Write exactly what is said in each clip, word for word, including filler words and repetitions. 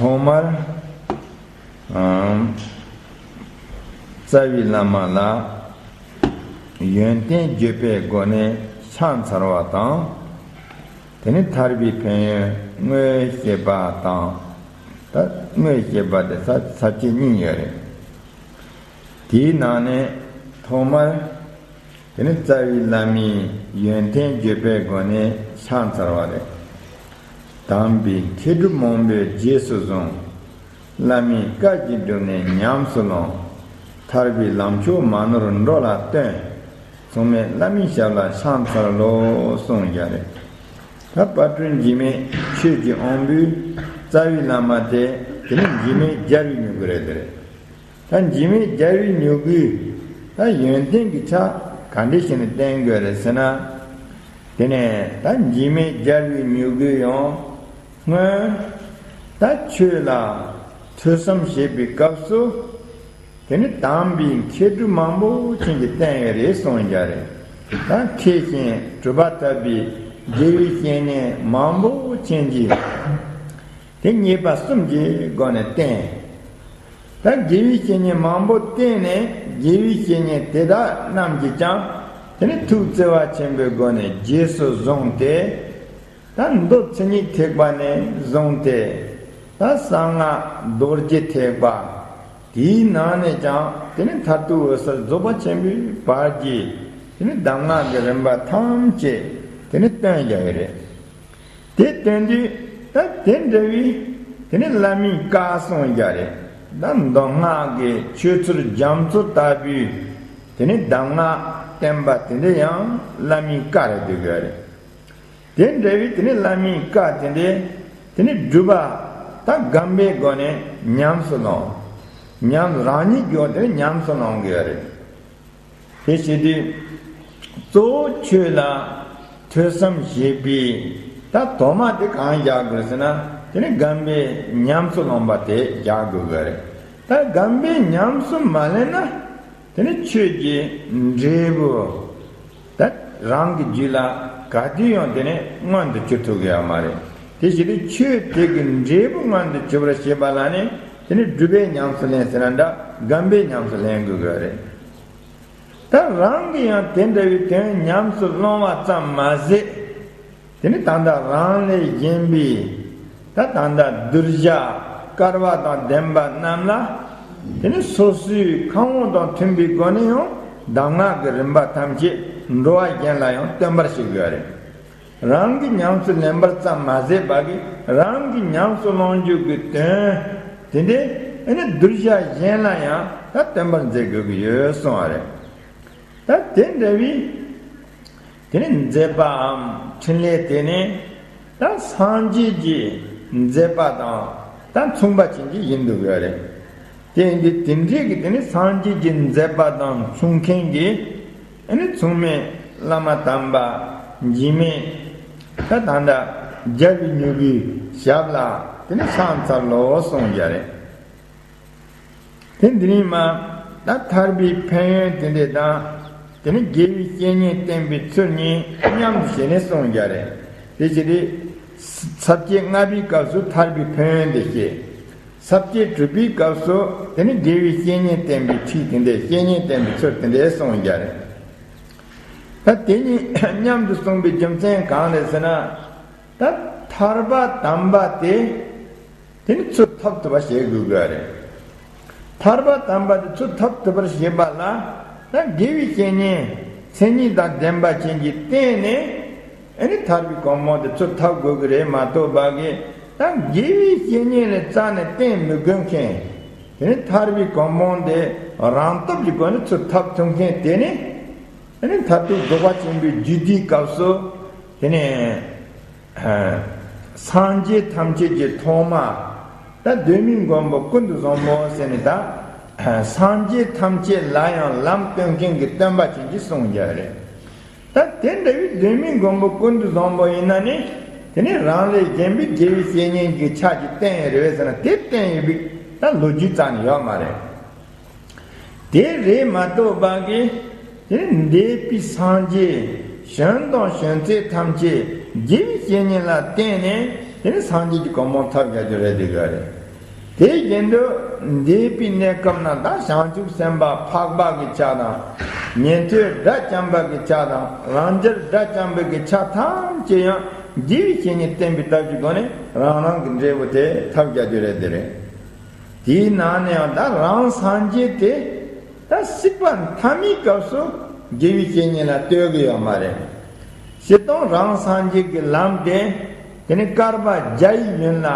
ཐོག་མར་ཨམ་རྩ་བའི་བླ་མ་ལ་ཡོན་ཏན་བརྗོད་པའི་སྒོ་ནས་ཕྱག་འཚལ་བ་དང་། དེ་ནས་ཐར་པའི་ཕན་ཡོན་དངོས་བཤད་པ་དང་། ད་དངོས་བཤད་པ་དེ་ས་ས་བཅད་གཉིས་ཡོད་རེད། དེའི་ནང་ནས་ཐོག་མར་དེ་ནི་རྩ་བའི་བླ་མའི་ཡོན་ཏན་བརྗོད་པའི་སྒོ་ནས་ཕྱག་འཚལ་བ་རེད། དམ་པའི་མཁས་གྲུབ་མང་པོས་རྗེས་སུ་བཟུང་། བླ་མའི་བཀའ་བཞིན་བསྒྲུབས་ནས་ཉམས་སུ་བླང་། ཐར་པའི་ལམ་མཆོག་མ་ནོར་འགྲོ་ལ་སྟོན། མཚུངས་མེད་བླ་མའི་ཞབས་ལ་ཕྱག་འཚལ་ལོ་གསུངས་ཡ་རེད། ད་དཔལ་སྤྲུལ་འཇིགས་མེད་ཆོས་ཀྱི་དབང་པོའི་རྩ་བའི་བླ་མ་དེ་དེ་ནི་འཇིགས་མེད་རྒྱལ་བའི་མྱུ་གུ་རེད་དེ་རེད། ད་འཇིགས་མེད་རྒྱལ་བའི་མྱུ་གུའི་ད་ཡོན་ཏན་གྱི་ཆ་ག་འདྲ་ཞིག་ནས་བསྟན་དགོས་རེད་ཟེར་ན། དེ་ནས་ད་འཇིགས་མེད་རྒྱལ་བའི་མྱུ་གུ་ཡང་སྔོན་ད་ཆོས་ལ་ཐོས་བསམ་བྱེད་པའི་སྐབས་སུ། དེ་ནི་དམ་པའི་མཁས་གྲུབ་མང་པོ་ཅན་གྱིས་བསྟན་ཡོད་རེད་གསུངས་ཡ་རེད། ད་མཁས་ཤིང་གྲུབ་པ་ཐོབ་པའི་དགེ་བའི་བཤེས་གཉེན་མང་པོ་ཅན་གྱིས། དེ་མཉེས་པ་གསུམ་གྱི་སྒོ་ནས་བསྟེན། ད་དགེ་བའི་བཤེས་གཉེན་མང་པོ་བསྟེན་ནས་དགེ་བའི་བཤེས་གཉེན་དེ་དག་རྣམས་ཀྱིས་ཀྱང་དེ་ནི་ཐུགས་བརྩེ་བ་ཆེན་པོའི་སྒོ་ནས་རྗེས་སུ་བཟུང་སྟེ། ད་མདོ་མཚན་ཉིད་ཐེག་པ་ནས་བཟུང་སྟེ། ད་གསང་སྔགས་རྡོ་རྗེ་ཐེག་པ། དེའི་ནང་ནས་ཀྱང་དེ་ནི་མཐར་ཐུག་འོད་གསལ་རྫོགས་པ་ཆེན་པོའི་བར་གྱི་དེ་ནི་གདམས་ངག་གི་རིམ་པ་ཐམས་ཅད་དེ་ནི་སྟོན་རྒྱག་གི་རེད། དེ་སྟོན་དུས་ད་དེ་འདྲ་བའི་དེ་ནི་བླ་མའི་བཀའ་གསུང་རྒྱུ་རེད། ད་མདོ་སྔགས་ཀྱི་ཆོས་ཚུལ་རྒྱ་མཚོ་ལྟ་བུའི་དེ་ནི་གདམས་ངག་བསྟན་པ་དེ་འདྲ་ཡང་བླ་མའི་བཀའ་རེད་འདུག་གི་རེད། དེ་འདྲ་བའི་དེ་ནི་བླ་མའི་བཀའ་དེ་འདྲ་དེ་ནི་སྒྲུབ་པ་ད་གོམས་པའི་སྒོ་ནས་ཉམས་སུ་བླང་། ཉམས་རང་ཉིད་ཀྱིས་དེ་ནི་ཉམས་སུ་བླང་དགོས་རེད། དེ་བྱེད་དུས་གཙོ་བོ་ཆོས་ལ་ཐོས་བསམ་བྱེད་པའི་ད་དོ་མ་དེ་གང་རྒྱག་དགོས་ཟེར་ན། དེ་ནི་གོམས་པས་ཉམས་སུ་བླངས་པ་དེ་རྒྱག་དགོས་ཀྱི་རེད། ད་གོམས་པས་ཉམས་སུ་མ་ལེན་ན་དེ་ནི་ཆོས་ཀྱི་འབྲས་བུ་ད་རང་གི་རྒྱུད་ལ་ག་དུས་ཡང་དེ་ནི་མངོན་དུ་གྱུར་ཐུབ་ཀྱི་ཡོད་མ་རེད། དེ་བྱེད་དུས་ཆོས་དེ་གི་འབྲས་བུ་མངོན་དུ་གྱུར་པར་བྱེད་པ་ལ་ནི་དེ་ནི་སྒྲུབ་པས་ཉམས་སུ་ལེན་ཟེར་ན་འདྲ། གོམས་པས་ཉམས་སུ་ལེན་དགོས་ཀྱི་རེད། ད་རང་གིས་ཡང་དེ་འདྲ་བའི་དོན་ཉམས་སུ་བླང་བ་ཙམ་མ་ཟད། དེ་ནི་ད་ལྟ་རང་ལས་གཞན་པའི་ད་ད་ལྟ་གདུལ་བྱ་བསྐལ་པ་དང་ལྡན་པ་རྣམས་ལ། དེ་ནི་སོ་སོའི་ཁམས་དབང་དང་མཐུན་པའི་སྒོ་ནས་ཡང་གདམས་ངག་གི་རིམ་པ་ཐམས་ཅད་འགྲོ་བ་གཞན་ལ་ཡང་སྟོན་པར་བྱེད་དགོས་རེད། རང་གིས་ཉམས་སུ་ལེན་པར་ཙམ་མ་ཟད་པ་གི་རང་གིས་ཉམས་སུ་བླང་རྒྱུ་གི་དོན་དེ་འདྲའི་ཨ་ནི་གདུལ་བྱ་གཞན་ལ་ཡང་ད་སྟོན་པར་མཛད་དགོས་ཀྱི་ཡོད་གསུངས་པ་རེད། ད་དེ་འདྲ་བའི་དེ་ནི་མཛད་པའམ་འཕྲིན་ལས་དེ་ནི་ད་སངས་རྒྱས་ཀྱི་མཛད་པ་དང་ད་མཚུངས་པ་ཅན་གྱི་ཡིན་འདུག་ཡོད་རེད། དེ་ཡིན་དུས་དེ་འདྲའི་གི་དེ་ནི་སངས་རྒྱས་ཀྱི་མཛད་པ་དང་མཚུངས་མཁན་གྱི་ཨ་ནི་མཚུངས་མེད་བླ་མ་དམ་པ་འཇིགས་མེད་ད་ད་ལྟ་རྒྱལ་བའི་མྱུ་གུའི་ཞབས་ལ་དེ་ནི་ཕྱག་འཚལ་ལོ་གསུངས་ཡ་རེད། དེ་འདི་ནི་མ་ད་ཐར་པའི་ཕན་ཡོན་དེ་འདྲ་དང་། དེ་ནི་དགེ་བའི་བཤེས་གཉེན་བསྟེན་པའི་ཚུལ་གཉིས་མཉམ་དུ་བྱས་ནས་གསུངས་ཡ་རེད། དེ་བྱས་ཏེ་ས་བཅད་ལྔ་པའི་སྐབས་སུ་ཐར་པའི་ཕན་ཡོན་དེ་བཤད། ས་བཅད་དྲུག་པའི་སྐབས་སུ་དེ་ནི་དགེ་བའི་བཤེས་གཉེན་བསྟེན་པའི་ཁྲིད་དེ་འདྲའི་བཤེས་གཉེན་བསྟེན་པའི་ཚུལ་དེ་འདྲའི་གསུངས་ཡ་རེད། ད་དེ་གཉིས་མཉམ་དུ་གསུངས་པའི་རྒྱུ་མཚན་གང་རེད་ཟེར་ན། ད་ཐར་པ་དམ་པ་དེ་དེ་ནི་ཚུར་ཐོབ་ཐུབ་པ་བྱེད་དགོས་དགོས་རེད། ཐར་པ་དམ་པ་དེ་ཚུར་ཐོབ་ཐུབ་པར་བྱེད་པ་ལ་ད་དགེ་བའི་བཤེས་གཉེན་མཚན་ཉིད་དང་ལྡན་པ་ཅན་གྱིས་བསྟེན་ནས་ཨ་ནི་ཐར་པའི་གོ་འཕང་དེ་ཚུར་ཐོབ་དགོས་ཀྱི་རེད་མ་གཏོགས་པ་གི་ད་དགེ་བའི་བཤེས་གཉེན་ལ་རྩ་ནས་བསྟེན་མི་དགོས་མཁན་དེ་ནི་ཐར་པའི་གོ་འཕང་དེ་རང་སྟོབས་ཀྱི་སྒོ་ནས་ཚུར་ཐོབ་ཐུབ་མཁན་དེ་ནི་ཨ་ནི་མཐར་ཐུག་རྫོགས་པ་ཆེན་པོའི་རྒྱུད་སྡེའི་སྐབས་སུ་དེ་ནི། སངས་རྒྱས་ཐམས་ཅད་ཀྱི་ཐོག་མ། ད་གདོད་མའི་མགོན་པོ་ཀུན་ཏུ་བཟང་པོ་ཟེར་ནས་ད། སངས་རྒྱས་ཐམས་ཅད་ལ་ཡང་ལམ་སྟོན་མཁན་གྱི་སྟོན་པ་ཅན་གྱིས་གསུངས་ཡོད་རེད། ད་དེ་འདྲ་བའི་གདོད་མའི་མགོན་པོ་ཀུན་ཏུ་བཟང་པོ་ཡིན་ན་ནི། དེ་ནི་རང་ལས་གཞན་པའི་དགེ་བའི་བཤེས་གཉེན་གྱི་ཕྱག་གིས་བསྟེན་ཡོད་རེད་ཟེར་ན་དེ་བསྟེན་ཡོད་པའི་ད་ལོ་རྒྱུས་རྩ་ནས་ཡོད་མ་རེད། དེ་རེད་མ་གཏོགས་པ་གི། དེ་ནི་འདས་པའི་སངས་རྒྱས་བྱོན་དང་བྱོན་ཚད་ཐམས་ཅད་དགེ་བའི་བཤེས་གཉེན་ལ་བརྟེན་ནས་དེ་ནི་སངས་རྒྱས་ཀྱི་གོ་འཕང་ཐོབ་ཡ་རྒྱུ་རེད་འདུག་ག་རེད། དེ་བཞིན་དུ་འདས་པའི་གནས་སྐབས་ན་ད་བྱང་ཆུབ་སེམས་དཔའ་འཕགས་པ་གི་ཆ་དང་། ཉན་ཐོས་དགྲ་བཅོམ་པ་གི་ཆ་དང་། རང་རྒྱལ་དགྲ་བཅོམ་པའི་གི་ཆ་ཐམས་ཅད་ཡང་དགེ་བའི་བཤེས་གཉེན་བསྟེན་པའི་ཐབས་ཀྱི་སྒོ་ནས་རང་རང་གི་འབྲས་བུ་དེ་ཐོབ་རྒྱུ་རེད། དེ་རེད། དེའི་ནང་ནས་ཡང་ད་རང་སངས་རྒྱས་དེ་ད་སྲིད་པ་མཐའ་མའི་སྐབས་སུ་དགེ་བའི་བཤེས་གཉེན་ལ་ལྟོས་ཀྱི་ཡོད་མ་རེད། སྤྱིར་བཏང་རང་སངས་རྒྱས་ཀྱི་ལམ་དེ་དེ་ནི་བསྐལ་པ་བརྒྱ་ཡི་ཡུན་ལ་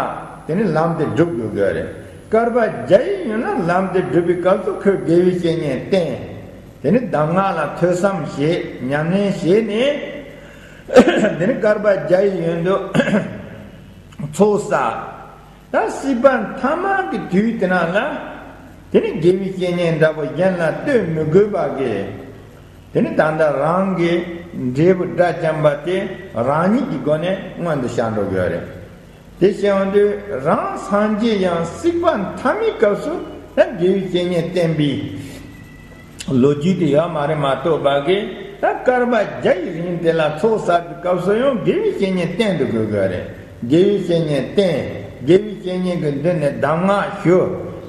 དེ་ནི་ལམ་དེ་སྒྲུབ་དགོས་ཀྱི་རེད། བསྐལ་པ་བརྒྱ་ཡི་ཡུན་ལ་ལམ་དེ་སྒྲུབ་པའི་སྐབས་སུ་ཁོས་དགེ་བའི་བཤེས་གཉེན་བསྟེན། དེ་ནི་གདམས་ངག་ལ་ཐོས་བསམ་བྱེད། ཉམས་ལེན་བྱས་ནས་དེ་ནི་བསྐལ་པ་བརྒྱ་ཡི་ཡུན་དུ་ཚོགས་བསགས། ད་སྲིད་པ་མཐའ་མ་གི་དུས་དེ་ན་ལ། དེ་ནི་དགེ་བའི་བཤེས་གཉེན་འདྲ་པོ་གཞན་ལ་ལྟོས་མི་དགོས་པ་གི། དེ་ནི་ད་ལྟ་རང་གི་འབྲས་བུ་དགྲ་བཅོམ་པ་དེ་རང་ཉིད་ཀྱི་སྒོ་ནས་མངོན་དུ་བྱ་འགྲོ་དགོས་རེད། དེ་བྱས་ཡོང་དུས་རང་སངས་རྒྱས་ཡང་སྲིད་པ་མཐའ་མའི་སྐབས་སུ་ད་དགེ་བའི་བཤེས་གཉེན་བསྟེན་པའི་ལོ་རྒྱུས་དེ་ཡོད་མ་རེད་མ་གཏོགས་པ་གི། ད་བསྐལ་པ་བརྒྱ་ཡི་རིང་དེ་ལ་ཚོགས་བསགས་པའི་སྐབས་སུ་ཡང་དགེ་བའི་བཤེས་གཉེན་བསྟེན་དུ་དགོས་དགོས་རེད། དགེ་བའི་བཤེས་གཉེན་བསྟེན། དགེ་བའི་བཤེས་གཉེན་གྱི་མདུན་ནས་གདམས་ངག་ཞུ།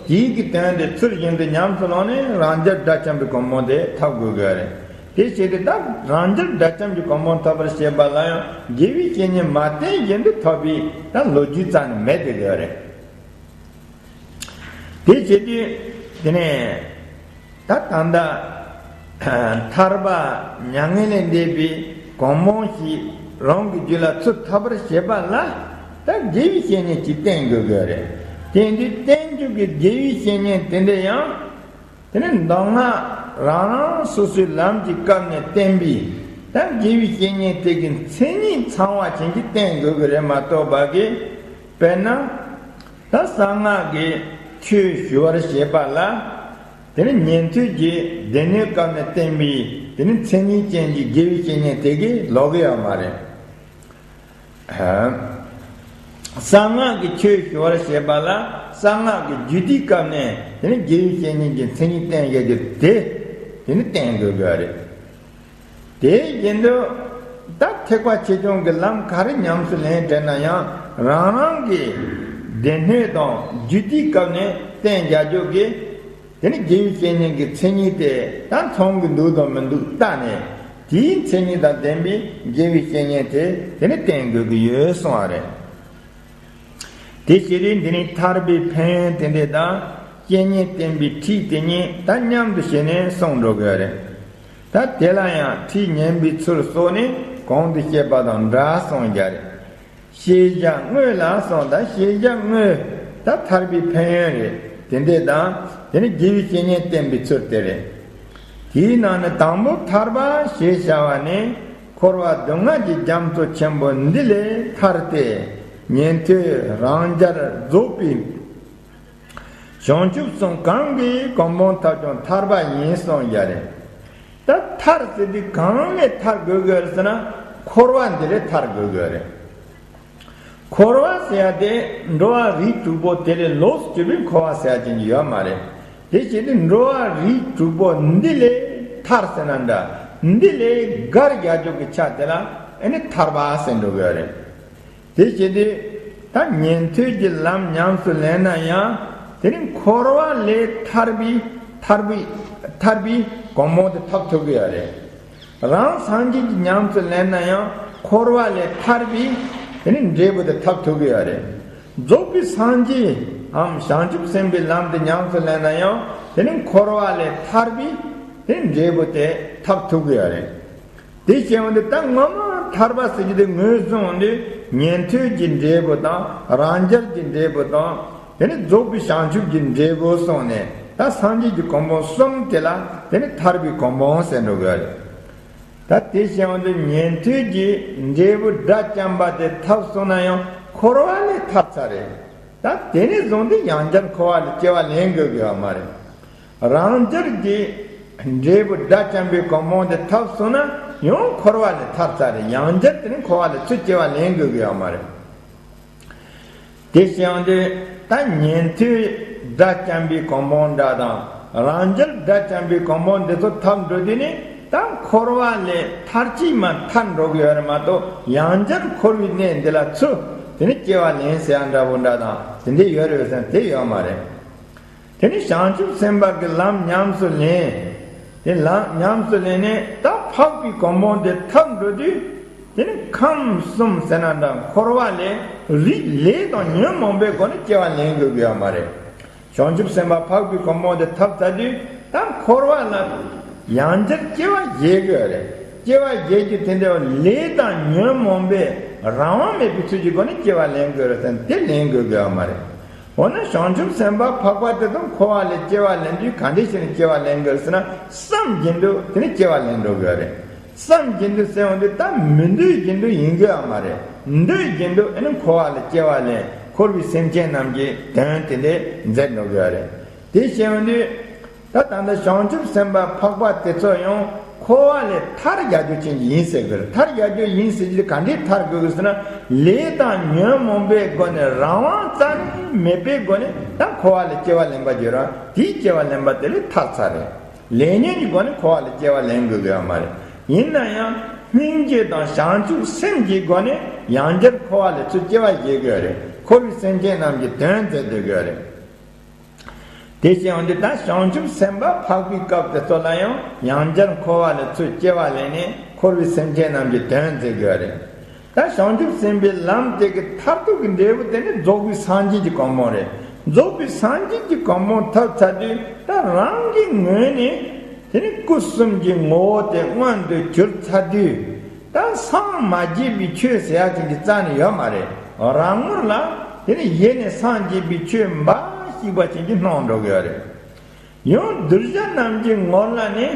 དེའི་གི་དོན་དེ་ཚུལ་བཞིན་དུ་ཉམས་སུ་བླངས་ནས་རང་རྒྱལ་དགྲ་བཅོམ་པའི་གོ་འཕང་དེ་ཐོབ་དགོས་དགོས་རེད། དེ་བྱས་ཏེ་ད་རང་རྒྱལ་དགྲ་བཅོམ་གྱི་གོ་འཕང་ཐོབ་པར་བྱེད་པ་ལ་ཡང་དགེ་བའི་བཤེས་གཉེན་མ་བསྟེན་བཞིན་དུ་ཐོབ་པའི་ད་ལོ་རྒྱུས་རྩ་ནས་མེད་དེ་དགོས་རེད། དེ་བྱེད་དུས་དེ་ནས་ད་ད་ལྟ་ཐར་པ་མྱ་ངན་ལས་འདས་པའི་གོ་འཕང་ཞིག་རང་གི་རྒྱུད་ལ་ཚུར་ཐོབ་པར་བྱེད་པ་ལ་ད་དགེ་བའི་བཤེས་གཉེན་ཅིག་བསྟེན་དགོས་དགོས་རེད། དེ་འདི་བསྟེན་རྒྱུ་གི་དགེ་བའི་བཤེས་གཉེན་དེ་འདྲ་ཡང་དེ་ནི་མདོ་སྔགས་རང་རང་སོ་སོའི་ལམ་གྱི་སྐབས་ནས་བསྟེན་པའི་ད་དགེ་བའི་བཤེས་གཉེན་དེ་གི་མཚན་ཉིད་ཚང་བ་ཅན་གྱི་བསྟེན་དགོས་ཀྱི་རེད་མ་གཏོགས་པ་གི། དཔེར་ན། ད་གསང་སྔགས་ཀྱི་ཆོས་ཞུ་བར་བྱེད་པ་ལ། དེ་ནི་ཉན་ཐོས་ཀྱི་སྡེ་སྣོད་སྐབས་ནས་བསྟེན་པའི་དེ་ནི་མཚན་ཉིད་ཅན་གྱི་དགེ་བའི་བཤེས་གཉེན་དེ་གི་ལོག་གི་ཡོད་མ་རེད། གསང་སྔགས་ཀྱི་ཆོས་ཞུ་བར་བྱེད་པ་ལ་གསང་སྔགས་ཀྱི་རྒྱུད་སྡེའི་སྐབས་ནས་དེ་ནི་དགེ་བའི་བཤེས་གཉེན་གྱི་མཚན་ཉིད་བསྟེན་ཡོད་རྒྱུ་དེ་དེ་ནི་བསྟེན་དགོས་དགོས་རེད། དེ་བཞིན་དུ་ད་ཐེག་པ་ཆེ་ཆུང་གི་ལམ་ག་རེ་ཉམས་སུ་ལེན་དྲན་ན་ཡང་རང་རང་གི་སྡེ་སྣོད་དང་རྒྱུད་སྡེའི་སྐབས་ནས་བསྟེན་རྒྱག་རྒྱུ་གི། དེ་ནི་དགེ་བའི་བཤེས་གཉེན་གྱི་མཚན་ཉིད་དེ་ད་མཚུངས་ཀྱི་འདུག་དང་མི་འདུག་བལྟས་ནས་དེའི་མཚན་ཉིད་དང་ལྡན་པའི་དགེ་བའི་བཤེས་གཉེན་དེ་དེ་ནི་བསྟེན་དགོས་ཀྱི་ཡོད་གསུངས་པ་རེད། དེ་བྱས་ཏེ་འདི་ནི་ཐར་པའི་ཕན་ཡོན་དེ་འདྲ་དང་། བཤེས་གཉེན་བསྟེན་པའི་ཁྲིད་དེ་ཉིད་ད་མཉམ་དུ་བྱས་ནས་གསུང་འགྲོ་དགོས་རེད། ད་དེ་ལ་ཡང་ཁྲིད་ཉན་པའི་ཚུལ་སོགས་ནི་གོང་དུ་བཤད་པ་དང་འདྲ་གསུངས་རྒྱུ་རེད། ཤེས་བྱ་དངོས་ལ་གསུངས། ད་ཤེས་བྱ་དངོས་ད་ཐར་པའི་ཕན་ཡོན་རེད། དེ་འདྲ་དང་དེ་ནི་དགེ་བའི་བཤེས་གཉེན་བསྟེན་པའི་ཚུལ་དེ་རེད། དེའི་ནང་ནས་དང་པོ་ཐར་པ་ཞེས་བྱ་བ་ནི་འཁོར་བ་སྡུག་བསྔལ་གྱི་རྒྱ་མཚོ་ཆེན་པོ་འདི་ལས་ཐར་ཏེ་ཉན་ཐོས་རང་རྒྱལ་རྫོགས་པའི་བྱང་ཆུབ་གསུམ་གང་གི་གོ་འཕང་ཐོབ་ཀྱང་ཐར་པ་ཡིན་གསུངས་ཡ་རེད། ད་ཐར་ཟེར་དུས་གང་ལས་ཐར་དགོས་དགོས་རེད་ཟེར་ན་འཁོར་བ་འདི་ལས་ཐར་དགོས་དགོས་རེད། འཁོར་བ་ཟེར་ཡ་དེ་འགྲོ་བ་རིགས་དྲུག་པོ་དེ་ལས་ལོགས་སུ་གྱུར་པའི་འཁོར་བ་ཟེར་ཡ་ཅན་གྱི་ཡོད་མ་རེད། དེ་བྱས་ཏེ་འགྲོ་བ་རིགས་དྲུག་པོ་འདི་ལས་ཐར་ཟེར་ན་འདྲ། འདི་ལས་བརྒལ་རྒྱག་རྒྱུ་གི་ཆ་དེ་ལ་ཨེ་ནི་ཐར་པ་ཟེར་འགྲོ་གི་ཡོད་རེད། དེ་བྱས་ཏེ་ད་ཉན་ཐོས་ཀྱི་ལམ་ཉམས་སུ་ལེན་ན་ཡང་དེ་ནི་འཁོར་བ་ལས་ཐར་པའི་ཐར་པའི་ཐར་པའི་གོ་འཕང་དེ་ཐོབ་ཐུབ་ཀྱི་ཡོད་རེད། རང་སངས་རྒྱས་ཀྱི་ཉམས་སུ་ལེན་ན་ཡང་འཁོར་བ་ལས་ཐར་པའི་དེ་ནི་འབྲས་བུ་དེ་ཐོབ་ཐུབ་ཀྱི་ཡོད་རེད། རྫོགས་པའི་སངས་རྒྱས་འམ་བྱང་ཆུབ་སེམས་དཔའི་ལམ་དེ་ཉམས་སུ་ལེན་ན་ཡང་དེ་ནི་འཁོར་བ་ལས་ཐར་པའི་དེ་འབྲས་བུ་དེ་ཐོབ་ཐུབ་ཀྱི་ཡོད་རེད། དེ་བྱས་པ་འདི་ད་ངོ་མ་ཐར་པ་ཟེར་རྒྱུ་དེ་ངོས་བཟུང་འདི་ཉན་ཐོས་ཀྱི་འབྲས་བུ་དང་རང་རྒྱལ་གྱི་འབྲས་བུ་དང་དེ་ནི་རྫོགས་པའི་བྱང་ཆུབ་ཀྱི་འབྲས་བུ་གསུངས་ནས་ད་སངས་རྒྱས་ཀྱི་གོ་འཕང་གསུམ་དེ་ལ་དེ་ནི་ཐར་པའི་གོ་འཕང་ཟེར་འགྲོ་གི་རེད། ད་དེ་བྱས་པ་འདི་ཉན་ཐོས་ཀྱི་འབྲས་བུ་དགྲ་བཅོམ་པ་དེ་ཐོབ་སོང་ན་ཡང་འཁོར་བ་ལས་ཐར་ཚར་རེད། ད་དེ་ནས་བཟུང་སྟེ་ཡང་བསྐྱར་འཁོར་བ་ལས་སྐྱེ་བ་ལེན་དགོས་ཀྱི་ཡོད་མ་རེད། རང་རྒྱལ་གྱི་འབྲས་བུ་དགྲ་བཅོམ་པའི་གོ་འཕང་དེ་ཐོབ་སོང་ན་ཡང་འཁོར་བ་ལས་ཐར་ཚར་རེད། ཡང་བསྐྱར་དེ་ནི་འཁོར་བ་ལས་ཚུར་སྐྱེ་བ་ལེན་དགོས་ཀྱི་ཡོད་མ་རེད། དེ་བྱས་ཡང་དེ་ད་ཉན་ཐོས་དགྲ་བཅོམ་པའི་གོ་འཕང་འདྲ་དང་རང་རྒྱལ་དགྲ་བཅོམ་པའི་གོ་འཕང་འདི་ཚོ་ཐོབ་འགྲོ་དུས་ནི་ད་འཁོར་བ་ལས་ཐར་གྱིས་མ་ཐར་འགྲོ་གི་ཡོད་རེད་མ་གཏོགས་ཡང་བསྐྱར་འཁོར་བའི་གནས་འདི་ལ་ཚུར་ དེ་ནི་སྐྱེ་བ་ལེན་ཟེར་ཡ་འདྲ་པོ་འདྲ་དང་དེ་འདྲ་ཡོད་རེད་ཟེར་ན་དེ་ཡོད་མ་རེད། དེ་ནི་བྱང་ཆུབ་སེམས་དཔའ་གི་ལམ་ཉམས་སུ་ལེན། དེ་ལམ་ཉམས་སུ་ལེན་ནས་ད་འཕགས་པའི་གོ་འཕང་དེ་ཐོབ་འགྲོ་དུས། དེ་ནི་ཁམས་གསུམ་ཟེར་ན་འདྲ་འཁོར་བ་ལས་རིགས་ལས་དང་ཉོན་མོངས་པའི་སྒོ་ནས་སྐྱེ་བ་ལེན་དགོས་ཀྱི་ཡོད་མ་རེད། བྱང་ཆུབ་སེམས་དཔའ་འཕགས་པའི་གོ་འཕང་དེ་ཐོབ་ཚར་དུས་ད་འཁོར་བ་ལ་ཡང་བསྐྱར་སྐྱེ་བ་བཞེས་དགོས་རེད། སྐྱེ་བ་བཞེས་རྒྱུ་དེ་འདྲ་བ་ལས་དང་ཉོན་མོངས་པའི་རང་དབང་མེད་པའི་ཚུལ་གྱི་སྒོ་ནས་སྐྱེ་བ་ལེན་དགོས་རེད་ཟེར་ན་དེ་ལེན་དགོས་ཀྱི་ཡོད་མ་རེད། འོ་ན་བྱང་ཆུབ་སེམས་དཔའ་འཕགས་པ་དེ་དང་འཁོར་བ་ལས་སྐྱེ་བ་ལེན་དུས་ག་འདྲ་བྱས་ནས་སྐྱེ་བ་ལེན་དགོས་ཟེར་ན་བསམ་བཞིན་དུ་དེ་ནི་སྐྱེ་བ་ལེན་འགྲོ་དགོས་རེད། བསམ་བཞིན་དུ་ཟེར་འོང་དུས་ད་མི་འདོད་བཞིན་དུ་ཡིན་དགོས་ཡ་མ་རེད། འདོད་བཞིན་དུ་ཨེ་ནི་འཁོར་བ་ལ་སྐྱེ་བ་ལེན་འཁོར་བའི་སེམས་ཅན་རྣམས་ཀྱི་དོན་དེ་འདྲ་མཛད་འགྲོ་དགོས་རེད། དེ་བཤད་འོང་དུས་ད་ད་ལྟ་བྱང་ཆུབ་སེམས་དཔའ་འཕགས་པ་དེ་ཚོ་ཡང་འཁོར་བ་ལས་ཐར་རྒྱག་རྒྱུ་ཅན་གྱི་ཡིན་ཟེར་དགོས་རེད། ཐར་རྒྱག་རྒྱུ་ཡིན་ཟེར་རྒྱུ་ག་འདྲས་ཐར་དགོས་ཀྱི་ཟེར་ན་ལས་དང་ཉོན་མོངས་པའི་སྒོ་ནས་རང་དབང་རྩ་ནས་མེད་པའི་སྒོ་ནས་ད་འཁོར་བ་ལས་སྐྱེ་བ་ལེན་པ་བརྗོད་ར་དེའི་སྐྱེ་བ་ལེན་པ་དེ་ལས་ཐར་ཚར་རེད། ལས་ཉོན་གྱི་སྒོ་ནས་འཁོར་བ་ལ་སྐྱེ་བ་ལེན་དགོས་ཀྱི་ཡོད་མ་རེད། ཡིན་ན་ཡང་སྙིང་རྗེ་དང་བྱང་ཆུབ་སེམས་ཀྱི་སྒོ་ནས་ཡང་བསྐྱར་འཁོར་བ་ལས་ཚུར་སྐྱེ་བ་བཞེས་དགོས་རེད། འཁོར་བའི་སེམས་ཅན་རྣམས་ཀྱི་དོན་མཛད་སྡོད་དགོས་རེད། དེ་བཞིན་འོན་ཏེ་ད་བྱང་ཆུབ་སེམས་དཔའ་འཕགས་པའི་སྐབས་དེ་ཚོ་ལ་ཡང་ཡང་བསྐྱར་འཁོར་བ་ལས་ཚུར་སྐྱེ་བ་ལེན་ནས་འཁོར་བའི་སེམས་ཅན་རྣམས་ཀྱི་དོན་མཛད་དགོས་རེད། ད་བྱང་ཆུབ་སེམས་དཔའི་ལམ་དེ་གི་མཐར་ཐུག་གི་འབྲས་བུ་དེ་ནི་རྫོགས་པའི་སངས་རྒྱས་ཀྱི་གོ་འཕང་རེད། རྫོགས་པའི་སངས་རྒྱས་ཀྱི་གོ་འཕང་ཐོབ་ཚར་དུས་ད་རང་གི་ངོས་ནས་དེ་ནི་སྐུ་གསུམ་གྱི་ངོ་བོ་དེ་མངོན་དུ་གྱུར་ཚར་དུས་ད་སངས་མ་རྒྱས་པའི་ཆོས་ཟེར་ཡ་ཅིག་གི་རྩ་ནས་ཡོད་མ་རེད། རང་ངོར་ལ་དེ་ནི་ཡེ་ནས་སངས་རྒྱས་པའི་ཆོས་འབའ་ཞིག་པ་ཅན་གྱི་སྣང་འགྲོ་གི་ཡོད་རེད། ཡང་གདུལ་བྱ་རྣམས་ཀྱི་ངོ་ལ་ནི་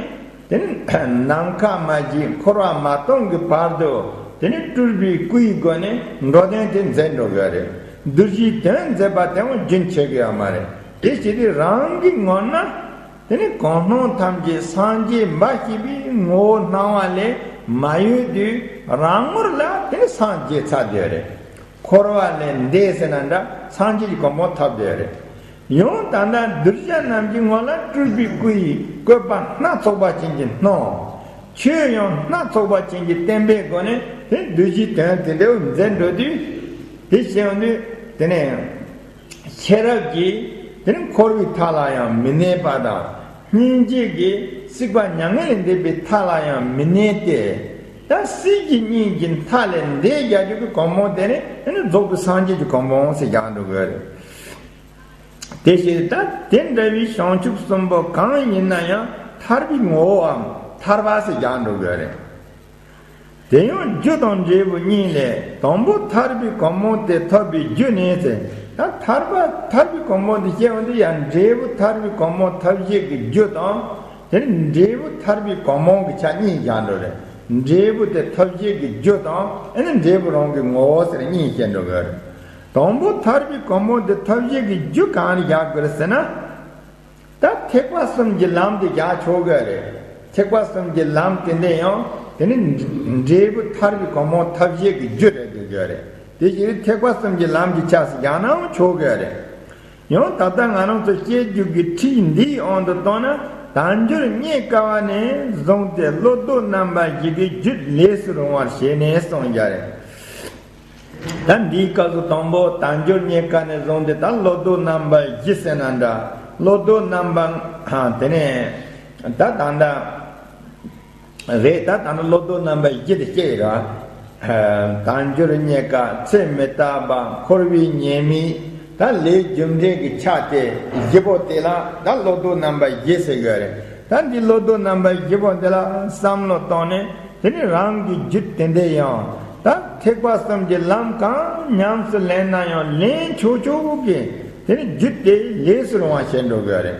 དེ་ནི་ནམ་མཁའ་མ་བརྗིད་འཁོར་བ་མ་སྟོངས་ཀྱི་བར་དུ་དེ་ནི་སྤྲུལ་པའི་སྐུའི་སྒོ་ནས་འགྲོ་དོན་དེ་མཛད་འགྲོ་གི་རེད། གདུལ་བྱའི་དོན་མཛད་པ་དེའང་རྒྱུན་ཆད་ཀྱི་ཡོད་མ་རེད། དེ་བྱས་ཏེ་རང་གི་ངོ་ན་དེ་ནི་གང་སྣང་ཐམས་ཅད་སངས་རྒྱས་འབའ་ཞིག་པའི་ངོ་བོ་སྣང་བ་ལས་མ་གཡོས་དུས་རང་ངོར་ལ་དེ་ནི་སངས་རྒྱས་ཚར་དེ་རེད། འཁོར་བ་ལས་འདས་ཟེར་ན་འདྲ་སངས་རྒྱས་ཀྱི་གོ་འཕང་ཐོབ་བསྡད་རེད། ཡང་ད་ལྟ་གདུལ་བྱ་རྣམས་ཀྱི་ངོ་ལ་སྤྲུལ་པའི་སྐུ་ཡི་བཀོད་པ་སྣ་ཚོགས་པ་ཅན་གྱི་སྣང་། ཆོས་ཡང་སྣ་ཚོགས་པ་ཅན་གྱི་བསྟན་པའི་སྒོ་ནས་དེ་གདུལ་བྱའི་དོན་དེ་འདྲ་བོ་མཛད་འགྲོ་དུས། དེ་བྱས་ཡོང་དུས་དེ་ནས་ཤེས་རབ་ཀྱིས་དེ་ནི་འཁོར་བའི་མཐའ་ལ་ཡང་མི་གནས་པ་དང་། སྙིང་རྗེ་གིས་སྲིད་པ་མྱ་ངན་ལས་འདས་པའི་མཐའ་ལ་ཡང་མི་གནས་ཏེ། ད་སྲིད་ཞི་གཉིས་ཀྱི་མཐའ་ལས་འདས་རྒྱག་རྒྱུ་གི་གོ་འཕང་དེ་ནི་ཨ་ནི་རྫོགས་པའི་སངས་རྒྱས་ཀྱི་གོ་འཕང་ཟེར་རྒྱག་འགྲོ་གི་རེད། དེ་བཞིན་ད་དེ་འདྲ་བའི་བྱང་ཆུབ་གསུམ་པོ་གང་ཡིན་ན་ཡང་ཐར་པའི་ངོ་བོའམ་ཐར་པ་ཟེར་རྒྱག་འགྲོ་གི་རེད། དེ་ཡང་རྒྱུ་དང་འབྲས་བུ་གཉིས་ལས་དང་པོ་ཐར་པའི་གོ་འཕང་དེ་ཐོབ་པའི་རྒྱུ་ནི་ཟེར། ད་ཐར་པ་ཐར་པའི་གོ་འཕང་དེ་བཤད་འོང་དུས་ཡང་འབྲས་བུ་ཐར་པའི་གོ་འཕང་ཐོབ་བྱེད་ཀྱི་རྒྱུ་དང་། དེ་ནི་འབྲས་བུ་ཐར་པའི་གོ་འཕང་གི་ཆ་གཉིས་བཞག་འགྲོ་རེད། འབྲས་བུ་དེ་ཐོབ་བྱེད་ཀྱི་རྒྱུ་དང་ཨ་ནི་འབྲས་བུ་རང་གི་ངོ་བོ་ཟེར་གཉིས་བཤད་འགྲོ་གི་རེད། དང་པོ་ཐར་པའི་གོ་འཕང་དེ་ཐོབ་བྱེད་ཀྱི་རྒྱུ་གང་རེད་བཞག་དགོས་རེད་ཟེར་ན། ད་ཐེག་པ་གསུམ་གྱི་ལམ་དེ་རྒྱག་ཆོག་གི་རེད། ཐེག་པ་གསུམ་གྱི་ལམ་དེ་འདྲ་ཡང་དེ་ནི་འབྲས་བུ་ཐར་པའི་གོ་འཕང་ཐོབ་བྱེད་ཀྱི་རྒྱུ་རེད་འདུག་གི་རེད། དེ་བཞིན་ཐེག་པ་གསུམ་གྱི་ལམ་གྱི་ཆ་ཟེར་རྒྱག་ནའང་ཆོག་གི་རེད། ཡང་ད་ལྟ་ང་རང་ཚོ་བཤད་རྒྱུ་གི་ཁྲིད་འདིའི་དབང་དུ་བཏང་ན་དལ་འབྱོར་རྙེད་དཀའ་བ་ནས་བཟུང་སྟེ་བློ་ལྡོག་རྣམ་པ་བཞི་གི་རྒྱུད་ལས་སུ་རུང་བར་བྱས་ནས་གསུངས་ཀྱི་རེད། ད་འདིའི་སྐབས་སུ་དང་པོ་དལ་འབྱོར་རྙེད་དཀའ་ནས་བཟུང་སྟེ་ད་བློ་ལྡོག་རྣམ་པ་བཞི་ཟེར་ན་འདྲ། བློ་ལྡོག་རྣམ་པ་དེ་ནས་ད་ད་ལྟ་རེད། ད་ད་ལྟ་བློ་ལྡོག་རྣམ་པ་བཞི་དེ་སྐྱེ་ཡི་ར། དལ་འབྱོར་རྙེད་དཀའ་ཚེ་མི་རྟག་པ་འཁོར་བའི་ཉེས་དམིགས་ད་ལས་རྒྱུ་འབྲས་ཀྱི་ཆ་དེ་བཞི་པོ་དེ་ལ་ད་བློ་ལྡོག་རྣམ་པ་བཞི་ཟེར་གི་རེད། ད་འདི་བློ་ལྡོག་རྣམ་པ་བཞི་པོ་འདི་ལ་བསམ་བློ་བཏང་ནས། དེ་ནི་རང་གི་རྒྱུད་དེ་འདྲ་ཡང་ད་ཐེག་པ་གསུམ་གྱི་ལམ་གང་ཉམས་སུ་ལེན་ན་ཡང་ལེན་ཆོག་ཆོག་གི་དེ་ནི་རྒྱུད་དེ་ལས་སུ་རུང་བ་བྱེད་འགྲོ་གི་རེད།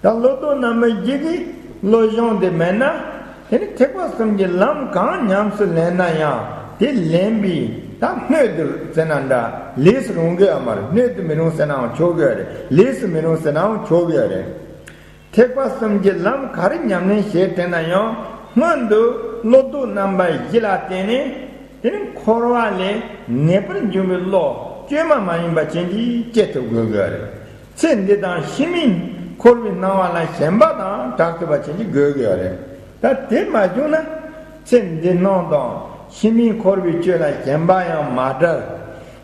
ད་བློ་ལྡོག་རྣམ་པ་བཞི་གི་བློ་སྦྱོང་དེ་མེད་ན་དེ་ནི་ཐེག་པ་གསུམ་གྱི་ལམ་གང་ཉམས་སུ་ལེན་ན་ཡང་དེ་ལེན་པའི་ད་སྣོད་དུ་ཟེར་ན་འདྲ་ལས་སུ་རུང་གི་ཡོད་མ་རེད། སྣོད་དུ་མི་རུང་ཟེར་ནའང་ཆོག་གི་ཡོད་རེད། ལས་སུ་མི་རུང་ཟེར་ནའང་ཆོག་གི་ཡོད་རེད། ཐེག་པ་གསུམ་གྱི་ལམ་ག་རེ་ཉམས་ལེན་བྱེད་དེ་ན་ཡང་སྔོན་དུ་བློ་ལྡོག་རྣམ་པ་བཞི་ལ་བརྟེན་ནས་དེ་ནི་འཁོར་བ་ལས་ངེས་པར་འབྱུང་བའི་བློ་བཅོས་མ་མ་ཡིན་པ་ཅན་གྱིས་སྐྱེ་ཐུབ་དགོས་དགོས་རེད། ཚེ་འདི་དང་ཕྱི་མའི་འཁོར་བའི་སྣང་བ་ལ་ཞེན་པ་དང་བྲལ་ཐུབ་པ་ཅན་གྱིས་དགོས་དགོས་རེད། ད་དེ་མ་བྱུང་ན་ཚེ་འདི་སྣང་དང་ཕྱི་མའི་འཁོར་བའི་བཅོས་ལ་ཞེན་པ་ཡང་མ་བྲལ།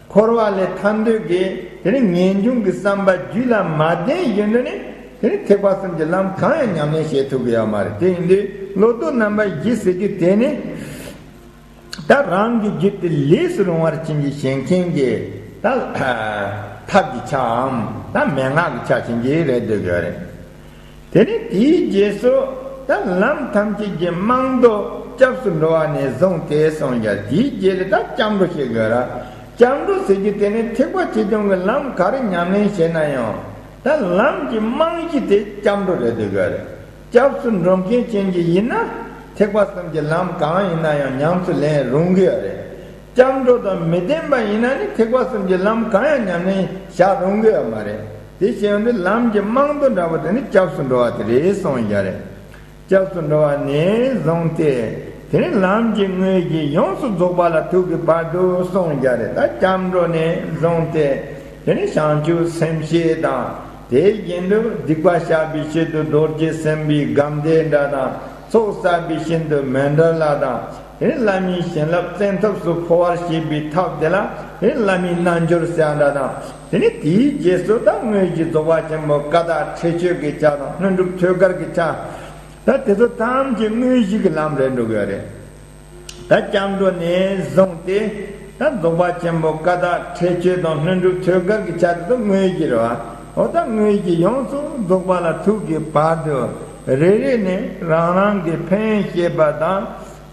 འཁོར་བ་ལས་ཐར་འདོད་ཀྱི་དེ་ནི་ངེས་འབྱུང་གི་བསམ་པ་རྒྱུད་ལ་མ་ལྡན་ཡོད་ནི་ནི་དེ་ནི་ཐེག་པ་གསུམ་གྱི་ལམ་གང་ཡང་ཉམས་ལེན་བྱེད་ཐུབ་ཀྱི་ཡོད་མ་རེད། དེ་ཡིན་དུས་བློ་ལྡོག་རྣམ་པ་བཞི་ཟེར་རྒྱུ་དེ་ནི། ད་རང་གི་རྒྱུད་དེ་ལས་སུ་རུང་བར་བྱིན་གྱིས་བྱེད་མཁན་གྱི་ད་ཐབས་ཀྱི་ཆའམ་ད་མན་ངག་གི་ཆ་ཅན་གྱི་རེད་འདོད་ཀྱི་རེད། དེ་ནས་དེའི་རྗེས་སུ་ད་ལམ་ཐམས་ཅད་ཀྱི་རྨང་རྡོ་སྐྱབས་སུ་འགྲོ་བ་ནས་བཟུང་སྟེ་གསུངས་ཀྱང་དེའི་རྗེས་ལ་ད་སྐྱབས་འགྲོ་བྱེད་དགོས་ར། སྐྱབས་འགྲོ་ཟེར་རྒྱུ་དེ་ནི་ཐེག་པ་ཆེ་ཆུང་གི་ལམ་ག་རེ་ཉམས་ལེན་བྱས་ན་ཡང་ད་ལམ་གྱི་རྨང་གཞི་དེ་སྐྱབས་འགྲོ་རེད་འདོད་ཀྱི་རེད། སྐྱབས་སུ་འགྲོ་མཁན་ཅན་གྱི་ཡིན་ན། ཐེག་པ་གསུམ་གྱི་ལམ་གང་ཡིན་ན་ཡང་ཉམས་སུ་ལེན་རུང་གི་ཡོད་རེད། སྐྱབས་འགྲོ་དང་མི་ལྡན་པ་ཡིན་ན་ནི་ཐེག་པ་གསུམ་གྱི་ལམ་གང་ཡང་ཉམས་ལེན་བྱ་རུང་གི་ཡོད་མ་རེད། དེ་བྱས་ཡོང་དུས་ལམ་གྱི་རྨང་རྡོ་འདྲ་བོ་དེ་ནི་སྐྱབས་སུ་འགྲོ་བ་དེ་རེད་གསུངས་ཀྱི་རེད། སྐྱབས་སུ་འགྲོ་བ་ནས་བཟུང་སྟེ། དེ་ནི་ལམ་གྱི་དངོས་གཞི་ཡོངས་སུ་རྫོགས་པ་ལ་ཐུག་གི་བར་དུ་གསུངས་ཀྱི་རེད། ད་སྐྱབས་འགྲོ་ནས་བཟུང་སྟེ། དེ་ནི་བྱང་ཆུབ་སེམས་བསྐྱེད་དང་། དེ་བཞིན་དུ་སྡིག་པ་བཤགས་པའི་ཆེད་དུ་རྡོ་རྗེ་སེམས་དཔའི་སྒོམ་བཟླས་འདྲ་དང་། ཚོགས་བསགས་པའི་ཆེད་དུ་མཎྜལ་དང་། དེ་ནི་བླ་མའི་བྱིན་རླབས་བཙན་ཐབས་སུ་འཕོ་བར་བྱེད་པའི་ཐབས་དེ་ལ་དེ་ནི་བླ་མའི་རྣལ་འབྱོར་ཟེར་འདྲ་དང་། དེ་ནི་དེའི་རྗེས་སུ་ད་དངོས་གཞི་རྫོགས་པ་ཆེན་པོ་ཀ་དག་ཁྲེགས་ཆོད་ཀྱི་ཆ་དང་ལྷུན་གྲུབ་ཐོད་རྒལ་གྱི་ཆ། ད་དེ་ཚོ་ཐམས་ཅད་དངོས་གཞི་གི་ལམ་རེད་འགྲོ་གི་རེད། ད་སྐྱབས་འགྲོ་ནས་བཟུང་སྟེ། ད་རྫོགས་པ་ཆེན་པོ་ཀ་དག་ཁྲེགས་ཆོད་དང་ལྷུན་གྲུབ་ཐོད་རྒལ་གྱི་ཆ་དེ་ཚོ་དངོས་གཞི་རེད་བ། འོ་ད་དངོས་གཞི་ཡོངས་སུ་རྫོགས་པ་ལ་ཐུག་གི་བར་དུ། རེ་རེ་ནས་རང་རང་གི་ཕན་ཡོན་བཤད་པ་དང་།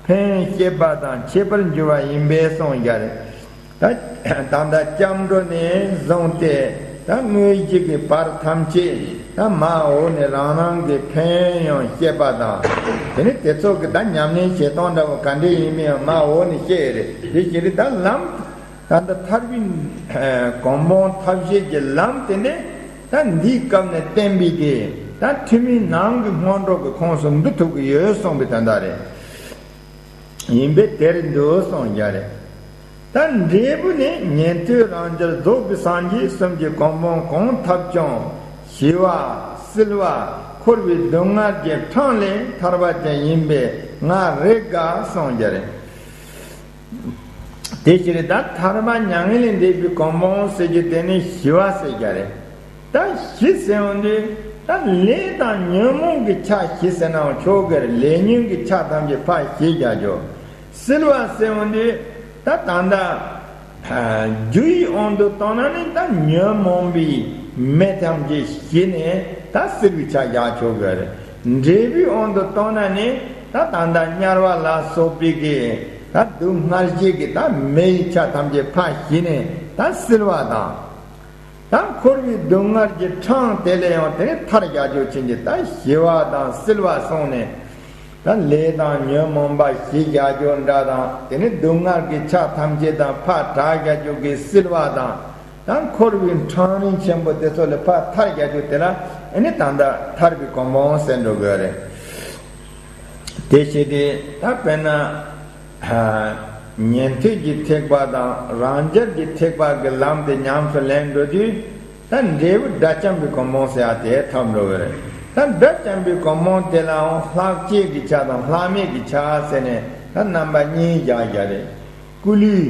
ཕན་ཡོན་བཤད་པ་དང་ཁྱད་པར་འགྱུར་བ་ཡིན་པས་གསུངས་ཀྱི་རེད། ད་ད་ལྟ་སྐྱབས་འགྲོ་ནས་བཟུང་སྟེ་ད་དངོས་གཞི་གི་བར་ཐམས་ཅད་ད་མར་འོག་ནས་རང་རང་གི་ཕན་ཡོན་བཤད་པ་དང་། དེ་ནི་དེ་ཚོ་གི་ད་ཉམས་ལེན་བྱེད་སྟངས་འདྲ་བོ་ག་འདྲ་ཡིན་མིན་མར་འོག་ནས་བཤད་རེད། དེ་བཞིན་རེད། ད་ལམ་ད་ལྟ་ཐར་པའི་གོ་འཕང་ཐབས་ཤེས་ཀྱི་ལམ་དེ་འདྲ་ད་འདིའི་སྐབས་ནས་བསྟན་པའི་གི་ད་ཐུན་མིན་ནང་གི་སྔོན་འགྲོ་གི་ཁོངས་སུ་འདུ་ཐུབ་ཀྱི་ཡོད་གསུངས་པའི་དོན་དག་རེད། ཡིན་པས་དེར་འདུག་གསུངས་ཀྱི་རེད། ད་འབྲས་བུ་ནི་ཉན་ཐོས་རང་རྒྱལ་རྫོགས་པའི་སངས་རྒྱས་གསུམ་གྱི་གོ་འཕང་གང་ཐོབ་ཀྱང་ཞི་བ་བསིལ་བ་འཁོར་བའི་སྡུག་བསྔལ་གྱི་འཕྲང་ལས་ཐར་བ་ཅན་ཡིན་པས་ང་རེ་དགའ་གསུངས་ཀྱི་རེད། དེ་ཕྱིར་ད་ཐར་པ་མྱ་ངན་ལས་འདས་པའི་གོ་འཕང་ཟེར་རྒྱུ་དེ་ནི་ཞི་བ་ཟེར་རྒྱུ་རེད། ད་ཞི་ཟེར་བ་འདི་ད་ལས་དང་ཉོན་མོངས་ཀྱི་ཆ་ཞི་ཟེར་ནའང་ཆོག་གི་རེད། ལས་ཉོན་གྱི་ཆ་ཐམས་ཅད་ཕར་ཞི་བྱ་རྒྱུ། བསིལ་བ་ཟེར་བ་འདི་ད་ད་ལྟ་རྒྱུ་ཡི་དབང་དུ་བཏང་ན་ནི་ད་ཉོན་མོངས་པའི་མེ་ཐམས་ཅད་ཞི་ནས་ད་བསིལ་བའི་ཆ་བཞག་ཆོག་གི་རེད། འབྲས་བུའི་དབང་དུ་བཏང་ན་ནི་ད་ད་ལྟ་དམྱལ་བ་ལ་སོགས་པའི་གི་ད་སྡུག་བསྔལ་བཞི་གི་ད་མེ་ཡི་ཆ་ཐམས་ཅད་ཕར་ཞི་ནས་ད་བསིལ་བ་དང་། ད་འཁོར་བའི་སྡུག་བསྔལ་གྱི་འཕྲང་དེ་ལས་ཡང་དེ་ནི་ཐར་བྱ་རྒྱུ་ཕྱིན་གྱི་ད་ཞི་བ་དང་བསིལ་བ་སོང་ནས། ད་ལས་དང་ཉོན་མོངས་པ་ཞི་བྱ་རྒྱུ་འདྲ་དང་དེ་ནི་སྡུག་བསྔལ་གྱི་ཆ་ཐམས་ཅད་དང་ཕར་བྲལ་བྱ་རྒྱུ་གི་བསིལ་བ་དང་། ད་འཁོར་བའི་འཕྲང་རིང་ཆེན་པོ་དེ་ཚོ་ལས་ཕར་ཐར་བྱ་རྒྱུ་དེ་ལ་ཨེ་ནི་ད་ལྟ་ཐར་པའི་གོ་འཕང་ཟེར་འགྲོ་དགོས་རེད། དེ་བྱས་ཏེ་ད་དཔེར་ན། ཉན་ཐོས་ཀྱི་ཐེག་པ་དང་རང་རྒྱལ་གྱི་ཐེག་པ་གི་ལམ་དེ་ཉམས་སུ་ལེན་འགྲོ་དུས། ད་འབྲས་བུ་དགྲ་བཅོམ་པའི་གོ་འཕང་ཟེར་ཡ་དེ་ཐོབ་འགྲོ་གི་རེད། ད་དགྲ་བཅོམ་པའི་གོ་འཕང་དེ་ལའང་ལྷག་བཅས་ཀྱི་ཆ་དང་ལྷག་མེད་ཀྱི་ཆ་ཟེར་ནས་ད་རྣམ་པ་གཉིས་བཞག་བཞག་རེད། སྐུ་ལུས་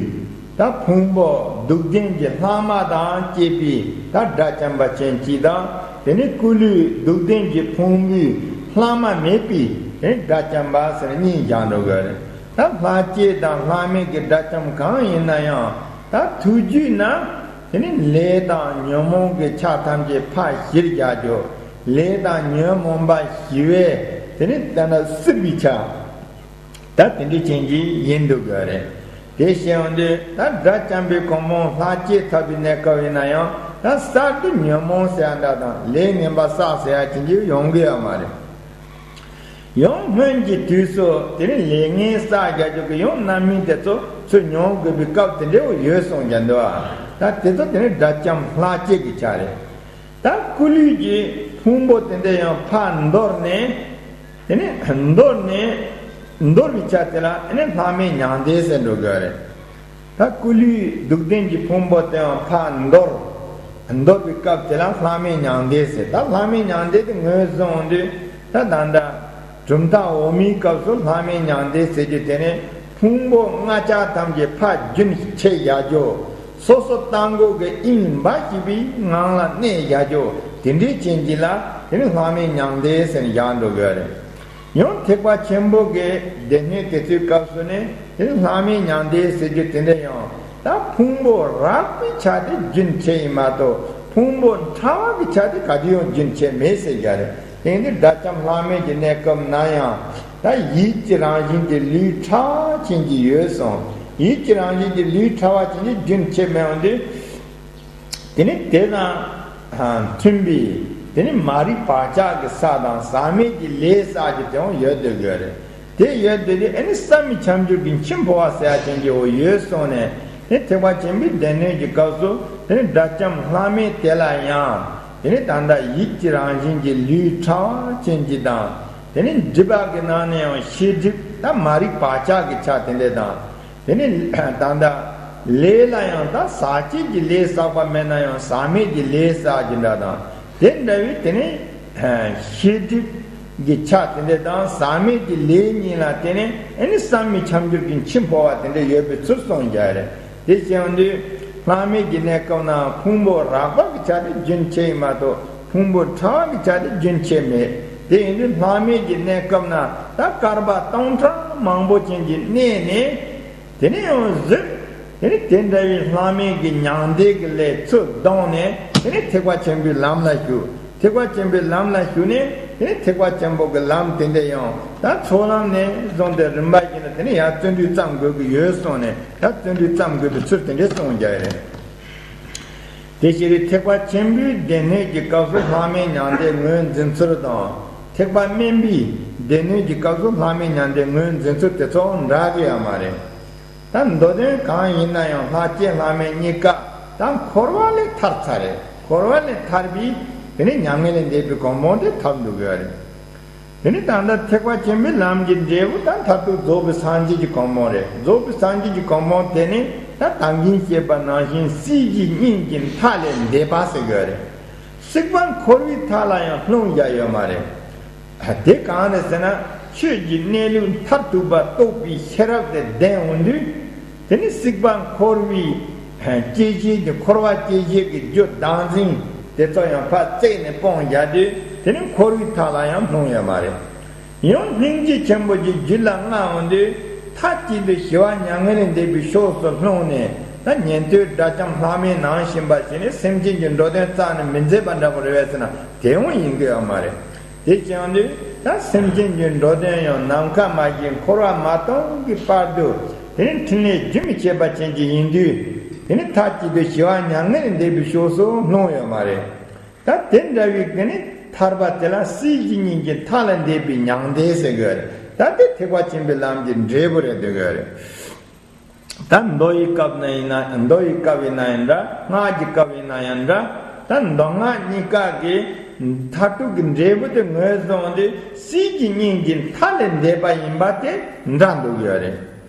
ད་ཕུང་པོ་སྡུག་བདེན་གྱི་ལྷག་མ་དང་བཅས་པའི་ད་དགྲ་བཅོམ་པ་ཅན་གཅིག་དང་། དེ་ནས་སྐུ་ལུས་སྡུག་བདེན་གྱི་ཕུང་པོའི་ལྷག་མ་མེད་པའི་དེ་ནས་དགྲ་བཅོམ་པ་ཟེར་གཉིས་བཞག་འགྲོ་གི་རེད། ད་ལྷག་བཅས་དང་ལྷག་མེད་ཀྱི་དགྲ་བཅོམ་གང་ཡིན་ན་ཡང་ད་ཐུགས་རྒྱུད་ན་དེ་ནི་ལས་དང་ཉོན་མོངས་ཀྱི་ཆ་ཐམས་ཅད་ཕར་ཞིར་བཞག་རྒྱུ། ལས་དང་ཉོན་མོངས་པ་ཞི་བས་དེ་ནི་ད་ནི་བསིལ་བའི་ཆ། ད་དེ་འདྲ་ཅན་གྱི་ཡིན་འདུག་གི་རེད། དེ་བཤད་ཡོང་དུས་ད་དགྲ་བཅོམ་པའི་གོ་འཕང་ལྷག་བཅས་ཐོབ་པའི་གནས་སྐབས་ཡིན་ན་ཡང་ད་གསར་དུ་ཉོན་མོངས་ཟེར་ཡ་འདྲ་དང་ལས་ངན་པ་བསགས་ཟེར་ཡ་ཅན་གྱི་ཡོང་གི་ཡོད་མ་རེད། ཡང་སྔོན་གྱི་དུས་སུ་དེ་ནི་ལས་ངན་བསགས་རྒྱག་རྒྱུ་གི་ཡང་རྣམ་སྨིན་དེ་ཚོ་ཚུར་མྱོང་དགོས་པའི་སྐབས་དེ་འདྲ་བོ་ཡོད་གསུངས་ཀྱང་འདུག་ཨ། ད་དེ་ཚོ་དེ་ནི་དགྲ་བཅོམ་ལྷག་བཅས་ཀྱི་ཆ་རེད། ད་སྐུ་ལུས་ཀྱི་ཕུང་པོ་དེ་འདྲ་ཡང་ཕར་འདོར་ནས། དེ་ནས་འདོར་ནས། འདོར་བའི་ཆ་དེ་ལ་དེ་ནས་ལྷག་མེད་མྱང་འདས་ཟེར་འགྲོ་དགོས་རེད། ད་སྐུ་ལུས་སྡུག་བདེན་གྱི་ཕུང་པོ་དེའང་ཕར་འདོར། འདོར་བའི་སྐབས་དེ་ལ་ལྷག་མེད་མྱང་འདས་ཟེར། ད་ལྷག་མེད་མྱང་འདས་དེ་ངོས་བཟུང་དུས་ད་ད་ལྟ་གྲུབ་མཐའ་འོག་མའི་སྐབས་སུ་ལྷག་མེད་མྱང་འདས་ཟེར་རྒྱུ་དེ་ནས་ཕུང་པོ་ལྔ་ཆ་ཐམས་ཅད་ཕར་རྒྱུན་ཆད་བཞག་རྒྱུ། སོ་སོ་ལྟ་མགོ་གི་དབྱིངས་འབའ་ཞིག་པའི་ངང་ལ་གནས་བཞག་རྒྱུ་དེ་འདྲའི་ཅན་གྱི་ལ་དེ་ནི་ལྷག་མེད་མྱང་འདས་ཟེར་ནས་བཞག་འགྲོ་གི་རེད། ཡང་ཐེག་པ་ཆེན་པོ་གི་སྡེ་སྣོད་དེ་ཚོའི་སྐབས་སུ་ནི་དེ་ནི་ལྷག་མེད་མྱང་འདས་ཟེར་རྒྱུ་དེ་འདྲ་ཡང་ད་ཕུང་པོ་རགས་པའི་ཆ་དེ་རྒྱུན་ཆད་ཡིན་མ་གཏོགས་ཕུང་པོ་ཕྲ་བ་གི་ཆ་དེ་ག་དུས་ཡང་རྒྱུན་ཆད་མེད་ཟེར་རྒྱུ་རེད། དེ་ནི་དགྲ་བཅོམ་ལྷག་མེད་ཀྱི་གནས་སྐབས་ན་ཡང་། ད་ཡིད་ཀྱི་རང་བཞིན་གྱི་ལུས་ཕྲ་བ་ཅན་གྱི་ཡོད་གསུངས། ཡིད་ཀྱི་རང་བཞིན་གྱི་ལུས་ཕྲ་བ་ཅན་གྱི་རྒྱུན་ཆད་མེད་འོང་དུས། དེ་ནི་དེ་དང་མཐུན་པའི་དེ་ནི་མ་རིག་བག་ཆགས་ཀྱི་ས་དང་ཟག་མེད་ཀྱི་ལས་བསགས་ཀྱི་དེ་འོང་ཡོད་དུ་དགོས་རེད། དེ་ཡོད་དུ་དེ་ཨ་ནི་བསམ་མི་ཁྱབ་འཇུག་གི་འཆི་འཕོ་བ་ཟེར་ཡ་ཅན་གྱི་འོ་ཡོད་གསུངས་ནས་དེ་ཐེག་པ་ཆེན་པོའི་སྡེ་སྣོད་ཀྱི་སྐབས་སུ་དེ་ནི་དགྲ་བཅོམ་ལྷག་མེད་དེ་ལ་ཡང་དེ་ནི་ད་ལྟ་ཡིད་ཀྱི་རང་བཞིན་གྱི་ལུས་ཕྲ་བ་ཅན་གྱི་དང་། དེ་ནི་སྒྲིབ་པ་གི་ནང་ནས་ཡང་ཤེས་སྒྲིབ་ད་མ་རིག་བག་ཆགས་ཀྱི་ཆ་དེ་འདྲ་དང་། དེ་ནི་ད་ལྟ་ལས་ལ་ཡང་ད་ཟག་བཅས་ཀྱི་ལས་བསགས་པ་མེད་ན་ཡང་ཟག་མེད་ཀྱི་ལས་བསགས་ཀྱི་འདྲ་དང་དེ་འདྲ་བའི་དེ་ནི་ཤེས་སྒྲིབ་ཀྱི་ཆ་དེ་འདྲ་དང་ཟག་མེད་ཀྱི་ལས་གཉིས་ལ་དེ་ནི་ཨ་ནི་བསམ་མི་ཁྱབ་འཇུག་གི་འཆི་འཕོ་བ་དེ་འདྲ་ཡོད་པའི་ཚུལ་གསུངས་རྒྱུ་རེད། དེ་བྱས་ཡོང་དུས་ལྷག་མེད་ཀྱི་གནས་སྐབས་ན་ཕུང་པོ་རགས་པ་གི་ཆ་དེ་རྒྱུན་ཆད་ཡིན་མ་གཏོགས། ཕུང་པོ་ཕྲ་བ་གི་ཆ་དེ་རྒྱུན་ཆད་མེད། དེ་ཡིན་དུས་ལྷག་མེད་ཀྱི་གནས་སྐབས་ན་ད་བསྐལ་པ་སྟོང་ཕྲག་མང་པོ་ཅན་གྱི་གནས་ནས། དེ་ནས་ཡང་གཟོད། དེ་ནས་དེ་འདྲ་བའི་ལྷག་མེད་ཀྱི་མྱང་འདས་ཀྱི་ལས་ཚུར་བསྡོངས་ནས་དེ་ནས་ཐེག་པ་ཆེན་པོའི་ལམ་ལ་ཞུགས། ཐེག་པ་ཆེན་པོའི་ལམ་ལ་ཞུགས་ནས་དེ་ནས་ཐེག་པ་ཆེན་པོ་གི་ལམ་དེ་འདྲ་ཡང་ད་ཚོགས་ལམ་ནས་བཟུང་སྟེ་རིམ་པ་བཞིན་དུ་དེ་ནས་ཡར་བརྩོན་འགྲུས་བརྩམ་དགོས་ཀྱི་ཡོད་གསུངས་ནས་ད་བརྩོན་འགྲུས་བརྩམ་དགོས་པའི་ཚུལ་དེ་འདྲ་གསུངས་རྒྱུ་རེད། དེ་ཕྱིར་ཐེག་པ་ཆེན་པོའི་སྡེ་སྣོད་ཀྱི་སྐབས་སུ་ལྷག་མེད་མྱང་འདས་ངོས་འཛིན་ཚུལ་དང་། ཐེག་པ་དམན་པའི་སྡེ་སྣོད་ཀྱི་སྐབས་སུ་ལྷག་མེད་མྱང་འདས་ངོས་འཛིན་ཚུལ་དེ་ཚོ་འདྲ་གི་ཡོད་མ་རེད། ད་མདོ་དོན་གང་ཡིན་ན་ཡང་ལྷག་བཅས་ལྷག་མེད་གཉིས་ཀ་ད་འཁོར་བ་ལས་ཐར་ཚར་རེད། འཁོར་བ་ལས་ཐར་བའི་དེ་ནི་མྱ་ངན་ལས་འདས་པའི་གོ་འཕང་དེ་ཐོབ་འདུག་གི་ཡོད་རེད། དེ་ནི་ད་ལྟ་ཐེག་པ་ཆེན་པོའི་ལམ་གྱི་འབྲས་བུ་ད་མཐར་ཐུག་རྫོགས་པའི་སངས་རྒྱས་ཀྱི་གོ་འཕང་རེད། རྫོགས་པའི་སངས་རྒྱས་ཀྱི་གོ་འཕང་དེ་ནི་ད་ད་གིན་བཤད་པ་ནང་བཞིན་སྲིད་ཞིའི་སྙིང་གི་མཐའ་ལས་འདས་པ་ཟེར་གྱི་ཡོད་རེད། སྲིད་པ་འཁོར་བའི་མཐའ་ལ་ཡང་ལྷུང་བཞག་ཡོད་མ་རེད། དེ་གང་རེད་ཟེར་ན་ཆོས་ཀྱི་གནས་ལུགས་མཐར་ཐུག་པ་རྟོགས་པའི་ཤེས་རབ་དེ་ལྡན་འོང་དུས། དེ་ནི་སྲིད་པ་འཁོར་བའི་སྐྱེ་བྱེད་ཀྱི་འཁོར་བ་སྐྱེ་བྱེད་ཀྱི་རྒྱུ་བདག་འཛིན་དེ་ཚོ་ཡང་ཕར་བརྩེགས་ནས་སྤོང་བཞག་དུས་དེ་ནི་འཁོར་བའི་མཐའ་ལ་ཡང་ལྷུང་ཡོད་མ་རེད། ཡང་སྙིང་རྗེ་ཆེན་པོ་གྱི་རྒྱུད་ལ་མངའ་འོང་དུས་མཐའ་གཅིག་ཏུ་ཞི་བ་མྱ་ངན་ལས་འདས་པའི་ཕྱོགས་སུ་ལྷུང་ནས་ད་ཉན་ཐོས་དགྲ་བཅོམ་ལྷག་མེད་ནང་བཞིན་པ་ཞིག་ནི་སེམས་ཅན་གྱི་འགྲོ་དོན་རྩ་ནས་མི་མཛད་པ་འདྲ་པོ་རེད་པས་ཟེར་ན་དེ་འོང་ཡིན་གྱི་ཡོད་མ་རེད། དེ་བྱུང་དུས་ད་སེམས་ཅན་གྱི་འགྲོ་དོན་ཡང་ནམ་མཁའ་མ་བཞིན་འཁོར་བ་མ་སྟོངས་ཀྱི་བར་དུ་དེ་ནི་འཕྲིན་ལས་རྒྱུན་མི་ཆད་པ་ཅན་གྱི་ཡིན་དུས་དེ་ནི་མཐའ་གཅིག་ཏུ་ཞི་བ་མྱ་ངན་ལས་འདས་པའི་ཕྱོགས་སུ་ལྷུང་ཡོད་མ་རེད། ད་དེ་འདྲ་བའི་དེ་ནི་ཐར་པ་དེ་ལ་སྲིད་ཞིའི་སྙིང་གི་མཐའ་ལས་འདས་པའི་མྱང་འདས་ཟེར་གྱི་ཡོད་རེད། ད་དེ་ཐེག་པ་ཆེན་པོའི་ལམ་གྱི་འབྲས་བུ་རེད་འདོད་ཀྱི་ཡོད་རེད། ད་མདོ་ཡི་སྐབས་ན་ཡིན་ན་མདོ་ཡི་སྐབས་ཡིན་ན་ཡང་འདྲ། སྔགས་ཀྱི་སྐབས་ཡིན་ན་ཡང་འདྲ། ད་མདོ་སྔགས་གཉིས་ཀ་གི་མཐར་ཐུག་གི་འབྲས་བུ་དེ་ངོས་བཟུང་དུས་སྲིད་ཀྱི་སྙིང་གི་མཐའ་ལས་འདས་པ་ཡིན་པ་དེ་འདྲ་འདོད་ཀྱི་ཡོད་རེད།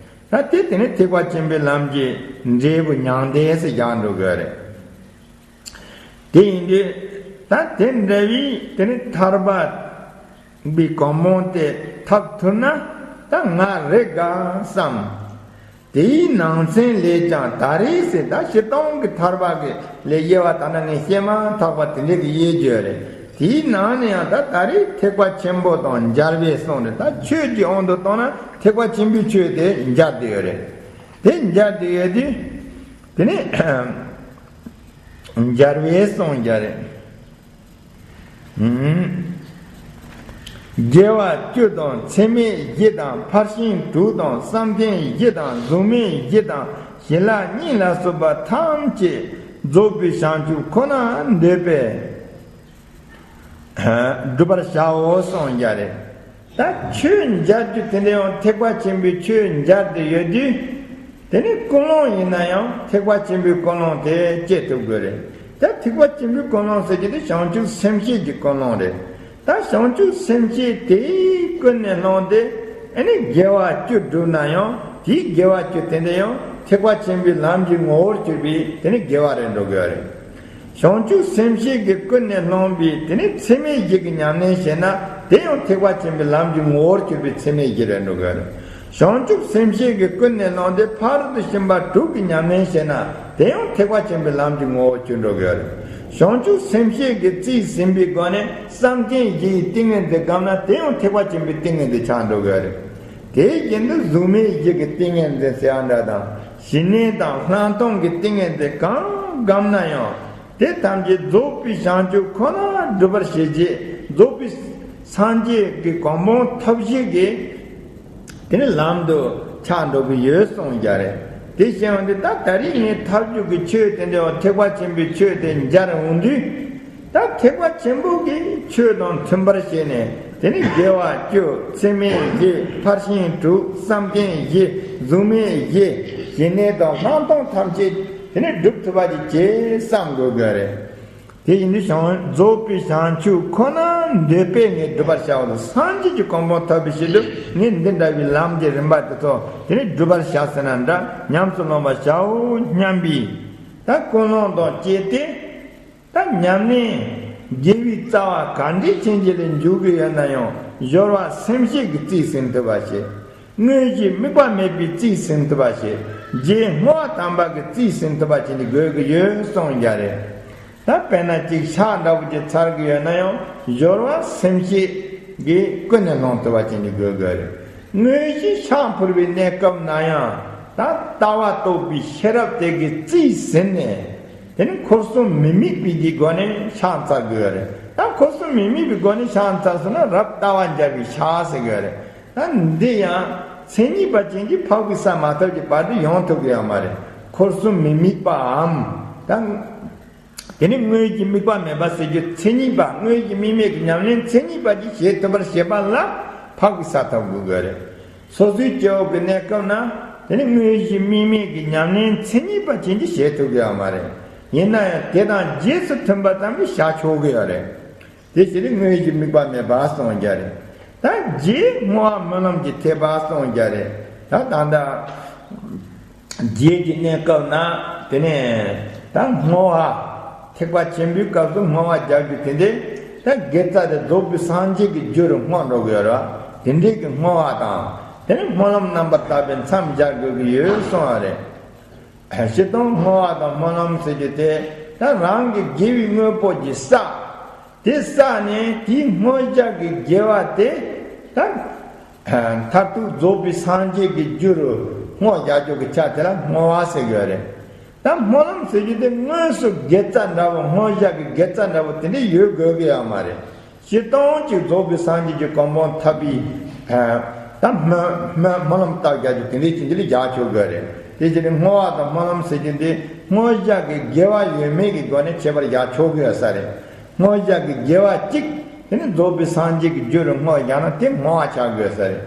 ད་དེ་དེ་ནི་ཐེག་པ་ཆེན་པོའི་ལམ་གྱི་འབྲས་བུ་མྱང་འདས་ཟེར་བཞག་འདོད་ཀྱི་ཡོད་རེད། དེ་ཡིན་དུས་ད་དེ་འདྲ་བའི་དེ་ནི་ཐར་པ་པའི་གོ་འཕང་དེ་ཐོབ་ཐུབ་ན་ད་ང་རེད་དགའ་བསམ། དེའི་ནང་ཚན་ལས་ཀྱང་ད་རེས་ཟེར་ད་སྤྱིར་བཏང་གི་ཐར་པ་གི་ལས་དབྱེ་བ་ད་ནི་ངས་བཤད་མ་ཐག་པ་དེ་འདྲ་གི་དབྱེ་རྒྱུ་རེད། དེའི་ནང་ནས་ཡང་ད་ད་རེས་ཐེག་པ་ཆེན་པོ་དང་སྦྱར་བའི་གསུང་རེད། ད་ཆོས་ཀྱི་དབང་དུ་བཏང་ན་ཐེག་པ་ཆེན་པོའི་ཆོས་དེ་སྦྱར་བསྡད་ཡོད་རེད། དེ་སྦྱར་བསྡད་ཡོད་དུས་དེ་ནི། སྦྱར་བའི་གསུང་རྒྱ་རེད། དགེ་བ་བཅུ་དང་ཚད་མེད་བཞི་དང་ཕར་ཕྱིན་དྲུག་དང་བསམ་གཏན་བཞི་དང་གཟུགས་མེད་བཞི་དང་བྱིན་རླབས་གཉིས་ལ་སོགས་པ་ཐམས་ཅད་རྫོགས་པའི་བྱང་ཆུབ་ཁོ་ན་འདོད་པས། སྒྲུབ་པར་བྱའོ་གསུངས་ཀྱང་རེད། ད་ཆོས་མཇལ་རྒྱུ་དེ་འདྲ་ཡང་ཐེག་པ་ཆེན་པོའི་ཆོས་མཇལ་དུ་ཡོད་དུས། དེ་ནི་ཀུན་སློང་ཡིན་ན་ཡང་ཐེག་པ་ཆེན་པོའི་ཀུན་སློང་དེ་སྐྱེ་ཐུབ་དགོས་རེད། ད་ཐེག་པ་ཆེན་པོའི་ཀུན་སློང་ཟེར་གྱི་དེ་བྱང་ཆུབ་སེམས་བསྐྱེད་ཀྱི་ཀུན་སློང་རེད། ད་བྱང་ཆུབ་སེམས་བསྐྱེད་དེའི་ཀུན་ནས་བསླངས་ཏེ་ཨ་ནི་དགེ་བ་བཅུ་བསྒྲུབས་ན་ཡང་དེའི་དགེ་བ་བཅུ་དེ་འདྲ་ཡང་ཐེག་པ་ཆེན་པོའི་ལམ་གྱི་ངོ་བོར་གྱུར་པའི་དེ་ནི་དགེ་བ་རེད་འགྲོ་དགོས་རེད། བྱང་ཆུབ་སེམས་བསྐྱེད་ཀྱི་ཀུན་ནས་བསླངས་པའི་དེ་ནི་ཚད་མེད་བཞི་གི་ཉམས་ལེན་བྱས་ན་དེ་ཡང་ཐེག་པ་ཆེན་པོའི་ལམ་གྱི་ངོ་བོར་གྱུར་པའི་ཚད་མེད་བཞི་རེད་འགྲོ་དགོས་རེད། བྱང་ཆུབ་སེམས་བསྐྱེད་ཀྱིས་ཀུན་ནས་བསླངས་ཏེ་ཕ་རོལ་ཏུ་ཕྱིན་པ་དྲུག་གི་ཉམས་ལེན་བྱས་ན་དེ་ཡང་ཐེག་པ་ཆེན་པོའི་ལམ་གྱི་ངོ་བོར་གྱུར་འགྲོ་གི་ཡོད་རེད། བྱང་ཆུབ་སེམས་བསྐྱེད་ཀྱིས་རྩིས་ཟིན་པའི་སྒོ་ནས་བསམ་གཏན་བཞི་ཡི་ཏིང་ངེ་འཛིན་བསྒོམས་ན་དེ་ཡང་ཐེག་པ་ཆེན་པོའི་ཏིང་ངེ་འཛིན་ཆགས་འགྲོ་གི་ཡོད་རེད། དེའི་རྒྱུན་དུ་གཟུགས་མེད་བཞི་གི་ཏིང་ངེ་འཛིན་ཟེར་བ་འདྲ་དང་། ཞི་གནས་དང་ལྷག་མཐོང་གི་ཏིང་ངེ་འཛིན་གང་བསྒོམས་ན་ཡང་དེ་ཐམས་ཅད་རྫོགས་པའི་བྱང་ཆུབ་ཁོ་ན་སྒྲུབ་པར་བྱེད་ཅེས་རྫོགས་པའི་སངས་རྒྱས་ཀྱི་གོ་འཕང་ཐོབ་བྱེད་ཀྱི་དེ་ནི་ལམ་དུ་ཆགས་འགྲོ་གི་ཡོད་གསུངས་ཀྱི་རེད། དེ་བྱས་ཡོང་དུས་ད་ད་རེས་ངས་ཐབས་སྒྱུར་གྱི་ཆོས་དེ་འདྲ་ཐེག་པ་ཆེན་པོའི་ཆོས་དེ་སྦྱར་འོང་དུས། ད་ཐེག་པ་ཆེན་པོ་གི་ཆོས་དང་མཐུན་པར་བྱས་ནས་དེ་ནི་དགེ་བ་བཅུ། ཚད་མེད་བཞི། ཕར་ཕྱིན་དྲུག། བསམ་གཏན་བཞི། གཟུགས་མེད་བཞི། ཞི་གནས་དང་ལྷག་མཐོང་ཐམས་ཅད་དེ་ནི་སྒྲུབ་ཐུབ་པ་ཅིག་བྱེད་བསམ་དགོས་ཀྱི་རེད། དེ་ཡིན་དུས་བྱང་རྫོགས་པའི་བྱང་ཆུབ་ཁོ་ན་འདོད་པས་ངས་སྒྲུབ་པར་བྱའོ། སངས་རྒྱས་ཀྱི་གོ་འཕང་ཐོབ་པའི་ཕྱིར་དུ་ངས་འདི་འདྲ་བའི་ལམ་གྱི་རིམ་པ་དེ་ཚོ་དེ་ནི་སྒྲུབ་པར་བྱ་ཟེར་ན་འདྲ། ཉམས་སུ་ལོངས་པར་བྱའོ་སྙམ་པའི་ད་ཀུན་སློང་དང་བཅས་ཏེ། ད་ཉམས་ལེན་དགེ་བའི་རྩ་བ་ག་འདྲའི་ཕྱིན་ཅི་ལས་འཇུག་གི་ཡོད་ན་ཡང་སྦྱོར་བ་སེམས་བསྐྱེད་ཀྱི་རྩིས་ཟིན་ཐུབ་པ་བྱེད། དངོས་གཞི་དམིགས་པ་མེད་པའི་རྩིས་ཟིན་ཐུབ་པ་བྱེད། རྗེས་བསྔོ་བ་དམ་པ་གི་རྩིས་ཟིན་ཐུབ་པ་བྱེད་ནི་དགོས་ཀྱི་ཡོད་གསུངས་ཀྱི་རེད། ད་དཔེར་ན་གཅིག་ཕྱག་འདྲ་པོ་ཅིག་འཚལ་གྱི་ཡོད་ན་ཡང་སྦྱོར་བ་སེམས་བསྐྱེད་ཀྱིས་ཀུན་ནས་སློང་ཐུབ་པ་བྱེད་ནི་དགོས་ཀྱི་རེད། དངོས་གཞི་ཕྱག་ཕུལ་བའི་གནས་སྐབས་ན་ཡང་ད་ལྟ་བ་རྟོགས་པའི་ཤེས་རབ་དེ་གིས་རྩིས་ཟིན་ནས། དེ་ནི་འཁོར་གསུམ་མི་དམིགས་པའི་གི་སྒོ་ནས་ཕྱག་འཚལ་དགོས་རེད། ད་འཁོར་གསུམ་མི་དམིགས་པའི་སྒོ་ནས་ཕྱག་འཚལ་སོང་ན་རབ་ལྟ་བ་འཇལ་བའི་ཕྱག་ཟེར་དགོས་རེད། ད་འདི་ཡང་མཚན་ཉིད་པ་ཅན་གྱིས་འཕགས་པའི་ས་མ་ཐོབ་ཀྱི་བར་དུ་ཡོང་ཐུབ་ཀྱི་ཡོད་མ་རེད། འཁོར་གསུམ་མི་དམིགས་པའམ། ད་དེ་ནི་དངོས་གཞི་དམིགས་པ་མེད་པ་ཟེར་རྒྱུ་མཚན་ཉིད་པ། དངོས་གཞི་དམིགས་མེད་ཀྱི་ཉམས་ལེན་མཚན་ཉིད་པ་ཅིག་བྱེད་ཐུབ་པར་བྱེད་པ་ལ་འཕགས་པའི་ས་ཐོབ་དགོས་དགོས་རེད། སོ་སོའི་སྐྱེ་བོ་གི་གནས་སྐབས་ན་དེ་ནི་དངོས་གཞི་དམིགས་མེད་ཀྱི་ཉམས་ལེན་མཚན་ཉིད་པ་ཅན་གྱིས་བྱེད་ཐུབ་ཀྱི་ཡོད་མ་རེད། ཡིན་ན་ཡང་དེ་དང་རྗེས་སུ་མཐུན་པ་ཙམ་གྱིས་བྱ་ཆོག་གི་ཡོད་རེད། དེ་ཕྱིར་དངོས་གཞི་དམིགས་པ་མེད་པ་གསུངས་ཀྱི་རེད། ད་རྗེས་བསྔོ་བ་སྨོན་ལམ་གྱི་ཐེག་པ་གསུངས་ཀྱི་རེད། ད་ད་ལྟ་རྗེས་ཀྱི་གནས་སྐབས་ན་དེ་ནས་ད་བསྔོ་བ། ཐེག་པ་ཆེན་པོའི་སྐབས་སུ་བསྔོ་བ་རྒྱག་རྒྱུ་དེ་འདྲའི་ད་དགེ་རྩ་དེ་རྫོགས་པའི་སངས་རྒྱས་ཀྱི་རྒྱུ་རུ་བསྔོ་འགྲོ་གི་ཡོད་རེད་བ། དེ་འདྲའི་གི་བསྔོ་བ་དང་དེ་ནས་སྨོན་ལམ་རྣམ་པར་དག་པས་མཚམས་སྦྱར་དགོས་ཀྱི་ཡོད་གསུངས་པ་རེད། སྤྱིར་བཏང་བསྔོ་བ་དང་སྨོན་ལམ་ཟེར་རྒྱུ་དེ་ད་རང་གི་དགེ་བའི་དངོས་པོ་ཅིག་བསགས། དེ་བསགས་ནས་དེའི་བསྔོ་བྱ་གི་དགེ་བ་དེ་ད་མཐར་ཐུག་རྫོགས་པའི་སངས་རྒྱས་ཀྱི་རྒྱུ་རུ་བསྔོ་བྱ་རྒྱུ་གི་ཆ་དེ་ལ་བསྔོ་བ་ཟེར་གྱི་ཡོད་རེད། ད་སྨོན་ལམ་ཟེར་རྒྱུ་དེ་དངོས་སུ་དགེ་རྩ་འདྲ་བོ་བསྔོ་བྱ་གི་དགེ་རྩ་འདྲ་བོ་དེ་འདྲ་ཡོད་དགོས་ཀྱི་ཡོད་མ་རེད། སྤྱིར་བཏང་གཅིག་རྫོགས་པའི་སངས་རྒྱས་ཀྱི་གོ་འཕང་ཐོབ་པའི་ད་སྨོན་སྨོན་སྨོན་ལམ་བཏབ་རྒྱག་རྒྱུ་དེ་འདྲའི་ཅིག་འདི་ལ་རྒྱག་ཆོག་གི་རེད། དེ་ཕྱིར་བསྔོ་བ་དང་སྨོན་ལམ་ཟེར་རྒྱུ་འདི་བསྔོ་བྱ་གི་དགེ་བ་ཡོད་མེད་ཀྱི་སྒོ་ནས་ཁྱད་པར་རྒྱག་ཆོག་གི་ཡོད་ས་རེད། བསྔོ་བྱ་གི་དགེ་བ་གཅིག་དེ་ནི་རྫོགས་པའི་སངས་རྒྱས་ཀྱི་རྒྱུ་རུ་བསྔོ་བ་རྒྱག་ན་དེ་བསྔོ་བ་ཆགས་དགོས་ས་རེད།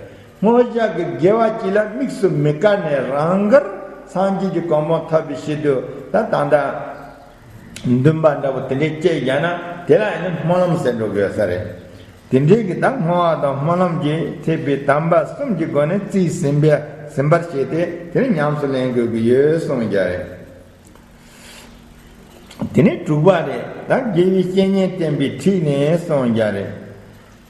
བསྔོ་བྱ་གི་དགེ་བ་གཅིག་ལ་དམིགས་སུ་མི་བཀར་ནས་རང་དགར་སངས་རྒྱས་ཀྱི་གོ་འཕང་ཐོབ་པའི་ཕྱིར་དུ་ད་ད་ལྟ་འདུན་པ་འདྲ་པོ་དེ་འདྲའི་སྐྱེས་བཞག་ན་དེ་ལ་ཡང་ན་སྨོན་ལམ་ཟེར་འགྲོ་དགོས་ས་རེད། དེ་འདྲའི་གི་ད་བསྔོ་བ་དང་སྨོན་ལམ་གྱི་ཐེག་པའི་དམ་པ་གསུམ་གྱི་སྒོ་ནས་རྩིས་ཟིན་པའི་ཟིན་པར་བྱས་ཏེ་དེ་ནི་ཉམས་སུ་ལེན་དགོས་ཀྱི་ཡོད་གསུངས་ཀྱི་རེད། དེ་ནས་དྲུག་པ་རེད། ད་དགེ་བའི་བཤེས་གཉེན་བསྟེན་པའི་ཁྲིད་ནས་གསུངས་ཀྱི་རེད།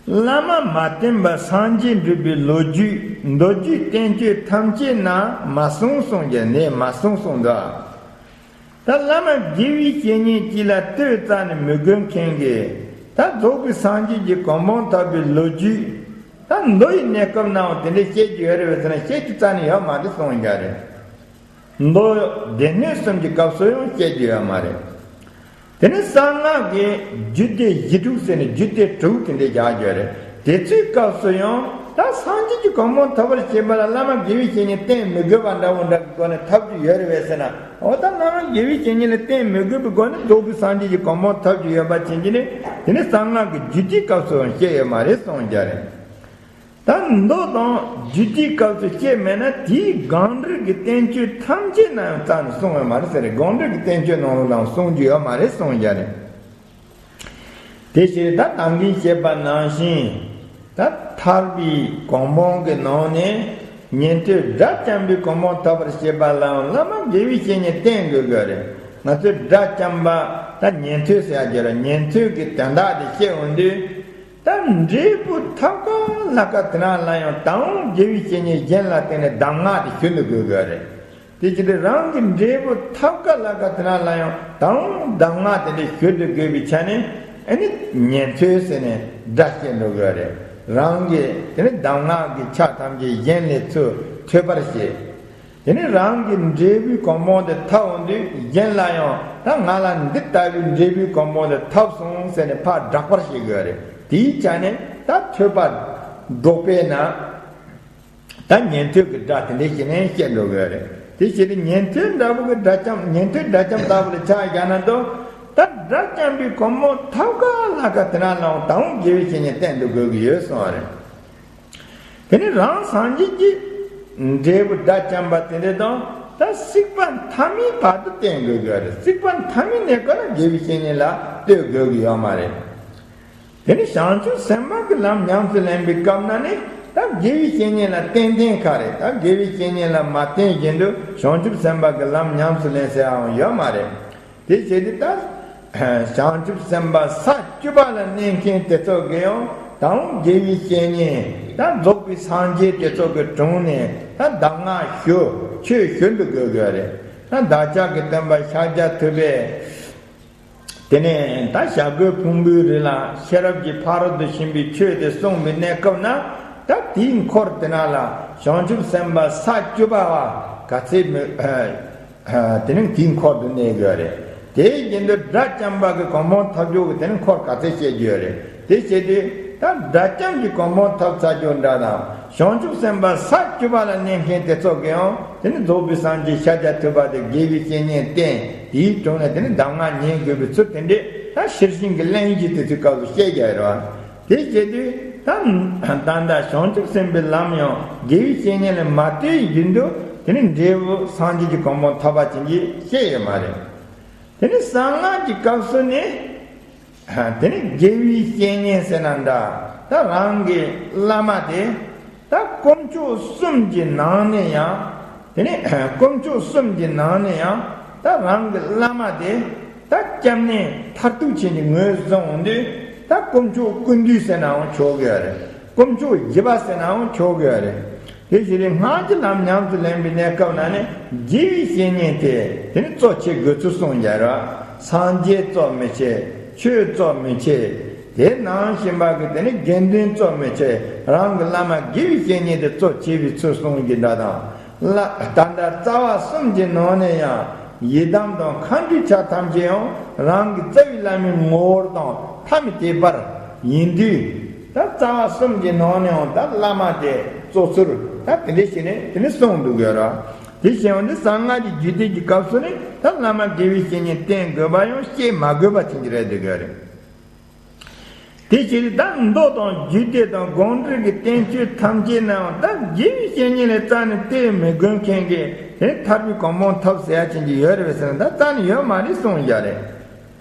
བླ་མ་མ་བསྟེན་པར་སངས་རྒྱས་འགྲུབ་པའི་ལོ་རྒྱུས་མདོ་རྒྱུད་བསྟན་བཅོས་ཐམས་ཅད་ན་མ་གསུངས་གསུངས་ཀྱི་ནས་མ་གསུངས་གསུངས་འདུག་ད་བླ་མ་དགེ་བའི་བཤེས་གཉེན་གཅིག་ལ་ལྟོས་རྩ་ནས་མི་དགོས་མཁན་གྱི་ད་རྫོགས་པའི་སངས་རྒྱས་ཀྱི་གོ་འཕང་ཐོབ་པའི་ལོ་རྒྱུས་ད་མདོ་ཡི་གནས་སྐབས་ནའང་དེ་འདྲའི་བཤད་རྒྱུ་ཡོད་རེད་པས་ཟེར་ན་བཤད་རྒྱུ་རྩ་ནས་ཡོད་མ་རེད་གསུངས་ཀྱི་རེད། མདོ་སྡེ་སྣོད་གསུམ་གྱི་སྐབས་སུ་ཡང་བཤད་རྒྱུ་ཡོད་མ་རེད། དེ་ནས་གསང་སྔགས་ཀྱི་རྒྱུད་སྡེ་བཞི་དྲུག་ཟེར་ནས་རྒྱུད་སྡེ་དྲུག་དེ་འདྲའི་རྒྱག་རྒྱུ་རེད། དེ་ཚོའི་སྐབས་སུ་ཡང་ད་སངས་རྒྱས་ཀྱི་གོ་འཕང་ཐོབ་པར་བྱེད་པ་ལ་བླ་མ་དགེ་བའི་བཤེས་གཉེན་བསྟེན་མི་དགོས་པ་འདྲ་བོ་འདྲ་གི་སྒོ་ནས་ཐོབ་རྒྱུ་ཡོད་རེད་པས་ཟེར་ན། འོ་ད་བླ་མ་དགེ་བའི་བཤེས་གཉེན་ལ་བསྟེན་མི་དགོས་པའི་སྒོ་ནས་རྫོགས་པའི་སངས་རྒྱས་ཀྱི་གོ་འཕང་ཐོབ་རྒྱུ་ཡོད་པ་བྱེད་ཀྱི་ནི་དེ་ནི་གསང་སྔགས་ཀྱི་རྒྱུད་སྡེའི་སྐབས་སུ་ཡང་བཤད་ཡོད་མ་རེད་གསུངས་ཀྱི་རེད། ད་མདོ་དང་རྒྱུད་སྡེའི་སྐབས་སུ་བཤད་མེད་ན་དེའི་སྒང་འགྲེལ་གྱི་བསྟན་བཅོས་ཐམས་ཅད་ན་ཡང་རྩ་ནས་གསུངས་ཡོད་མ་རེད་ཟེར་རེད། སྒང་འགྲེལ་གྱི་བསྟན་བཅོས་ནང་ལོགས་ལའང་གསུང་རྒྱུ་ཡོད་མ་རེད་གསུངས་ཀྱི་རེད། དེ་ཕྱིར་ད་ད་གིན་བཤད་པ་ནང་བཞིན་ད་ཐར་པའི་གོ་འཕང་གི་ནང་ནས་ཉན་ཐོས་དགྲ་བཅོམ་པའི་གོ་འཕང་ཐོབ་པར་བྱེད་པ་ལའང་བླ་མ་དགེ་བའི་བཤེས་གཉེན་བསྟེན་དགོས་ཀྱི་རེད། ང་ཚོས་དགྲ་བཅོམ་པ་ད་ཉན་ཐོས་ཟེར་ཡ་ཅིག་ཡོད་རེད། ཉན་ཐོས་ཀྱི་དོན་དག་དེ་བཤད་འོང་དུས། ད་འབྲས་བུ་ཐོབ་ག་ལ་ག་དེ་ན་ལ་ཡང་དང་དགེ་བའི་བཤེས་གཉེན་གཞན་ལ་བརྟེན་ནས་གདམས་ངག་དེ་ཞུ་འདུག་དགོས་དགོས་རེད། དེ་ཅི་སྟེ་རང་གི་འབྲས་བུ་ཐོབ་ག་ལ་ག་དེ་ན་ལ་ཡང་དང་གདམས་ངག་དེ་འདྲ་ཞུ་འདུག་དགོས་པའི་ཆ་ནས་ཨ་ནི་ཉན་ཐོས་ཟེར་ནས་སྒྲ་བཤད་འགྲོ་དགོས་རེད། རང་གི་དེ་ནི་གདམས་ངག་གི་ཆ་ཐམས་ཅད་གཞན་ལས་ཚུར་ཐོས་པར་བྱེད། དེ་ནི་རང་གི་འབྲས་བུའི་གོ་འཕང་དེ་ཐོབ་འོང་དུས་གཞན་ལ་ཡང་ད་ང་ལ་འདི་ལྟ་བུའི་འབྲས་བུའི་གོ་འཕང་དེ་ཐོབ་སོང་ཟེར་ནས་ཕར་བསྒྲགས་པར་བྱེད་དགོས་རེད། དེའི་ཆ་ནས་ད་ཐོས་པ་སྒྲོག་པས་ན་ད་ཉན་ཐོས་ཀྱི་སྒྲ་དེ་འདྲ་ཞིག་ནས་བཤད་འགྲོ་དགོས་རེད། དེ་བྱས་ཏེ་ཉན་ཐོས་འདྲ་བོ་གི་སྒྲ་ཙམ་ཉན་ཐོས་སྒྲ་ཙམ་ལྟ་བུ་ལ་ཆ་བཞག་ན་འདུག་ད་སྒྲ་ཙམ་པའི་གོ་འཕང་ཐོབ་ག་ལ་ག་དེ་ན་ལའང་དང་དགེ་བའི་བཤེས་གཉེན་བསྟེན་དུ་དགོས་ཀྱི་ཡོད་གསུངས་པ་རེད། དེ་ནི་རང་སངས་རྒྱས་ཀྱི་འབྲས་བུ་སྒྲ་ཙམ་པ་དེ་འདྲ་དང་ད་སྲིད་པ་མཐའ་མའི་བར་དུ་བསྟེན་དགོས་ཀྱི་རེད། སྲིད་པ་མཐའ་མའི་གནས་སྐབས་ལ་དགེ་བའི་བཤེས་གཉེན་ལ་ལྟོས་དགོས་ཀྱི་ཡོད་མ་རེད། དེ་ནི་བྱང་ཆུབ་སེམས་དཔའ་གི་ལམ་ཉམས་སུ་ལེན་པའི་སྐབས་ན་ནི་ད་དགེ་བའི་བཤེས་གཉེན་ལ་བསྟེན་བསྟེན་ཁ་རེད། ད་དགེ་བའི་བཤེས་གཉེན་ལ་མ་བསྟེན་བཞིན་དུ་བྱང་ཆུབ་སེམས་དཔའ་གི་ལམ་ཉམས་སུ་ལེན་ཟེར་ཡང་ཡོད་མ་རེད། དེ་བྱས་ཏེ་ད་བྱང་ཆུབ་སེམས་དཔའ་ས་བཅུ་པ་ལ་གནས་མཁན་དེ་ཚོ་གི་ཡང་དང་དགེ་བའི་བཤེས་གཉེན་ད་རྫོགས་པའི་སངས་རྒྱས་དེ་ཚོ་གི་དྲུང་ནས་ད་གདམས་ངག་ཞུ་ཆོས་ཞུ་འདུག་དགོས་དགོས་རེད། ད་བདག་ཅག་གི་སྟོན་པ་ཤཱཀྱ་ཐུབ་པས་དེ་ནས་ད་བྱ་རྒོད་ཕུང་པོའི་རི་ལ་ཤེས་རབ་ཀྱི་ཕ་རོལ་ཏུ་ཕྱིན་པའི་ཆོས་དེ་གསུངས་པའི་གནས་སྐབས་ན་ད་དེའི་འཁོར་དེ་ན་ལ་བྱང་ཆུབ་སེམས་དཔའ་ས་བཅུ་པ་བ་ག་ཚད་མི། དེ་ནི་དེའི་འཁོར་དུ་གནས་དགོས་རེད། དེའི་རྒྱུན་དུ་སྒྲ་ཙམ་པ་གི་གོ་འཕང་ཐོབ་རྒྱུ་གི་དེ་ནི་འཁོར་ག་ཚད་བཤད་རྒྱུ་རེད། དེ་བྱས་དུས་ད་སྒྲ་ཙམ་གྱི་གོ་འཕང་ཐོབ་ཚར་རྒྱུ་འདྲ་དང་བྱང་ཆུབ་སེམས་དཔའ་ས་བཅུ་པ་ལ་གནས་མཁན་དེ་ཚོ་གི་ཡང་དེ་ནི་རྫོགས་པའི་སངས་རྒྱས་ཤཱཀྱ་ཐུབ་པ་དེ་དགེ་བའི་བཤེས་གཉེན་བསྟེན་དེའི་དྲུང་ནས་དེ་ནི་གདམས་ངག་ཉན་དགོས་པའི་ཚུལ་དེ་འདྲས་ད་ཤེར་ཕྱིན་གྱི་གླེང་གཞི་དེ་ཚོའི་སྐབས་སུ་བཤད་རྒྱུ་རེད་བ། དེ་བྱེད་དུས་ད་ད་ལྟ་བྱང་ཆུབ་སེམས་དཔའི་ལམ་ཡང་དགེ་བའི་བཤེས་གཉེན་ལ་མ་ལྟོས་བཞིན་དུ་དེ་ནི་འབྲས་བུ་སངས་རྒྱས་ཀྱི་གོ་འཕང་ཐོབ་པ་ཅན་གྱི་བཤད་ཡོད་མ་རེད། དེ་ནི་གསང་སྔགས་ཀྱི་སྐབས་སུ་ནི་དེ་ནི་དགེ་བའི་བཤེས་གཉེན་ཟེར་ན་འདྲ་ད་རང་གི་བླ་མ་དེ་ད་དཀོན་མཆོག་གསུམ་གྱི་ནང་ནས་ཡང་དེ་ནི་དཀོན་མཆོག་གསུམ་གྱི་ནང་ནས་ཡང་ད་རང་གི་བླ་མ་དེ་ད་སྐྱབས་གནས་མཐར་ཐུག་ཆེན་གྱི་ངོས་བཟུང་འོང་དུས་ད་དཀོན་མཆོག་ཀུན་འདུས་ཟེར་ནའང་ཆོག་གི་ཡོད་རེད། དཀོན་མཆོག་བཞི་པ་ཟེར་ནའང་ཆོག་གི་ཡོད་རེད། དེ་བཞིན་དུ་སྔགས་ཀྱི་ལམ་ཉམས་སུ་ལེན་པའི་གནས་སྐབས་ན་ནི་དགེ་བའི་བཤེས་གཉེན་དེ་དེ་ནི་གཙོ་ཆེ་དགོས་ཚུལ་གསུངས་ཡོད་རེད། སངས་རྒྱས་གཙོ་མི་ཆེ། ཆོས་གཙོ་མི་ཆེ། དེ་ནང་བཞིན་པ་གི་དེ་ནི་དགེ་འདུན་གཙོ་མི་ཆེ། རང་གི་བླ་མ་དགེ་བའི་བཤེས་གཉེན་དེ་གཙོ་ཆེ་བའི་ཚུལ་གསུངས་ཀྱི་འདྲ་དང་། ལ་ད་ལྟ་རྩ་བ་གསུམ་གྱི་ནང་ནས་ཡང་ཡི་དམ་དང་མཁའ་འགྲོའི་ཆ་ཐམས་ཅད་ཡང་རང་གི་རྩ་བའི་བླ་མའི་ངོ་བོར་དང་ཐ་མི་དད་པར་ཡིན་དུས་ད་རྩ་བ་གསུམ་གྱི་ནང་ནས་ཡང་ད་བླ་མ་དེ་གཙོ་ཚུལ་ད་དེ་འདྲ་ཞིག་ནས་དེ་ནི་གསུངས་འདུག་ཡོད་ར། དེ་བཞིན་དུ་གསང་སྔགས་ཀྱི་རྒྱུད་སྡེ་གི་སྐབས་སུ་ནི་ད་བླ་མ་དགེ་བའི་བཤེས་གཉེན་བསྟེན་དགོས་པ་ཡང་བཤད་མ་དགོས་པ་ཅན་གྱི་རེད་འདུག་ཡོད་རེད། དེ་ཕྱིར་ད་མདོ་དང་རྒྱུད་སྡེ་དང་དགོངས་འགྲེལ་གྱི་བསྟན་བཅོས་ཐམས་ཅད་ནའང་ད་དགེ་བའི་བཤེས་གཉེན་ལས་རྩ་ནས་བསྟེན་མི་དགོས་མཁན་གྱི་དེ་ཐར་པའི་གོ་འཕང་ཐོབ་ཟེར་ཡ་ཅན་གྱི་ཡོད་རེད་ཟེར་ན་ད་རྩ་ནས་ཡོད་མ་རེད་གསུངས་ཡ་རེད།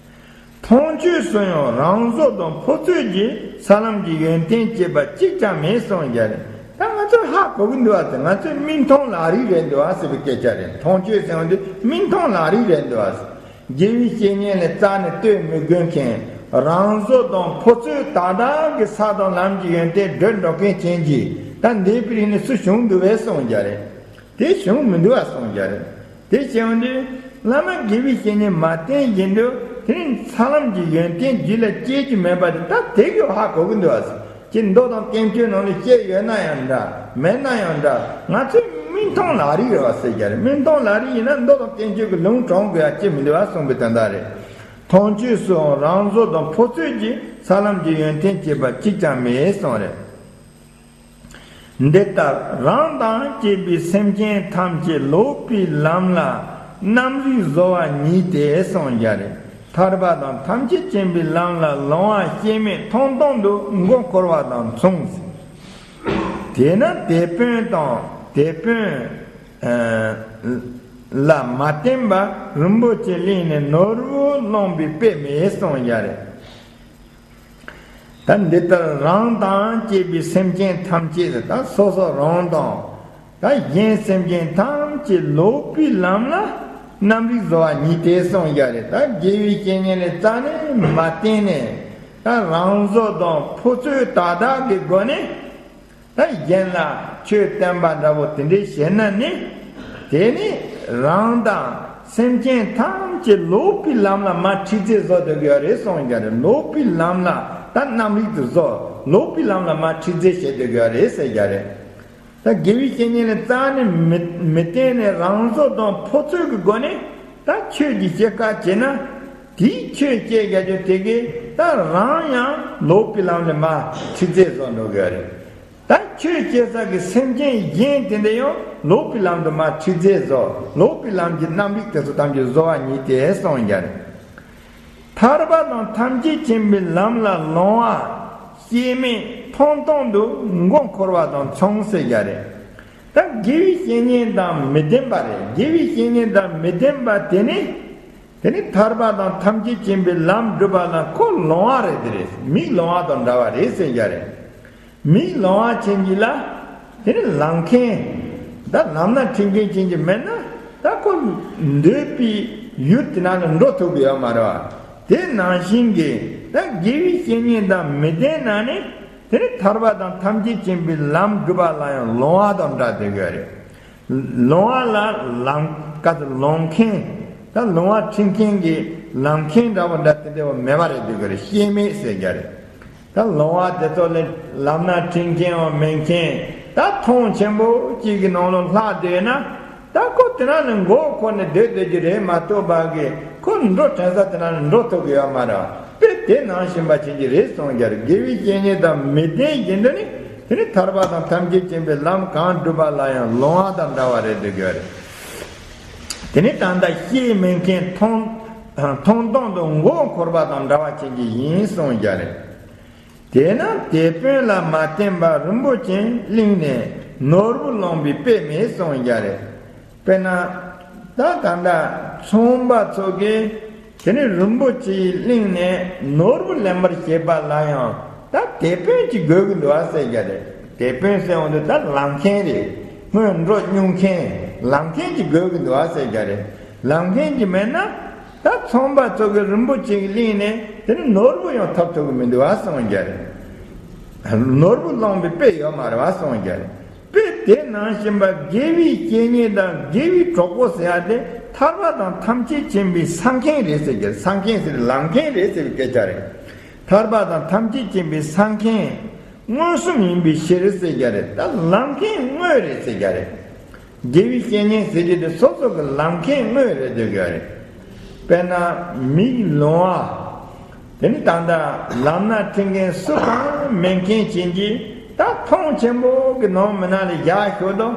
མཐོང་ཆོས་སུ་ཡང་རང་བཟོ་དང་ཕོ་ཚོད་ཀྱིས་ས་ལམ་གྱི་ཡོན་ཏན་སྐྱེས་པ་གཅིག་ཀྱང་མེད་གསུངས་ཡ་རེད། ད་ང་ཚོར་ཧ་གོ་གི་འདུག་ཨ་ཟེར། ང་ཚོས་མིག་མཐོང་ལག་རིག་རེད་འདུག་ཨ་ཟེར་བའི་སྐད་ཆ་རེད། མཐོང་ཆོས་ཟེར་བ་འདི་མིག་མཐོང་ལག་རིག་རེད་འདུག་ཨ་ཟེར། དགེ་བའི་བཤེས་གཉེན་ལ་རྩ་ནས་ལྟོས་མི་དགོས་མཁན། རང་བཟོ་དང་ཕོ་ཚོད་དག་དག་གི་ས་དང་ལམ་གྱི་ཡོན་ཏན་སྒྲོལ་འགྲོ་མཁན་ཅན་གྱི་ད་འདས་པའི་རིང་ནས་སུ་བྱུང་འདུག་བས་གསུངས་རྒྱ་རེད། དེ་བྱུང་མི་འདུག་བ་གསུངས་རྒྱ་རེད། དེ་བྱུང་དུས་བླ་མ་དགེ་བའི་བཤེས་གཉེན་མ་བསྟེན་བཞིན་དུ་དེ་རིང་ས་ལམ་གྱི་ཡོན་ཏན་རྒྱུད་ལ་སྐྱེས་ཀྱི་མེད་པ་དེ་ད་དེ་གི་ཧ་གོ་གི་འདུག་བ། ཅི་མདོ་དང་བསྟན་བཅོས་ནང་ལ་བཤད་ཡོད་ན་ཡང་འདྲ་མེད་ན་ཡང་འདྲ། ང་ཚོས་མིག་མཐོང་ལག་རིག་རེད་བ་ཟེར་རྒྱ་རེད། མིག་མཐོང་ལག་རིག་ཡིན་ན་མདོ་དང་བསྟན་བཅོས་ཀྱི་ལུང་དྲངས་དགོས་ཡ་ཅི་མི་འདུག་བ་གསུངས་པའི་དོན་དག་རེད། མཐོང་ཆོས་སུའང་རང་བཟོ་དང་ཕོ་ཚོད་ཀྱིས་ས་ལམ་གྱི་ཡོན་ཏན་སྐྱེས་པ་གཅིག་ཀྱང་མེད་གསུངས་རེད། འདི་ལྟར་རང་དང་བཅས་པའི་སེམས་ཅན་ཐམས་ཅད་ལོག་པའི་ལམ་ལ་རྣམ་རིག་བཟོ་བ་ཉིད་དེ་གསུངས་རྒྱ་རེད། ཐར་པ་དང་ཐམས་ཅད་མཁྱེན་པའི་ལམ་ལ་ལོང་བ་སྐྱེ་མེད་མཐོང་སྟོང་དུ་མགོ་འཁོར་བ་དང་མཚུངས། དེས་ན་དེད་དཔོན་དང་དེད་དཔོན་ལ་མ་བརྟེན་པར་རིན་པོ་ཆེ་གླིང་ནས་ནོར་བུ་བླངས་པའི་དཔེ་མེད་གསུངས་རྒྱ་རེད། ད་འདི་ལྟར་རང་དང་བཅས་པའི་སེམས་ཅན་ཐམས་ཅད་དེ་ད་སོ་སོ་རང་དང་ད་གཞན་སེམས་ཅན་ཐམས་ཅད་ལོག་པའི་ལམ་ལ་རྣམ་རིག་བཟོ་བ་ཉིད་དེ་གསུངས་ཡ་རེད། ད་དགེ་བའི་བཤེས་གཉེན་ལས་རྩ་ནས་མ་བསྟེན་ནས་ད་ ད་རང་བཟོ་དང་ཕོ་ཚོད་ཏག་ཏག་གི་སྒོ་ནས། ད་གཞན་ལ་ཆོས་བསྟན་པ་འདྲ་བོ་དེ་འདྲའི་བྱས་ན་ནི། དེ་ནི་རང་དང་སེམས་ཅན་ཐམས་ཅད་ལོག་པའི་ལམ་ལ་མར་ཁྲིད་རྩེད་བཟོ་སྡོད་ཀྱི་ཡོད་རེད་གསུངས་ཀྱི་རེད། ལོག་པའི་ལམ་ལ་ད་རྣམ་རིག་ཏུ་བཟོ། ལོག་པའི་ལམ་ལ་མར་ཁྲིད་རྩེད་བྱེད་སྡོད་ཀྱི་ཡོད་རེད་ཟེར་གྱི་རེད། ད་དགེ་བའི་བཤེས་གཉེན་ལ་རྩ་ནས་མི་མི་བསྟེན་ནས་རང་བཟོ་དང་ཕོ་ཚོད་ཀྱི་སྒོ་ནས་ད་ཆོས་ཀྱི་སྐྱེ་ཁ་བྱེད་ན། དེའི་ཆོས་སྐྱེ་རྒྱ་ཆོས་དེ་གས་ད་རང་ཡང་ལོག་པའི་ལམ་ལ་མར་ཁྲིད་རྩེད་བཟོ་འགྲོ་གི་རེད། ད་ཆོས་སྐྱེ་ས་གི་སེམས་ཅན་གཞན་དེ་འདྲ་ཡང་ལོག་པའི་ལམ་དུ་མར་ཁྲིད་རྩེད་བཟོ། ལོག་པའི་ལམ་གྱི་རྣམ་རིག་དེ་ཚོ་ཐམས་ཅད་བཟོ་བ་ཉིད་དེ་གསུངས་ཀྱི་རེད། ཐར་པ་དང་ཐམས་ཅད་མཁྱེན་པའི་ལམ་ལ་ལོང་བ་སྐྱེས་མེད་མཐོང་སྟངས་དུ་མགོ་འཁོར་བ་དང་མཚུངས་ཟེར་གྱི་རེད། ད་དགེ་བའི་བཤེས་གཉེན་དང་མི་ལྡན་པ་རེད། དགེ་བའི་བཤེས་གཉེན་དང་མི་ལྡན་པ་དེ་ནི། དེ་ནི་ཐར་པ་དང་ཐམས་ཅད་མཁྱེན་པའི་ལམ་སྒྲུབ་པ་ལ་ཁོ་ལོང་བ་རེད། དེ་རེད། མིག་ལོང་བ་དང་འདྲ་བ་རེད་ཟེར་གྱི་རེད། མིག་ལོང་བ་ཅན་གྱི་ལ། དེ་ནི་ལམ་མཁན། ད་ལམ་སྣ་ཁྲིད་མཁན་ཅན་གྱི་མེད་ན། ད་ཁོ་འདོད་པའི་ཡུལ་དེ་ན་ལ་འགྲོ་ཐུབ་ཀྱི་ཡོད་མ་རེད་བ། དེ་ནང་བཞིན་གྱི་ད་དགེ་བའི་བཤེས་གཉེན་དང་མི་ལྡན་ན་ནི། དེ་ནི་ཐར་པ་དང་ཐམས་ཅད་མཁྱེན་པའི་ལམ་སྒྲུབ་པ་ལ་ཡང་ལོང་བ་དང་འདྲ་སྡོད་ཀྱི་རེད། ལོང་བ་ལ་ལམ་ག་ཚོད་ལོང་མཁན། ད་ལོང་བ་ཁྲིད་མཁན་གྱི་ལམ་མཁན་འདྲ་བོ་འདྲ་དེ་འདྲ་བ་མེད་པ་རེད། སྡོད་ཀྱི་རེད། ཤེས་མེད་ཟེར་གྱི་རེད། ད་ལོང་བ་དེ་ཚོ་ལ་ལམ་སྣ་ཁྲིད་མཁན་བ་མེད་མཁན། ད་མཐོངས་ཆེན་པོ་གཅིག་གི་ནང་ལ་ལྷག་བསྡད་ན། ད་ཁོ་དེ་ན་ནི་མགོ་འཁོར་ནས་སྡོད་སྡོད་ཀྱི་རེད་མ་གཏོགས་པ་གི་ཁོ་འགྲོ་དྲན་ས་དེ་ན་ནི་འགྲོ་ཐུབ་ཀྱི་ཡོད་མ་རེད། དཔེ་དེ་ནང་བཞིན་པ་ཅན་གྱི་རེད་གསུངས་ཀྱི་རེད། དགེ་བའི་བཤེས་གཉེན་དང་མི་ལྡན་བཞིན་དུ་ནི། དེ་ནི་ཐར་པ་དང་ཐམས་ཅད་མཁྱེན་པའི་ལམ་གང་སྒྲུབ་པ་ལ་ཡང་ལོང་བ་དང་འདྲ་བ་རེད་འདུག་ཡོད་རེད། དེ་ནི་ད་ལྟ་ཤེས་མེད་མཁན་མཐོང་མཐོང་སྟངས་དུ་མགོ་འཁོར་བ་དང་འདྲ་བ་ཅན་གྱི་ཡིན་གསུངས་ཀྱི་རེད། དེས་ན་དེད་དཔོན་ལ་མ་བརྟེན་པར་རིན་པོ་ཆེ་བླངས་ནས་ནོར་བུ་ལོངས་པའི་དཔེ་མེད་གསུངས་ཀྱི་རེད། དཔེར་ན། ད་ད་ལྟ་ཚོང་པ་ཚོ་གིས་དེ་ནི་རིན་པོ་ཆེ་བླངས་ནས་ནོར་བུ་ལེན་པར་བྱེད་པ་ལ་ཡང་ད་དེད་དཔོན་ཅིག་དགོས་ཀྱི་འདུག་ཨ་ཟེར་གྱི་རེད། དེད་དཔོན་ཟེར་འོང་དུས་ད་ལམ་མཁན་རེད། སྔོན་འགྲོ་སྨྱུང་མཁན། ལམ་མཁན་ཅིག་དགོས་ཀྱི་འདུག་ཨ་ཟེར་གྱི་རེད། ལམ་མཁན་ཅིག་མེད་ན་ད་ཚོང་པ་ཚོ་གིས་རིན་པོ་ཆེ་བླངས་ནས་དེ་ནི་ནོར་བུ་ཡང་ཐོབ་ཐུབ་ཀྱི་མི་འདུག་ཨ་གསུངས་ཀྱི་རེད། ནོར་བུ་ལོངས་པའི་དཔེ་ཡོད་མ་རེད་བ་གསུངས་ཀྱི་རེད། དཔེ་དེ་ནང་བཞིན་པ་དགེ་བའི་བཤེས་གཉེན་དང་དགེ་བའི་གྲོགས་པོ་ཟེར་ཡ་དེ་ཐར་པ་དང་ཐམས་ཅད་མཁྱེན་པའི་ས་མཁན་རེད་ཟེར་གྱི་རེད། ས་མཁན་ཟེར་ལམ་མཁན་རེད་ཟེར་བའི་སྐད་ཆ་རེད། ཐར་པ་དང་ཐམས་ཅད་མཁྱེན་པའི་ས་མཁན་མངོན་སུམ་ཡིན་པའི་ཕྱིར་ཟེར་གྱི་རེད། ད་ལམ་མཁན་དངོས་རེད་ཟེར་གྱི་རེད། དགེ་བའི་བཤེས་གཉེན་ཟེར་གྱི་དེ་སོ་སོ་གི་ལམ་མཁན་དངོས་རེད་འདོད་ཀྱི་རེད། དཔེར་ན་མིག་ལོང་བ། དེ་ནི་ད་ལྟ་ལམ་སྣ་ཁྲིད་མཁན་སུ་གང་མེད་མཁན་ཅན་གྱིས་ད་མཐོངས་ཆེན་པོ་གི་ནང་མི་ནང་ལ་བཞག་ཞོག་དོ།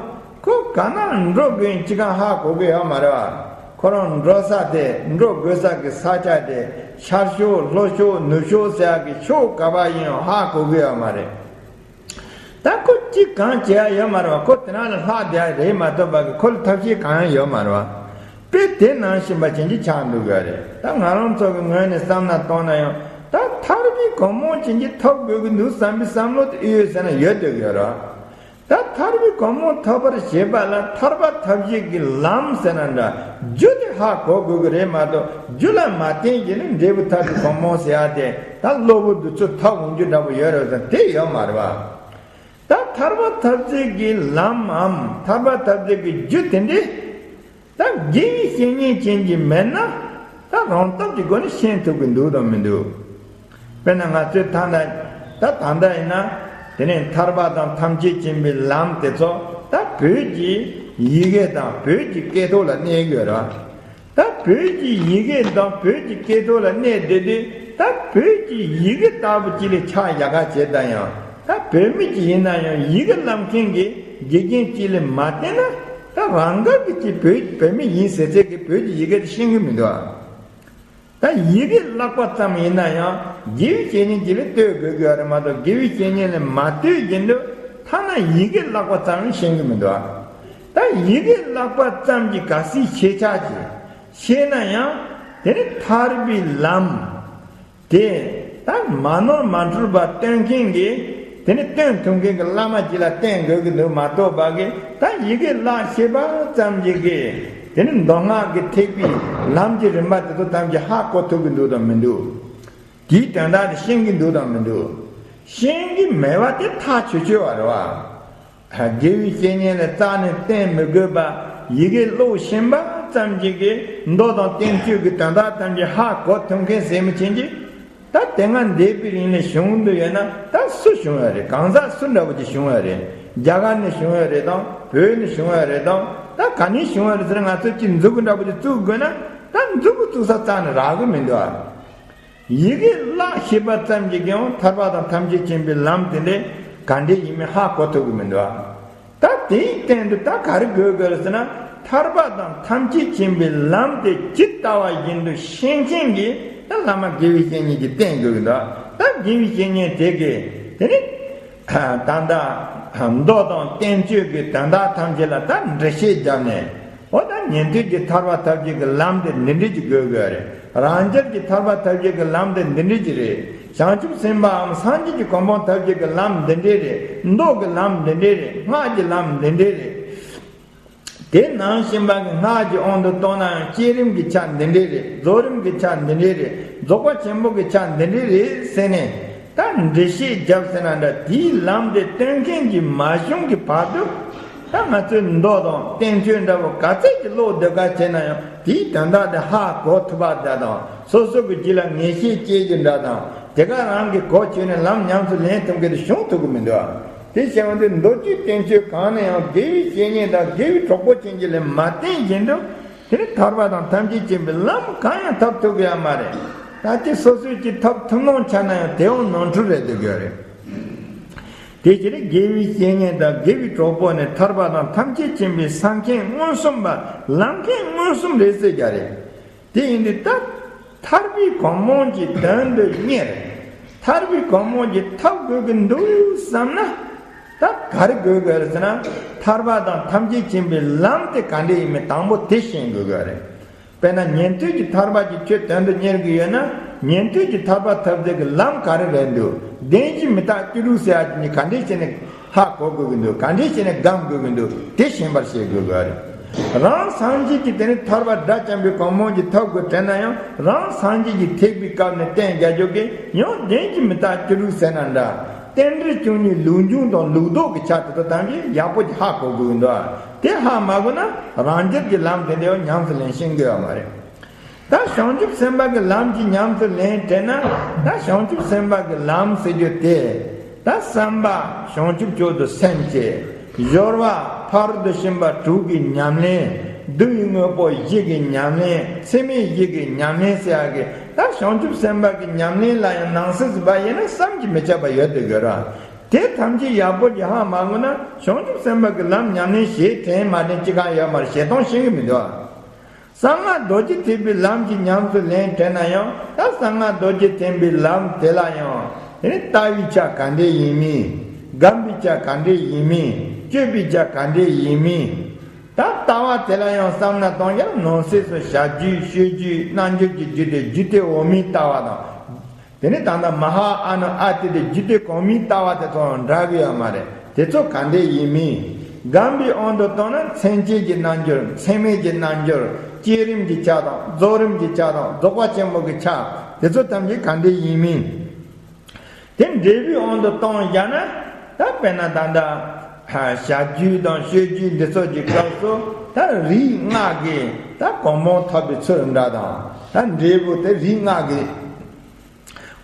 ཁོ་ག་ན་འགྲོ་དགོས་ཅི་གང་ཧ་གོ་གི་ཡོད་མ་རེད་བ། ཁོ་རང་འགྲོ་ས་དེ་འགྲོ་དགོས་ས་གི་ས་ཆ་དེ་ཤར་ཕྱོགས་ལྷོ་ཕྱོགས་ནུབ་ཕྱོགས་ཟེར་ཡག་གི་ཕྱོགས་ག་པར་ཡིན་ཡང་ཧ་གོ་གི་ཡོད་མ་རེད། ད་ཁོ་ཅི་གང་བྱེད་ཡ་ཡོད་མ་རེད་བ། ཁོ་དེ་ན་ལ་ལྷག་བསྡད་ཡ་རེད་མ་གཏོགས་པ་གི་ཁོ་ལ་ཐབས་ཤེས་གང་ཡང་ཡོད་མ་རེད་བ། དཔེ་དེ་ནང་བཞིན་པ་ཅན་གྱི་ཆགས་འདུག་གི་རེད། ད་ང་རང་ཚོ་གི་ངོས་ནས་བསམ་ན་གཏོང་ན་ཡང་ད་ཐར་པའི་གོ་འཕང་ཅན་གྱི་ཐོབ་དགོས་ཀྱི་འདུག་བསམ་པའི་བསམ་བློ་དེ་ཨེ་ཡོད་ཟེར་ན་ཡོད་འདུག་གི་རེད་བ། ད་ཐར་པའི་གོ་འཕང་ཐོབ་པར་བྱེད་པ་ལ་ཐར་པ་ཐབས་བྱེད་ཀྱི་ལམ་ཟེར་ན་འདྲ་རྒྱུ་དེ་ཧ་གོ་དགོས་ཀྱི་རེད་མ་གཏོགས་རྒྱུ་ལ་མ་བརྟེན་གྱི་ནི་འབྲས་བུ་ཐར་པའི་གོ་འཕང་ཟེར་ཡ་དེ་ད་གློ་བུར་དུ་ཚུར་ཐོབ་འོང་རྒྱུ་འདྲ་པོ་ཡོད་རེད་ཟེར་དེ་ཡོད་མ་རེད་བ། ད་ཐར་པ་ཐབས་བྱེད་ཀྱི་ལམ་མམ་ཐར་པ་ཐབས་བྱེད་ཀྱི་རྒྱུ་དེ་འདྲས་ད་དགེ་བའི་བཤེས་གཉེན་ཅན་གྱི་མེད་ན་ད་རང་སྟོབས་ཀྱི་སྒོ་ནས་ཤེས་ཐུབ་ཀྱི་འདུག་དང་མི་འདུག་དཔེར་ན་ང་ཚོའི་ད་ལྟ་ད་ད་ལྟ་ཡིན་ན་དེ་ནས་ཐར་པ་དང་ཐམས་ཅད་མཁྱེན་པའི་ལམ་དེ་ཚོ་ད་བོད་ཀྱི་ཡི་གེ་དང་བོད་ཀྱི་སྐད་ཐོག་ལ་གནས་ཡོད་རེད། ད་བོད་ཀྱི་ཡི་གེ་དང་བོད་ཀྱི་སྐད་ཐོག་ལ་གནས་བསྡད་དུས་ད་བོད་ཀྱི་ཡི་གེ་ལྟ་བུ་ཅིག་ལ་ཆ་བཞག་ག་བྱེད་ད་ཡང་ད་བོད་མི་ཅིག་ཡིན་ན་ཡང་ཡི་གེ་བསླབ་མཁན་གྱི་དགེ་རྒན་ཅིག་ལ་མ་བསྟེན་ན་ད་རང་དགར་གྱི་ཅིག་བོད་བོད་མི་ཡིན་ཟེར་ཚད་ཀྱི་བོད་ཀྱི་ཡི་གེ་དེ་ཤེས་ཀྱི་མི་འདུག་ཨ། ད་ཡི་གེ་བཀླགས་པ་ཙམ་ཡིན་ན་ཡང་དགེ་བའི་བཤེས་གཉེན་ཅིག་ལ་ལྟོས་དགོས་ཀྱི་ཡོད་རེད་མ་གཏོགས་དགེ་བའི་བཤེས་གཉེན་ལ་མ་ལྟོས་བཞིན་དུ་ཐ་ན་ཡི་གེ་བཀླགས་པ་ཙམ་ཡང་ཤེས་ཀྱི་མི་འདུག་ཨ། ད་ཡི་གེ་བཀླགས་པ་ཙམ་གྱིས་གལ་སྲིད་ཤེས་ཆགས་ཀྱི་ཤེས་ན་ཡང་དེ་ནི་ཐར་པའི་ལམ་དེ་ད་མ་ནོར་མ་འཁྲུལ་པ་སྟོན་མཁན་གྱི་དེ་ནི་སྟོན་ཐུབ་མཁན་གྱི་བླ་མ་ཅིག་ལ་བསྟེན་དགོས་ཀྱི་འདུག་མ་གཏོགས་པ་གི་ད་ཡི་གེ་བཀླགས་ཤེས་པ་ཙམ་གྱིས་གི་དེ་ནི་མདོ་སྔགས་ཀྱི་ཐེག་པའི་ལམ་གྱི་རིམ་པ་དེ་ཚོ་ཐམས་ཅད་ཧ་གོ་ཐུབ་ཀྱི་འདུག་དང་མི་འདུག་དེའི་དོན་དག་དེ་ཤེས་ཀྱི་འདུག་དང་མི་འདུག་ཤེས་ཀྱི་མེད་པ་དེ་ཐག་ཆོད་ཆོད་པ་རེད་བ། དགེ་བའི་བཤེས་གཉེན་ལ་རྩ་ནས་བསྟེན་མི་དགོས་པ། ཡི་གེ་ཀློག་ཤེས་པ་ཙམ་གྱིས་ཀྱི་མདོ་དང་བསྟན་བཅོས་ཀྱི་དོན་དག་ཐམས་ཅད་ཧ་གོ་ཐུབ་མཁན་ཟེར་མི་ཅན་གྱི། ད་དེ་སྔ་འདས་པའི་རིང་ལ་བྱུང་འདུག་ཡོད་ན་ད་སུ་བྱུང་བ་རེད། གང་ཟག་སུ་འདྲ་བོ་ཅིག་བྱུང་བ་རེད། རྒྱ་གར་ནས་བྱུང་བ་རེད་དང་བོད་ནས་བྱུང་བ་རེད་དང་ད་ག་ནས་བྱུང་བ་རེད་ཟེར་ང་ཚོ་ཅིག་མཛུ་གུ་འདྲ་བོ་ཅིག་བཙུགས་དགོས་ན་ད་མཛུ་གུ་བཙུགས་ས་རྩ་ནས་རག་གི་མི་འདུག་ཨ། ཡི་གེ་བཀླགས་ཤེས་པ་ཙམ་གྱིས་ཀྱང་ཐར་པ་དང་ཐམས་ཅད་མཁྱེན་པའི་ལམ་དེ་འདྲ་ག་འདྲ་ཡིན་མིན་ཧ་གོ་ཐུབ་ཀྱི་མི་འདུག་ཨ། ད་དེའི་སྟེང་དུ་ད་ག་རེ་དགོས་དགོས་རེད་ཟེར་ན་ཐར་པ་དང་ཐམས་ཅད་མཁྱེན་པའི་ལམ་དེ་ཇི་ལྟ་བ་བཞིན་དུ་ཤེས་མཁན་གྱི་ད་བླ་མ་དགེ་བའི་བཤེས་གཉེན་གྱིས་བསྟེན་དགོས་ཀྱི་འདུག་ད་དགེ་བའི་བཤེས་གཉེན་དེ་གིས་དེ་ནི་ད་ལྟ་མདོ་དང་བསྟན་བཅོས་ཀྱི་དོན་དག་ཐམས་ཅད་ལ་ད་འགྲེལ་བཤད་བརྒྱབ་ནས། འོ་ད་ཉན་ཐོས་ཀྱི་ཐར་པ་ཐམས་ཅད་ཀྱི་ལམ་དེ་འདི་འདྲ་ཅིག་དགོས་དགོས་རེད། རང་རྒྱལ་གྱི་ཐར་པ་ཐམས་ཅད་ཀྱི་ལམ་དེ་འདི་འདྲ་ཅིག་རེད། བྱང་ཆུབ་སེམས་དཔའམ་སངས་རྒྱས་ཀྱི་གོ་འཕང་ཐམས་ཅད་ཀྱི་ལམ་འདི་འདྲ་རེད། མདོ་གི་ལམ་འདི་འདྲ་རེད། སྔགས་ཀྱི་ལམ་འདི་འདྲ་རེད། དེ་ནང་བཞིན་པ་གི་སྔགས་ཀྱི་དབང་དུ་བཏང་ན་ཡང་བསྐྱེད་རིམ་གྱི་ཆ་འདི་འདྲ་རེད། རྫོགས་རིམ་གྱི་ཆ་འདི་འདྲ་རེད། རྫོགས་པ་ཆེན་པོ་གི་ཆ་འདི་འདྲ་རེད་ཟེར་ནས། ད་འགྲེལ་བཤད་རྒྱབ་ཟེར་ན་འདྲ་དེའི་ལམ་དེ་སྟོན་མཁན་གྱི་མ་བྱུང་གི་བར་དུ། ད་ང་ཚོས་མདོ་དང་བསྟན་བཅོས་འདྲ་བོ་ག་ཚད་ཀྱི་ཀློག་སྡོད་ག་བྱས་ན་ཡང་དེའི་དོན་དག་དེ་ཧ་གོ་ཐུབ་པ་འདྲ་དང་སོ་སོ་གི་རྒྱུད་ལ་ངེས་ཤེས་སྐྱེ་རྒྱུ་འདྲ་དང་དེ་ག་རང་གིས་གོ་ཆོད་ནས་ལམ་ཉམས་སུ་ལེན་ཐུབ་མཁན་དེ་བྱུང་ཐུབ་ཀྱི་མི་འདུག་དེ་བྱས་པ་འདི་མདོ་རྒྱུད་བསྟན་བཅོས་གང་ནས་ཡང་དགེ་བའི་བཤེས་གཉེན་དང་དགེ་བའི་གྲོགས་པོ་ཅན་གྱི་ལས་མ་བསྟེན་བཞིན་དུ། དེ་ནི་ཐར་པ་དང་ཐམས་ཅད་མཁྱེན་པའི་ལམ་གང་ཡང་ཐོབ་ཐུབ་ཀྱི་ཡོད་མ་རེད། ད་ཅི་སོ་སོས་ཅི་ཐོབ་ཐུབ་སྣང་ཆགས་ན་ཡང་དེའང་ནོར་འཁྲུལ་རེད་འདོད་ཀྱི་ཡོད་རེད། དེ་ཕྱིར་དགེ་བའི་བཤེས་གཉེན་དང་དགེ་བའི་གྲོགས་པོ་ནི་ཐར་པ་དང་ཐམས་ཅད་མཁྱེན་པའི་ས་མཁན་མངོན་སུམ་པ་ལམ་མཁན་མངོན་སུམ་རེད་ཟེར་རྒྱུ་རེད། དེ་ཡིན་དུས་ད་ཐར་པའི་གོ་འཕང་གི་དོན་དུ་གཉེར། ཐར་པའི་གོ་འཕང་གི་ཐོབ་དགོས་ཀྱི་འདུག་བསམ་ན། ད་ག་རེ་དགོས་དགོས་རེད་ཟེར་ན། ཐར་པ་དང་ཐམས་ཅད་མཁྱེན་པའི་ལམ་དེ་ག་འདྲ་ཡིན་མིན་དང་པོ་དེ་ཤེས་དགོས་དགོས་རེད། དཔེར་ན་ཉན་ཐོས་ཀྱི་ཐར་པ་གྱི་ཆོས་དོན་དུ་གཉེར་གྱི་ཡོད་ན། ཉན་ཐོས་ཀྱི་ཐར་པ་ཐོབ་ཚད་ཀྱི་ལམ་ག་རེ་རེད་འདུག་བདེན་བཞི་མི་རྟག་སྤྱོད་ལུགས་ཟེར་ཡ་ཅིག་ནི་ག་འདྲ་བྱས་ནས་ཧ་གོ་དགོས་ཀྱི་འདུག་ག་འདྲ་བྱས་ནས་སྒོམ་དགོས་ཀྱི་འདུག་དེ་ཤེས་པར་བྱེད་དགོས་དགོས་རེད། རང་སངས་རྒྱས་ཀྱི་དེ་ནི་ཐར་པ་དགྲ་བཅོམ་པའི་གོ་འཕང་གྱི་ཐོབ་དགོས་དྲན་ན་ཡང་རང་སངས་རྒྱས་ཀྱི་ཐེག་པའི་སྐབས་ནས་བསྟན་རྒྱ་མཚོ་གིས་ཡང་བདེན་བཞི་མི་རྟག་སྤྱོད་ལུགས་ཟེར་ན་འདྲ། རྟེན་འབྲེལ་བཅུ་གཉིས་ལུགས་འབྱུང་དང་ལུགས་ལྡོག་གི་ཆ་དེ་ཚོ་ཐམས་ཅད་ཡག་པོ་ཅིག་ཧ་གོ་དགོས་ཀྱི་འདུག་དེ་ཧ་མ་གོ་ན་རང་རྒྱལ་གྱི་ལམ་དེ་འདྲ་ཡང་ཉམས་སུ་ལེན་ཤེས་ཀྱི་ཡོད་མ་རེད། ད་བྱང་ཆུབ་སེམས་དཔའ་གི་ལམ་གྱི་ཉམས་སུ་ལེན་དྲན་ན། ད་བྱང་ཆུབ་སེམས་དཔའ་གི་ལམ་ཟེར་རྒྱུ་དེ། ད་བསམ་པ་བྱང་ཆུབ་མཆོག་ཏུ་སེམས་བསྐྱེད། སྦྱོར་བ་ཕ་རོལ་ཏུ་ཕྱིན་པ་དྲུག་གི་ཉམས་ལེན། བསྡུ་བའི་དངོས་པོ་བཞི་གི་ཉམས་ལེན། ཚད་མེད་བཞི་གི་ཉམས་ལེན་ཟེར་ཡག་གི་ད་བྱང་ཆུབ་སེམས་དཔའ་གི་ཉམས་ལེན་ལ་ཡང་ནང་གསེས་སུ་བ་ཡིན་ན་བསམ་གྱིས་མི་ཁྱབ་པ་ཡོད་དེ་དགོས་ར། དེ་ཐམས་ཅད་ཡག་པོ་ཅིག་ཧ་མ་གོ་ན་བྱང་ཆུབ་སེམས་དཔའ་གི་ལམ་ཉམས་ལེན་བྱེད་དྲན་མ་དྲན་ཅི་གང་ཡོད་མ་རེད། བྱེད་སྟངས་ཤེས་ཀྱི་མི་འདུག་གསང་སྔགས་རྡོ་རྗེ་ཐེག་པའི་ལམ་གྱི་ཉམས་སུ་ལེན་དྲན་ན་ཡང་ད་གསང་སྔགས་རྡོ་རྗེ་ཐེག་པའི་ལམ་དེ་ལ་ཡང་དེ་ནི་ལྟ་བའི་ཆ་ག་འདྲས་ཡིན་མིན། སྒོམ་པའི་ཆ་ག་འདྲས་ཡིན་མིན། སྤྱོད་པའི་ཆ་ག་འདྲས་ཡིན་མིན། ད་ལྟ་བ་དེ་ལ་ཡང་བསམ་ན་གཏོང་ཡང་ནང་གསེས་སུ་བྱ་རྒྱུད་སྤྱོད་རྒྱུད་རྣལ་འབྱོར་གྱི་རྒྱུད་དེ་རྒྱུད་སྡེ་འོག་མའི་ལྟ་བ་དང་། དེ་ནི་ད་ལྟ་མ་ཧཱ་ཨ་ནུ་ཨ་ཏི་དེ་རྒྱུད་སྡེ་གོང་མའི་ལྟ་བ་དེ་ཚོ་འདྲ་གི་ཡོད་མ་རེད། དེ་ཚོ་ག་འདྲས་ཡིན་མིན། སྒོམ་པའི་དབང་དུ་བཏང་ན་མཚན་བཅས་ཀྱི་རྣལ་འབྱོར། མཚན་མེད་ཀྱི་རྣལ་འབྱོར། བསྐྱེད་རིམ་གྱི་ཆ་དང་རྫོགས་རིམ་གྱི་ཆ་དང་རྫོགས་པ་ཆེན་པོ་གི་ཆ། དེ་ཚོ་ཐམས་ཅད་ག་འདྲས་ཡིན་མིན། དེ་འབྲས་བུའི་དབང་དུ་བཏང་བཞག་ན། ད་དཔེར་ན་ད་ལྟ་བྱ་རྒྱུད་དང་སྤྱོད་རྒྱུད་འདི་ཚོ་གི་སྐབས་སུ་ད་རིགས་ལྔ་གི་ད་གོ་འཕང་ཐོབ་པའི་ཚུལ་འདྲ་དང་། ད་འབྲས་བུ་དེ་རིགས་ལྔ་གི་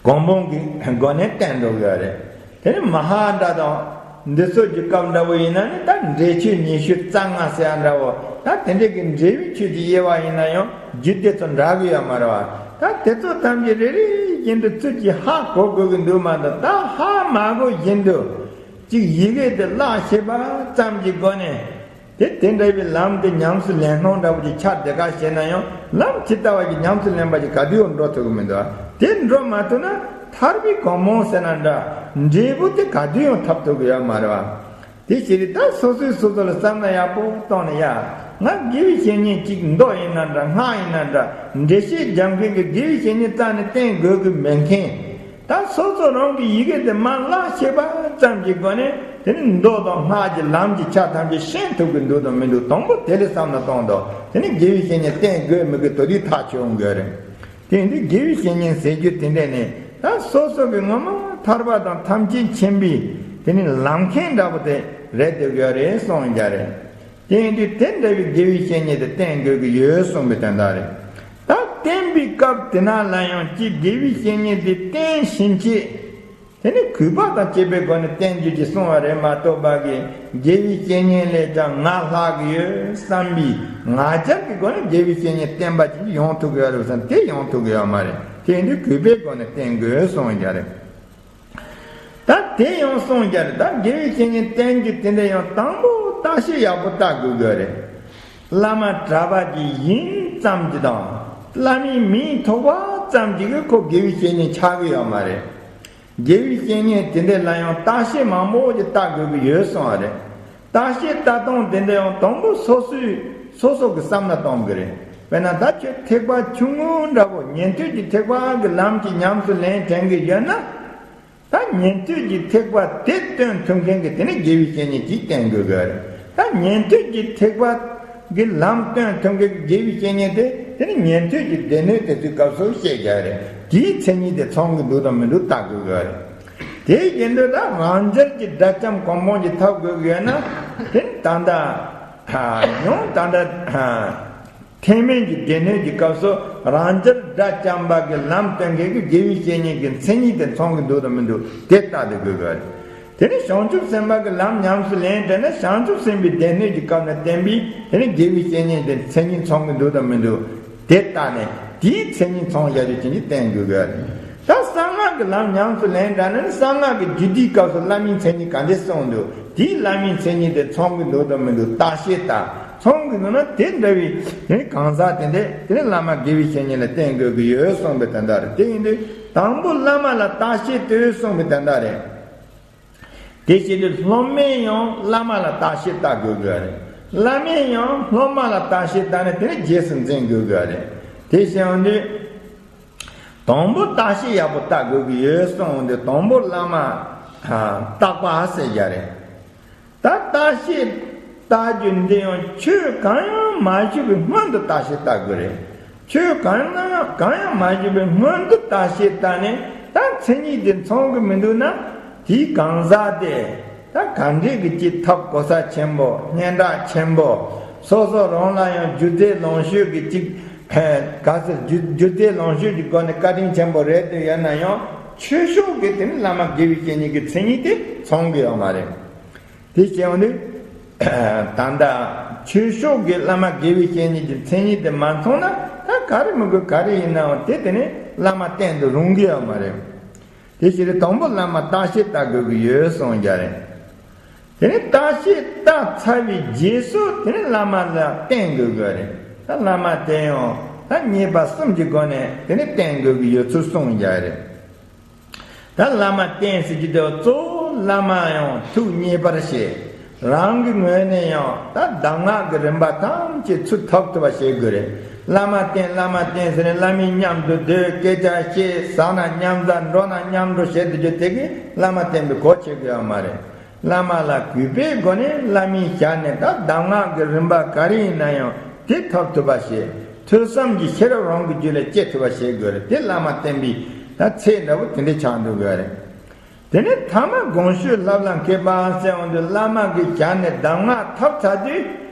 གོ་འཕང་གི་སྒོ་ནས་བསྟན་འགྲོ་གི་ཡོད་རེད། དེ་ནི་མ་ཧཱ་འདྲ་དང་འདི་ཚོ་གི་སྐབས་འདྲ་བོ་ཡིན་ན་ནི་ད་འབྲས་ཆོས་ཉི་ཤུ་རྩ་ལྔ་ཟེར་ཡ་འདྲ་བོ། ད་དེ་འདྲས་ཀྱི་འབྲས་བུའི་ཆོས་ཀྱི་དབྱེ་བ་ཡིན་ན་ཡང་རྒྱུད་སྡེ་ཚོ་འདྲ་གི་ཡོད་མ་རེད་བ། ད་དེ་ཚོ་ཐམས་ཅད་རེ་རེ་བཞིན་དུ་ཚུལ་གྱིས་ཧ་གོ་དགོས་ཀྱི་འདུག་མ་གཏོགས་ད་ཧ་མ་གོ་བཞིན་དུ་ཅིག་ཡི་གེ་དེ་བཀླགས་ཤེས་པ་ཙམ་གྱི་སྒོ་ནས། དེ་དེ་འདྲ་བའི་ལམ་དེ་ཉམས་སུ་ལེན་སྣང་འདྲ་བོ་ཅིག་ཆགས་བསྡད་ག་བྱས་ན་ཡང་ལམ་ཇི་ལྟ་བ་ཞིག་ཉམས་སུ་ལེན་པ་ཞིག་ག་དུས་ཡང་འགྲོ་ཐུབ་ཀྱི་མི་འདུག་དེ་འགྲོ་མ་ཐུབ་ན་ཐར་པའི་གོ་འཕང་ཟེར་ན་འདྲ། འབྲས་བུ་དེ་ག་དུས་ཡང་ཐོབ་ཐུབ་ཀྱི་ཡོད་མ་རེད་བ། དེ་ཕྱིར་ད་སོ་སོས་སོ་སོ་ལ་བསམ་བློ་ཡག་པོ་བཏང་ནས་ཡ། ང་དགེ་བའི་བཤེས་གཉེན་གཅིག་མདོ་ཡིན་ན་འདྲ་སྔགས་ཡིན་ན་འདྲ་འགྲེལ་བཤད་རྒྱབ་མཁན་གྱི་དགེ་བའི་བཤེས་གཉེན་རྩ་ནས་བསྟེན་དགོས་ཀྱི་མེད་མཁན། ད་སོ་སོ་རང་གི་ཡི་གེ་དེ་མར་བཀླགས་ཤེས་པ་ཙམ་གྱི་སྒོ་ནས་དེ་ནི་མདོ་དང་སྔགས་ཀྱི་ལམ་གྱི་ཆ་ཐམས་ཅད་ཤེས་ཐུབ་ཀྱི་འདུག་དང་མི་འདུག་དང་པོ་དེ་ལ་བསམ་བློ་གཏོང་དང་། དེ་ནི་དགེ་བའི་བཤེས་གཉེན་བསྟེན་དགོས་མི་དགོས་དོ་དེ་ཐག་ཆོད་འོང་དགོས་རེད། དེ་ཡིན་དུས་དགེ་བའི་བཤེས་གཉེན་ཟེར་རྒྱུ་དེ་འདྲས་ནི་ ད་སོ་སོ་གི་ངོ་མ་ཐར་པ་དང་ཐམས་ཅད་མཁྱེན་པའི་དེ་ནི་ལམ་མཁན་འདྲ་པོ་དེ་རེད་འདོད་ཀྱི་ཡོད་རེད་གསུངས་ཀྱི་རེད། དེ་ཡིན་དུས་དེ་འདྲ་བའི་དགེ་བའི་བཤེས་གཉེན་དེ་བསྟེན་དགོས་ཀྱི་ཡོད་གསུངས་པའི་དོན་དག་རེད། ད་བསྟེན་པའི་སྐབས་དེ་ན་ལ་ཡང་ཅིག་དགེ་བའི་བཤེས་གཉེན་དེ་བསྟེན་ཞིང་བྱེད། དེ་ནི་གུས་པ་དང་བཅས་པའི་སྒོ་ནས་བསྟེན་རྒྱུ་ཅིག་གསུངས་པ་རེད་མ་གཏོགས་པ་གི་དགེ་བའི་བཤེས་གཉེན་ལས་ཀྱང་ང་ལྷག་གི་ཡོད་བསམ་པའི་ང་རྒྱལ་གྱི་སྒོ་ནས་དགེ་བའི་བཤེས་གཉེན་བསྟེན་པ་ཅིག་ཡོང་ཐུབ་ཀྱི་ཡོད་རེད་བསམ་དེ་ཡོང་ཐུབ་ཀྱི་ཡོད་མ་རེད། དེ་ཡིན་དུས་གུས་པའི་སྒོ་ནས་བསྟེན་དགོས་གསུངས་ཀྱི་རེད། ད་དེ་ཡང་གསུངས་ཀྱི་རེད། ད་དགེ་བའི་བཤེས་གཉེན་བསྟེན་རྒྱུ་དེ་འདྲ་ཡང་དང་པོ་བརྟག་དཔྱད་ཡག་པོ་བལྟ་དགོས་ཀྱི་རེད། བླ་མ་གྲྭ་པ་ཅིག་ཡིན་ཙམ་གྱིས་དང་བླ་མའི་མིང་ཐོགས་པ་ཙམ་གྱིས་ཁོ་དགེ་བའི་བཤེས་གཉེན་ཆགས་ཀྱི་ཡོད་མ་རེད། དགེ་བའི་བཤེས་གཉེན་དེ་འདྲ་ལ་ཡང་བརྟག་དཔྱད་མང་པོ་ཅིག་བལྟ་དགོས་ཀྱི་ཡོད་གསུངས་པ་རེད། བརྟག་དཔྱད་ལྟ་སྟངས་དེ་འདྲ་ཡང་དང་པོ་སོ་སོས་སོ་སོ་གི་བསམ་བློ་གཏོང་གི་རེད། དཔེར་ན་ད་ཁྱོད་ཐེག་པ་ཆུང་ངུ་འདྲ་པོ་ཉན་ཐོས་ཀྱི་ཐེག་པ་གི་ལམ་གྱི་ཉམས་སུ་ལེན་དྲན་གི་ཡོད་ན། ད་ཉན་ཐོས་ཀྱི་ཐེག་པ་དེ་སྟོན་ཐུབ་མཁན་གྱི་དེ་ནི་དགེ་བའི་བཤེས་གཉེན་ཅིག་བསྟེན་དགོས་གི་རེད། ད་ཉན་ཐོས་ཀྱི་ཐེག་པ་གི་ལམ་སྟོན་ཐུབ་མཁན་གྱི་དགེ་བའི་བཤེས་གཉེན་དེ་དེ་ནི་ཉན་ཐོས་ཀྱི་སྡེ་སྣོད་དེ་ཚོའི་སྐབས་སུ་བཤད་རྒྱུ་རེད། དེའི་མཚན་ཉིད་དེ་ཚང་གི་འདུག་དང་མི་འདུག་བལྟ་དགོས་གི་རེད། དེ་ཡིན་དུས་ད་རང་རྒྱལ་གྱི་དགྲ་བཅོམ་གོ་འཕང་གྱི་ཐབས་དགོས་ཀྱི་ཡོད་ན། དེ་ད་ལྟ་ཡང་ད་ལྟ་ཐེག་དམན་གྱི་སྡེ་སྣོད་ཀྱི་སྐབས་སུ་རང་རྒྱལ་དགྲ་བཅོམ་པ་གི་ལམ་སྟོན་མཁན་གྱི་དགེ་བའི་བཤེས་གཉེན་གྱི་མཚན་ཉིད་དེ་ཚང་གི་འདུག་དང་མི་འདུག་དེ་བལྟ་དེ་དགོས་གི་རེད། དེ་ནས་བྱང་ཆུབ་སེམས་དཔའ་གི་ལམ་ཉམས་སུ་ལེན་དྲན་ན་བྱང་ཆུབ་སེམས་དཔའི་སྡེ་སྣོད་ཀྱི་སྐབས་ནས་བསྟན་པའི་དེ་ནས་དགེ་བའི་བཤེས་གཉེན་དེ་མཚན་ཉིད་ཚང་གི་འདུག་དང་མི་འདུག་དེ་ལྟ་ནས་དེའི་མཚན་ཉིད་ཚང་བཞག་རྒྱུ་ཅན་གྱི་བསྟེན་དགོས་གི་རེད། ད་གསང་སྔགས་ཀྱི་ལམ་ཉམས་སུ་ལེན་དྲན་ན་ནི་གསང་སྔགས་ཀྱི་རྒྱུད་སྡེའི་སྐབས་སུ་བླ་མའི་མཚན་ཉིད་ག་འདྲས་གསུངས་འདུག་དེའི་བླ་མའི་མཚན་ཉིད་དེ་ཚང་གི་འདུག་དང་མི་འདུག་བརྟག་དཔྱད་ལྟ། ཚང་གི་འདུག་ན་དེ་འདྲ་བའི་དེ་གང་ཟག་དེ་འདྲས་དེ་ནི་བླ་མ་དགེ་བའི་བཤེས་གཉེན་ལ་བསྟེན་དགོས་ཀྱི་ཡོད་གསུངས་པའི་དོན་དག་རེད། དེ་ཡིན་དུས་དང་པོ་བླ་མ་ལ་བརྟག་དཔྱད་ལྟོས་གསུངས་པའི་དོན་དག་རེད། དེ་བྱས་ཏེ་སློབ་མས་ཡང་བླ་མ་ལ་བརྟག་དཔྱད་ལྟ་དགོས་དགོས་རེད། བླ་མས་ཡང་སློབ་མ་ལ་བརྟག་དཔྱད་ལྟ་ནས་དེ་ནས་རྗེས་སུ་འཛིན་དགོས་དགོས་རེད། དེ་བྱས་ཡོང་དུས་དང་པོ་བརྟག་དཔྱད་ཡག་པོ་ལྟ་དགོས་ཀྱི་ཡོད་གསུངས་ཡོང་དུས་དང་པོ་བླ་མ་བརྟག་པ་ཟེར་རྒྱུ་རེད། ད་བརྟག་དཔྱད་ལྟ་རྒྱུ་འདི་ཡང་ཆོས་གང་ཡང་མ་ཞུས་པའི་སྔོན་དུ་བརྟག་དཔྱད་ལྟ་དགོས་རེད། ཆོས་གང་ཡང་གང་ཡང་མ་ཞུས་པའི་སྔོན་དུ་བརྟག་དཔྱད་ལྟ་ནས་ད་མཚན་ཉིད་དེ་མཚུངས་ཀྱི་མི་འདུག་ན། དེའི་གང་ཟག་དེ་ད་ག་འདྲས་ཀྱི་ཅིག་ཐབས་གོ་ས་ཆེན་པོ་སྙན་གྲགས་ཆེན་པོ། སོ་སོ་རང་ལ་ཡང་རྒྱུ་རྫས་ལོངས་སྤྱོད་ཀྱི་ཅིག་ག་ཚོད་རྒྱུ་རྒྱུ་རྫས་ལོངས་སྤྱོད་ཀྱི་སྒོ་ནས་བཀའ་དྲིན་ཆེན་པོ་རེད་དུ་ཡོད་ན་ཡང་ཆོས་ཕྱོགས་ཀྱི་དེ་ནི་བླ་མ་དགེ་བའི་བཤེས་གཉེན་གྱི་མཚན་ཉིད་དེ་མཚུངས་ཀྱི་ཡོད་མ་རེད། དེ་བྱས་ཡོང་དུས། ད་ལྟ་ཆོས་ཕྱོགས་ཀྱི་བླ་མ་དགེ་བའི་བཤེས་གཉེན་གྱི་མཚན་ཉིད་དེ་མ་མཚུངས་ན་ད་ག་རེ་མི་དགོས་ག་རེ་ཡིན་ནའང་དེ་དེ་ནི་བླ་མ་བསྟེན་དུ་རུང་གི་ཡོད་མ་རེད། དེ་ཕྱིར་དང་པོ་བླ་མ་བརྟག་དཔྱད་ལྟ་དགོས་ཀྱི་ཡོད་གསུངས་རྒྱུ་རེད། དེ་ནི་བརྟག་དཔྱད་ལྟ་ཚར་བའི་རྗེས་སུ་དེ་ནི་བླ་མ་ལ་བསྟེན་དགོས་ཀྱི་རེད། ད་བླ་མ་དེ་ཡང་ད་མཉེས་པ་གསུམ་གྱི་སྒོ་ནས་དེ་ནི་བསྟེན་དགོས་ཀྱི་ཡོད་ཚུལ་གསུངས་རྒྱུ་རེད། ད་བླ་མ་བསྟེན་ཟེར་གྱི་འདུག་གཙོ་བོ་བླ་མ་ཡང་ཐུགས་མཉེས་པར་བྱེད། རང་གི་ངོས་ནས་ཡང་ད་གདམས་ངག་གི་རིམ་པ་ཐམས་ཅད་ཚུར་ཐོབ་ཐུབ་པ་བྱེད་དགོས་རེད། བླ་མ་བསྟེན་བླ་མ་བསྟེན་ཟེར་ནས་བླ་མའི་མཉམ་དུ་སྡོད་སྐད་ཆ་བཤད་ཟ་ན་མཉམ་ཟ་འགྲོ་ན་མཉམ་འགྲོ་བྱེད་དུ་རྒྱུ་དེ་གིས་བླ་མ་བསྟེན་པའི་གོ་ཆོད་ཀྱི་ཡོད་མ་རེད། བླ་མ་ལ་གུས་པའི་སྒོ་ནས་བླ་མའི་ཞལ་ནས་ད་གདམས་ངག་གི་རིམ་པ་ག་རེ་ཡིན་ན་ཡང་དེ་ཐོབ་ཐུབ་པ་བྱེད། ཐོས་བསམ་གྱི་ཤེས་རབ་རང་གི་རྒྱུད་ལ་སྐྱེ་ཐུབ་པ་བྱེད་དགོས་རེད། དེ་བླ་མ་བསྟེན་པའི་ད་ཚད་འདྲ་བོ་དེ་འདྲ་ཆགས་འགྲོ་དགོས་རེད། དེ་ནས་ཐ་མ་དགོངས་ཞུས་བསླབ་ལ་མཁས་པ་ཟེར་འོང་དུས་བླ་མ་གི་ཞལ་ནས་གདམས་ངག་ཐོབ་ཚར་དུས་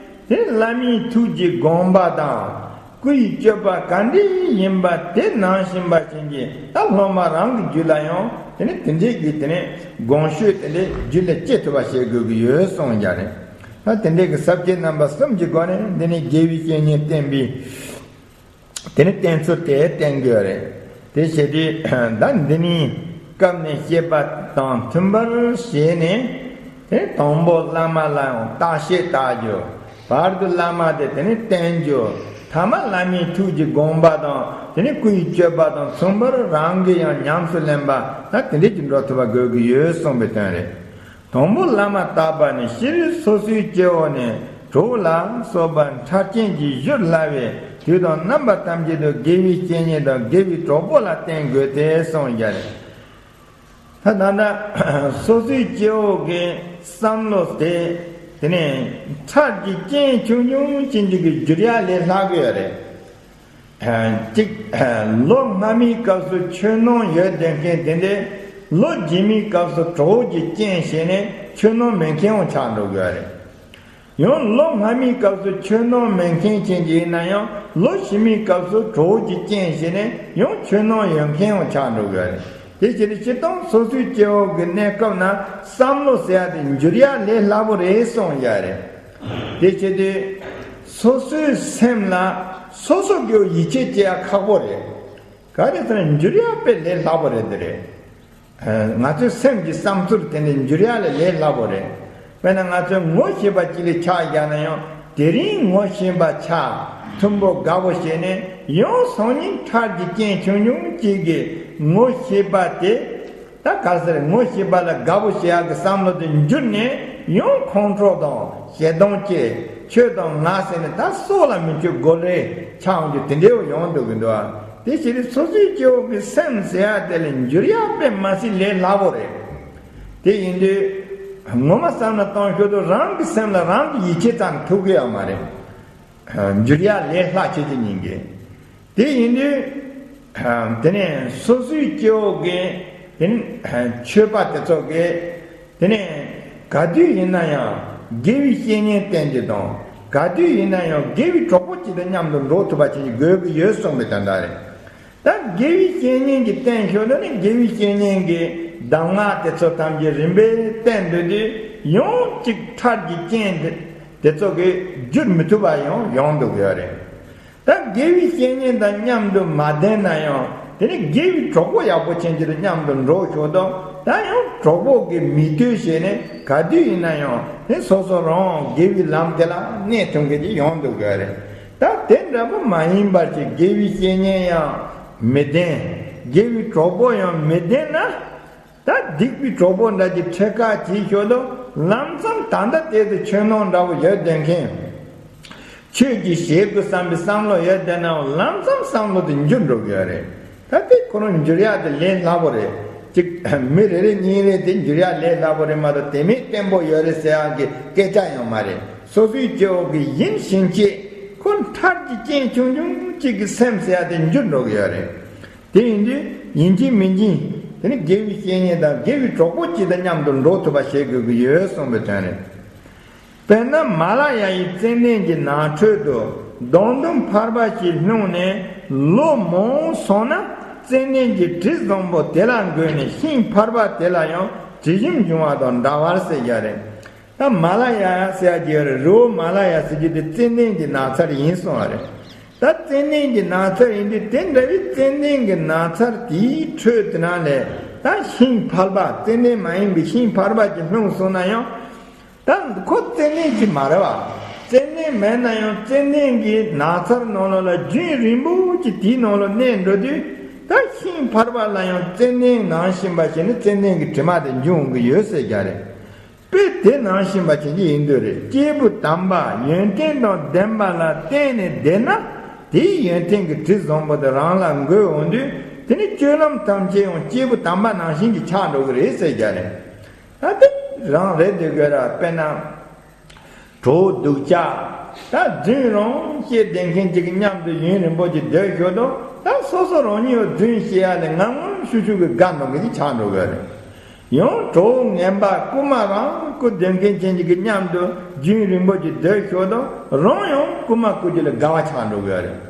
དེ་བླ་མའི་ཐུགས་ཀྱི་དགོངས་པ་དང་། སྐུ་ཡི་སྤྱོད་པ་ག་འདྲ་ཡིན་པ་དེ་ནང་བཞིན་པ་ཅན་གྱི་ད་སློབ་མ་རང་གི་རྒྱུད་ལ་ཡང་དེ་ནི་དེ་འདྲའི་གི་དེ་ནི་དགོངས་ཞུས་དེ་འདྲའི་རྒྱུད་ལ་སྐྱེ་ཐུབ་པ་བྱེད་དགོས་ཀྱི་ཡོད་གསུངས་ཀྱང་རེད། ད་དེ་འདྲའི་གི་ས་བཅད་རྣམ་པ་གསུམ་གྱི་སྒོ་ནས་འདི་ནི་དགེ་བའི་བཤེས་གཉེན་བསྟེན་པའི་དེ་ནི་བསྟེན་ཚུལ་དེ་བསྟེན་དགོས་རེད། དེ་བྱེད་དུས་ད་འདི་ནི་སྐབས་ནས་བཤད་པ་དང་མཐུན་པར་བྱས་ནས། དེ་དང་པོ་བླ་མ་ལ་ཡང་བརྟག་དཔྱད་བལྟ་རྒྱུ། བར་དུ་བླ་མ་དེ་དེ་ནི་བསྟེན་རྒྱུ། ཐ་མ་བླ་མའི་ཐུགས་ཀྱི་དགོངས་པ་དང་དེ་ནི་སྐུ་ཡི་སྤྱོད་པ་དང་མཚུངས་པར་རང་གིས་ཡང་ཉམས་སུ་ལེན་པ་ད་དེ་འདྲས་ཀྱི་འགྲོ་ཐུབ་པ་དགོས་ཀྱི་ཡོད་གསུངས་པའི་དོན་རེད། དང་པོ་བླ་མ་བརྟག་པ་ནི་སྤྱིར་སོ་སོའི་སྐྱེ་བོ་ནས་གྲོགས་ལ་སོགས་པ་འཕྲལ་རྐྱེན་གྱིས་བཞུར་སླ་བས་དུས་དང་རྣམ་པ་ཐམས་ཅད་དུ་དགེ་བའི་བཤེས་གཉེན་དང་དགེ་བའི་གྲོགས་པོ་ལ་བརྟེན་དགོས་ཏེ་གསུངས་ཀྱང་རེད། ད་ད་ལྟ་སོ་སོའི་སྐྱེ་བོ་གི་བསམ་བློ་དེ་དེ་ནས་འཕྲལ་གྱི་རྐྱེན་ཆུང་ཆུང་ཅན་ཅིག་གིས་བསྒྱུར་ཡ་ལས་སླ་གི་ཡོད་རེད། གཅིག་ལོ་སྔ་མའི་སྐབས་སུ་ཆོས་ནོར་ཡོད་བསྡད་མཁན་དེ་འདྲས་ལོ་རྗེས་མའི་སྐབས་སུ་གྲོགས་ཀྱི་རྐྱེན་བྱས་ནས་ཆོས་ནོར་མེད་མཁན་ཡང་ཆགས་འགྲོ་གི་ཡོད་རེད། ཡང་ལོ་སྔ་མའི་སྐབས་སུ་ཆོས་ནོར་མེད་མཁན་ཅན་ཅིག་ཡིན་ན་ཡང་ལོ་ཕྱི་མའི་སྐབས་སུ་གྲོགས་ཀྱི་རྐྱེན་བྱས་ནས་ཡང་ཆོས་ནོར་ཡོད་མཁན་ཡང་ཆགས་འགྲོ་གི་ཡོད་རེད། དེ་ཕྱིར་སྤྱིར་བཏང་སོ་སོའི་སྐྱེ་བོ་གི་གནས་སྐབས་ན་བསམ་བློ་ཟེར་ཡ་དེ་འགྱུར་ཡ་ལས་སླ་པོ་རེད་གསུངས་ཡ་རེད། དེ་བྱེད་དུས་སོ་སོའི་སེམས་ལ་སོ་སོ་སྐྱེ་བོ་ཡིད་ཆེས་བྱེད་ཡ་ཁག་པོ་རེད། ག་རེ་ཟེར་ན་འགྱུར་ཡ་དཔེ་ལས་སླ་པོ་རེད་དེ་རེད། ང་ཚོའི་སེམས་ཀྱི་བསམ་ཚུལ་དེ་འདྲ་འགྱུར་ཡ་ལས་ལས་སླ་པོ་རེད། དཔེར་ན་ང་ཚོས་ངོ་ཤེས་པ་གཅིག་ལ་ཆགས་བཞག་ན་ཡང་དེ་རིང་ངོ་ཤེས་པ་ཆགས་མཐུན་པོ་དགའ་པོ་བྱས་ནས་ཡང་སང་ཉིན་ཁྲག་གི་རྐྱེན་ཆུང་ཆུང་གཅིག་གིས་ངོ་ཤེས་པ་དེ་ད་ག་ཟེར་ངོ་ཤེས་པ་ལ་དགའ་པོ་བྱེད་ཡག་གི་བསམ་བློ་དེ་འགྱུར་ནས་ཡང་ཁོང་ཁྲོ་དང་ཞེ་སྡང་སྐྱེ། ཁྱོད་དང་ང་ཟེར་ནས་ད་སྲོག་ལ་མི་འཆོལ་དགོས་རེད་ཆགས་འོང་རྒྱུ་དེ་འདྲའི་ཡོང་འདུག་གི་འདུག་དེ་ཕྱིར་སོ་སོའི་སྐྱེ་བོ་གི་སེམས་ཟེར་ཡ་དེ་ལ་འགྱུར་ཡ་དཔེ་མ་སྲིད་ལས་སླ་པོ་རེད། དེ་ཡིན་དུས་ངོ་མ་བསམ་བློ་གཏོང་ཤོག་དུས་རང་གི་སེམས་ལ་རང་གི་ཡིད་ཆེས་ཙམ་ཐུབ་གི་ཡོད་མ་རེད། འགྱུར་ཡ་ལས་སླ་ཆེ་ཆེ་ཉིན་གི་དེ་ཡིན་དུས། དེ་ནས་སོ་སོའི་སྐྱེ་བོ་གི་དེ་ནས་ཆོས་པ་དེ་ཚོ་གི་དེ་ནས་ག་དུས་ཡིན་ན་ཡང་དགེ་བའི་བཤེས་གཉེན་བསྟེན་རྒྱུ་དང་ག་དུས་ཡིན་ན་ཡང་དགེ་བའི་གྲོགས་པོ་གཅིག་དང་མཉམ་དུ་འགྲོགས་ཐུབ་པ་བྱེད་རྒྱུ་དགོས་ཀྱི་ཡོད་གསུངས་པའི་དོན་དག་རེད། ད་དགེ་བའི་བཤེས་གཉེན་གྱི་བསྟེན་ཤོག་ད་ནི་དགེ་བའི་བཤེས་གཉེན་གྱི་གདམས་ངག་དེ་ཚོ་ཐམས་ཅད་རིམ་པས་བསྟེན་འདོད་དུས་ཡང་གཅིག་ཁྲག་གི་རྐྱེན་དེ་དེ་ཚོ་གི་བསྒྱུར་མི་ཐུབ་པ་ཡང་ཡོང་འདུག་ཡོད་རེད། ད་དགེ་བའི་བཤེས་གཉེན་དང་མཉམ་དུ་མ་ལྡན་ན་ཡང་དེ་ནི་དགེ་བའི་གྲོགས་པོ་ཡག་པོ་ཅན་གྱི་དང་མཉམ་དུ་འགྲོགས་ཤོག་དང་ད་ཡང་གྲོགས་པོ་གི་མིག་ལྟོས་བྱས་ནས་ག་དུས་ཡིན་ན་ཡང་ནི་སོ་སོ་རང་དགེ་བའི་ལམ་དེ་ལ་གནས་ཐུབ་མཁན་ཅིག་ཡོང་འདུག་གི་རེད། ད་དེ་འདྲ་པོ་མ་ཡིན་པར་གྱི་དགེ་བའི་བཤེས་གཉེན་ཡང་མི་ལྡན། དགེ་བའི་གྲོགས་པོ་ཡང་མི་ལྡན་ན། ད་སྡིག་པའི་གྲོགས་པོ་འདྲ་གྱི་ཁྲིད་ཁ་གྱིས་ཤོད་དོ། ལམ་སང་ད་ལྟ་དེ་དུ་ཆོས་ནོར་འདྲ་བོ་ཡོད་བསྡད་མཁན། ཆོས་ཀྱི་བྱེད་དགོས་བསམ་པའི་བསམ་བློ་ཡོད་བསྡད་ནའང་ལམ་སང་བསམ་བློ་དེ་འགྱུར་འགྲོ་གི་ཡོད་རེད། ད་དེ་ཁོ་རང་འགྱུར་ཡག་དེ་ལས་སླ་པོ་རེད། ཅིག་མི་རེ་རེ་གཉིས་རེ་དེ་འགྱུར་ཡག་ལས་སླ་པོ་རེད་མ་གཏོགས་དེ་མིན་བརྟན་པོ་ཡོད་རེད་ཟེར་ཡག་གི་སྐད་ཆ་ཡང་མ་རེད། སོ་སོའི་སྐྱེ་བོ་གི་ཡིན་ཕྱིན་ཆད་ཁོ་ཁྲག་གི་རྐྱེན་ཆུང་ཆུང་གཅིག་གི་སེམས་ཟེར་ཡག་དེ་འགྱུར་འགྲོ་གི་ཡོད་རེད། དེ་ཡིན་དུས་ཡིན་གཅིག་མིན་གཅིག་དེ་ནི་དགེ་བའི་བཤེས་གཉེན་དང་དགེ་བའི་གྲོགས་པོ་གཅིག་དང་མཉམ་དུ་འགྲོགས་ཐུབ་པ་བྱེད་དགོས་ཀྱི་ཡོད་གསུངས་པའི་དོན་རེད། དཔེར་ན་མ་ལ་ཡ་ཡི་ཙན་དན་གྱི་ནང་ཁྲོད་དུ་སྡོང་དུམ་ཕལ་པ་ཞིག་ལྷུང་ནས་ལོ་མང་སོང་ན་ཙན་དན་གྱི་དྲི་བཟང་པོ་དེ་ལ་འགོས་ནས་ཤིང་ཕལ་པ་དེ་ལ་ཡང་དྲི་ཞིམ་འབྱུང་བ་དང་འདྲ་བར་ཟེར་བཞག་རེད། ད་མ་ལ་ཡ་ཟེར་གྱི་ཡོད་རེད། རི་བོ་མ་ལ་ཡ་ཟེར་གྱི་དེ་ཙན་དན་གྱི་ནགས་ཚལ་ཡིན་གསུངས་པ་རེད། ད་ཙན་དན་གྱི་ནགས་ཚལ་ཡིན་དུས་དེ་འདྲ་བའི་ཙན་དན་གྱི་ནགས་ཚལ་དེའི་ཁྲོད་དེ་ནང་ལས་ད་ཤིང་ཕལ་པ་ཙན་དན་མ་ཡིན་པའི་ཤིང་ཕལ་པ་ཅིག་ལྷུང་སོང་ན་ཡང་ད་ཁོ་ཙན་དན་ཅིག་མ་རེད་བ། ཙན་དན་མེད་ན་ཡང་ཙན་དན་གྱི་ནགས་ཚལ་ནང་ལོགས་ལ་རྒྱུན་རིང་པོ་ཅིག་དེའི་ནང་ལོགས་གནས་འགྲོ་དུས་ད་ཤིང་ཕལ་པ་ལ་ཡང་ཙན་དན་ནང་བཞིན་པ་བྱས་ནས་ཙན་དན་གྱི་དྲི་མ་དེ་འབྱུང་གི་ཡོད་ཟེར་རྒྱུ་རེད། དཔེ་དེ་ནང་བཞིན་པ་བྱེད་ཀྱི་ཡིན་དུས་རེད། སྐྱེས་བུ་དམ་པ་ཡོན་ཏན་དང་ལྡན་པ་ལ་བརྟེན་ནས་བསྡད་ན་དེའི་ཡོན་ཏན་གྱི་དྲི་བཟང་པོ་དེ་རང་ལ་འགོས་འོང་དུས་དེ་ནི་སྤྱོད་ལམ་ཐམས་ཅད་ཡང་སྐྱེས་བུ་དམ་པ་ནང་བཞིན་གྱི་ཆགས་འགྲོ་གི་རེད་ཟེར་རྒྱུ་རེད། ད་དེ་རང་རེད་འདོད་དགོས་ར། དཔེར་ན་གྲོགས་སྡུག་ཅག་ད་རྫུན་རང་བཤད་བསྡད་མཁན་ཅིག་གི་མཉམ་དུ་ཡུན་རིང་པོ་ཅིག་སྡོད་ཤོག་དང་ད་སོ་སོ་རང་ཉིད་རྫུན་བཤད་ཡ་ལས་ངམ་ངམ་ཤུགས་ཤུགས་ཀྱི་དགའ་འདོད་མཁན་ཅིག་ཆགས་འགྲོ་གི་རེད། ཡང་གྲོགས་ངན་པ་རྐུ་མ་རང་རྐུ་སྡོད་མཁན་ཅན་ཅིག་གི་མཉམ་དུ་རྒྱུན་རིང་པོ་ཅིག་སྡོད་ཤོག་དང་རང་ཡང་རྐུ་མ་རྐུ་རྒྱུ་ལ་དགའ་བ་ཆགས་འགྲོ་གི་རེད།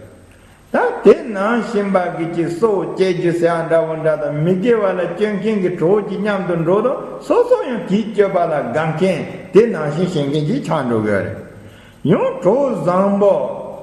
ད་དེ་ནང་བཞིན་པ་གི་ཅིག་སྲོག་བཅད་རྒྱུ་ཟེར་བ་འདྲ་བོ་འདྲ་དང་མི་དགེ་བ་ལ་སྤྱོད་མཁན་གྱི་གྲོགས་ཀྱི་མཉམ་དུ་འགྲོ་དང་སོ་སོ་ཡང་དེའི་སྤྱོད་པ་ལ་དགའ་མཁན་དེ་ནང་བཞིན་བྱེད་མཁན་ཅིག་ཆགས་འགྲོ་གི་རེད། ཡང་གྲོགས་བཟང་པོ་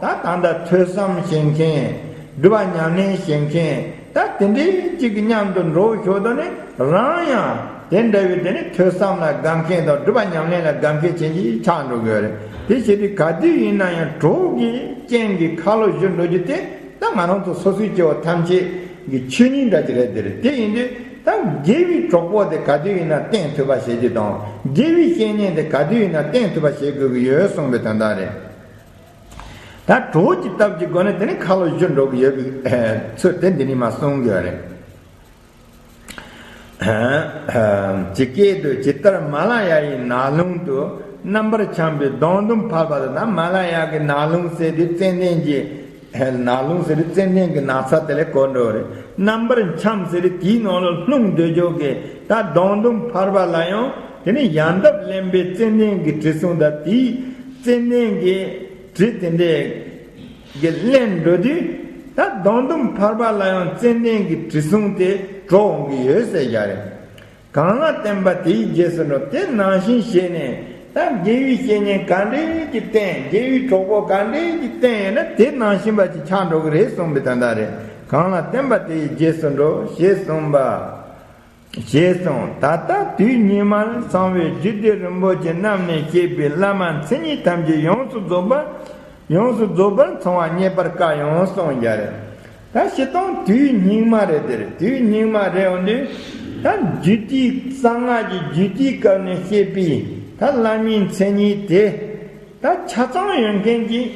ད་ད་ལྟ་ཐོས་བསམ་བྱེད་མཁན་སྒྲུབ་པ་ཉམས་ལེན་བྱེད་མཁན་ད་དེ་འདྲའི་གཅིག་གི་མཉམ་དུ་འགྲོ་ཞོར་དུ་ནི་རང་ཡང་དེ་འདྲ་བའི་དེ་ནི་ཐོས་བསམ་ལ་དགའ་མཁན་དང་སྒྲུབ་པ་ཉམས་ལེན་ལ་དགའ་མཁན་ཅན་གྱི་ཆགས་འགྲོ་དགོས་རེད། དེ་བྱེད་དུས་ག་དུས་ཡིན་ན་ཡང་གྲོགས་ཀྱི་རྐྱེན་གྱིས་ཁ་ལོ་བཞུར་འགྲོ་རྒྱུ་དེ་ད་ང་རང་ཚོ་སོ་སོའི་སྐྱེ་བོ་ཐམས་ཅད་ཀྱི་ཆོས་ཉིད་འདྲ་ཅིག་རེད། དེ་རེད། དེ་ཡིན་དུས་ད་དགེ་བའི་གྲོགས་པོ་དེ་ག་དུས་ཡིན་ན་བསྟེན་ཐུབ་པ་བྱེད་རྒྱུ་དང་དགེ་བའི་བཤེས་གཉེན་དེ་ག་དུས་ཡིན་ན་བསྟེན་ཐུབ་པ་བྱེད་དགོས་ཀྱི་ཡོད་གསུངས་པའི་དོན་དག་རེད། ད་གྲོགས་ཀྱི་སྟབས་ཀྱི་སྒོ་ནས་དེ་ནི་ཁ་ལོ་བཞུར་འགྲོ་གི་ཡོད་པའི་ཚུལ་དེ་འདི་ནས་མར་གསུང་གི་ཡོད་རེད། ཇི་སྐད་དུ་ཇི་ལྟར་མ་ལ་ཡ་ཡི་ནགས་ཀླུང་དུ་རྣམ་པར་འཁྱམས་པའི་སྡོང་དུམ་ཕལ་པ་དེ་ན་མ་ལ་ཡ་གི་ནགས་ཀླུང་ཟེར་དུས་ཙན་དན་གྱི་ ནག་རླུང་ཟེར་དུས་ཙན་དན་གྱི་ན་ཚ་དེ་ལ་གོ་འགྲོ་རེད། རྣམ་པར་འཁྱམས་ཟེར་དུས་དེའི་ནང་ལ་ལྷུང་སྡོད་ཆོག་གི། ད་སྡང་དུམ་ཕལ་པ་ལ་ཡང་དེ་ནི་ཡལ་འདབ་བརླན་པའི་ཙན་དན་གྱི་དྲི་བསུང་དང་དེའི་ཙན་དན་གྱི་དྲི་དེ་འདྲས་གི་བརླན་འགྲོ་དུས། ད་སྡང་དུམ་ཕལ་པ་ལ་ཡང་ཙན་དན་གྱི་དྲི་བསུང་དེ་བྲོ་འོང་གི་ཡོད་ཟེར་བཞག་རེད། གང་ལ་བརྟེན་པ་དེའི་རྗེས་སུ་འགྲོ། དེ་ནང་བཞིན་བྱས་ནས་ད་དགེ་བའི་བཤེས་གཉེན་ག་འདྲས་ཀྱིས་བསྟེན། དགེ་བའི་གྲོགས་པོ་ག་འདྲས་ཀྱིས་བསྟེན་ཡོད་ན། དེ་ནང་བཞིན་པ་ཅིག་ཆགས་འགྲོ་གི་རེད་གསུངས་པའི་དོན་དག་རེད། གང་ལ་བརྟེན་པ་དེའི་རྗེས་སུ་འགྲོ་ཞེས་གསུངས་པ། ཞེས་གསུངས། ད་ལྟ་དུས་སྙིགས་མར་སོང་བའི་རྒྱུད་སྡེ་རིན་པོ་ཆེ་རྣམས་ནས་བཤད་པའི་བླ་མ་མཚན་ཉིད་ཐམས་ཅད་ཡོངས་སུ་རྫོགས་པ། ཡོངས་སུ་རྫོགས་པར་ཚང་བ་རྙེད་པར་དཀའ་ཡང་གསུངས་བཞག་རེད། ད་སྤྱིར་བཏང་དུས་སྙིགས་མ་རེད་དེ་རེད། དུས་སྙིགས་མ་རེད་འོང་དུས། ད་རྒྱུད་སྡེ་གསང་སྔགས་ཀྱི་རྒྱུད་སྡེའི་སྐབས་ནས་བཤད་པའི་ད་བླ་མའི་མཚན་ཉིད་དེ། ད་ཆ་ཚང་ཡོད་མཁན་གྱིས་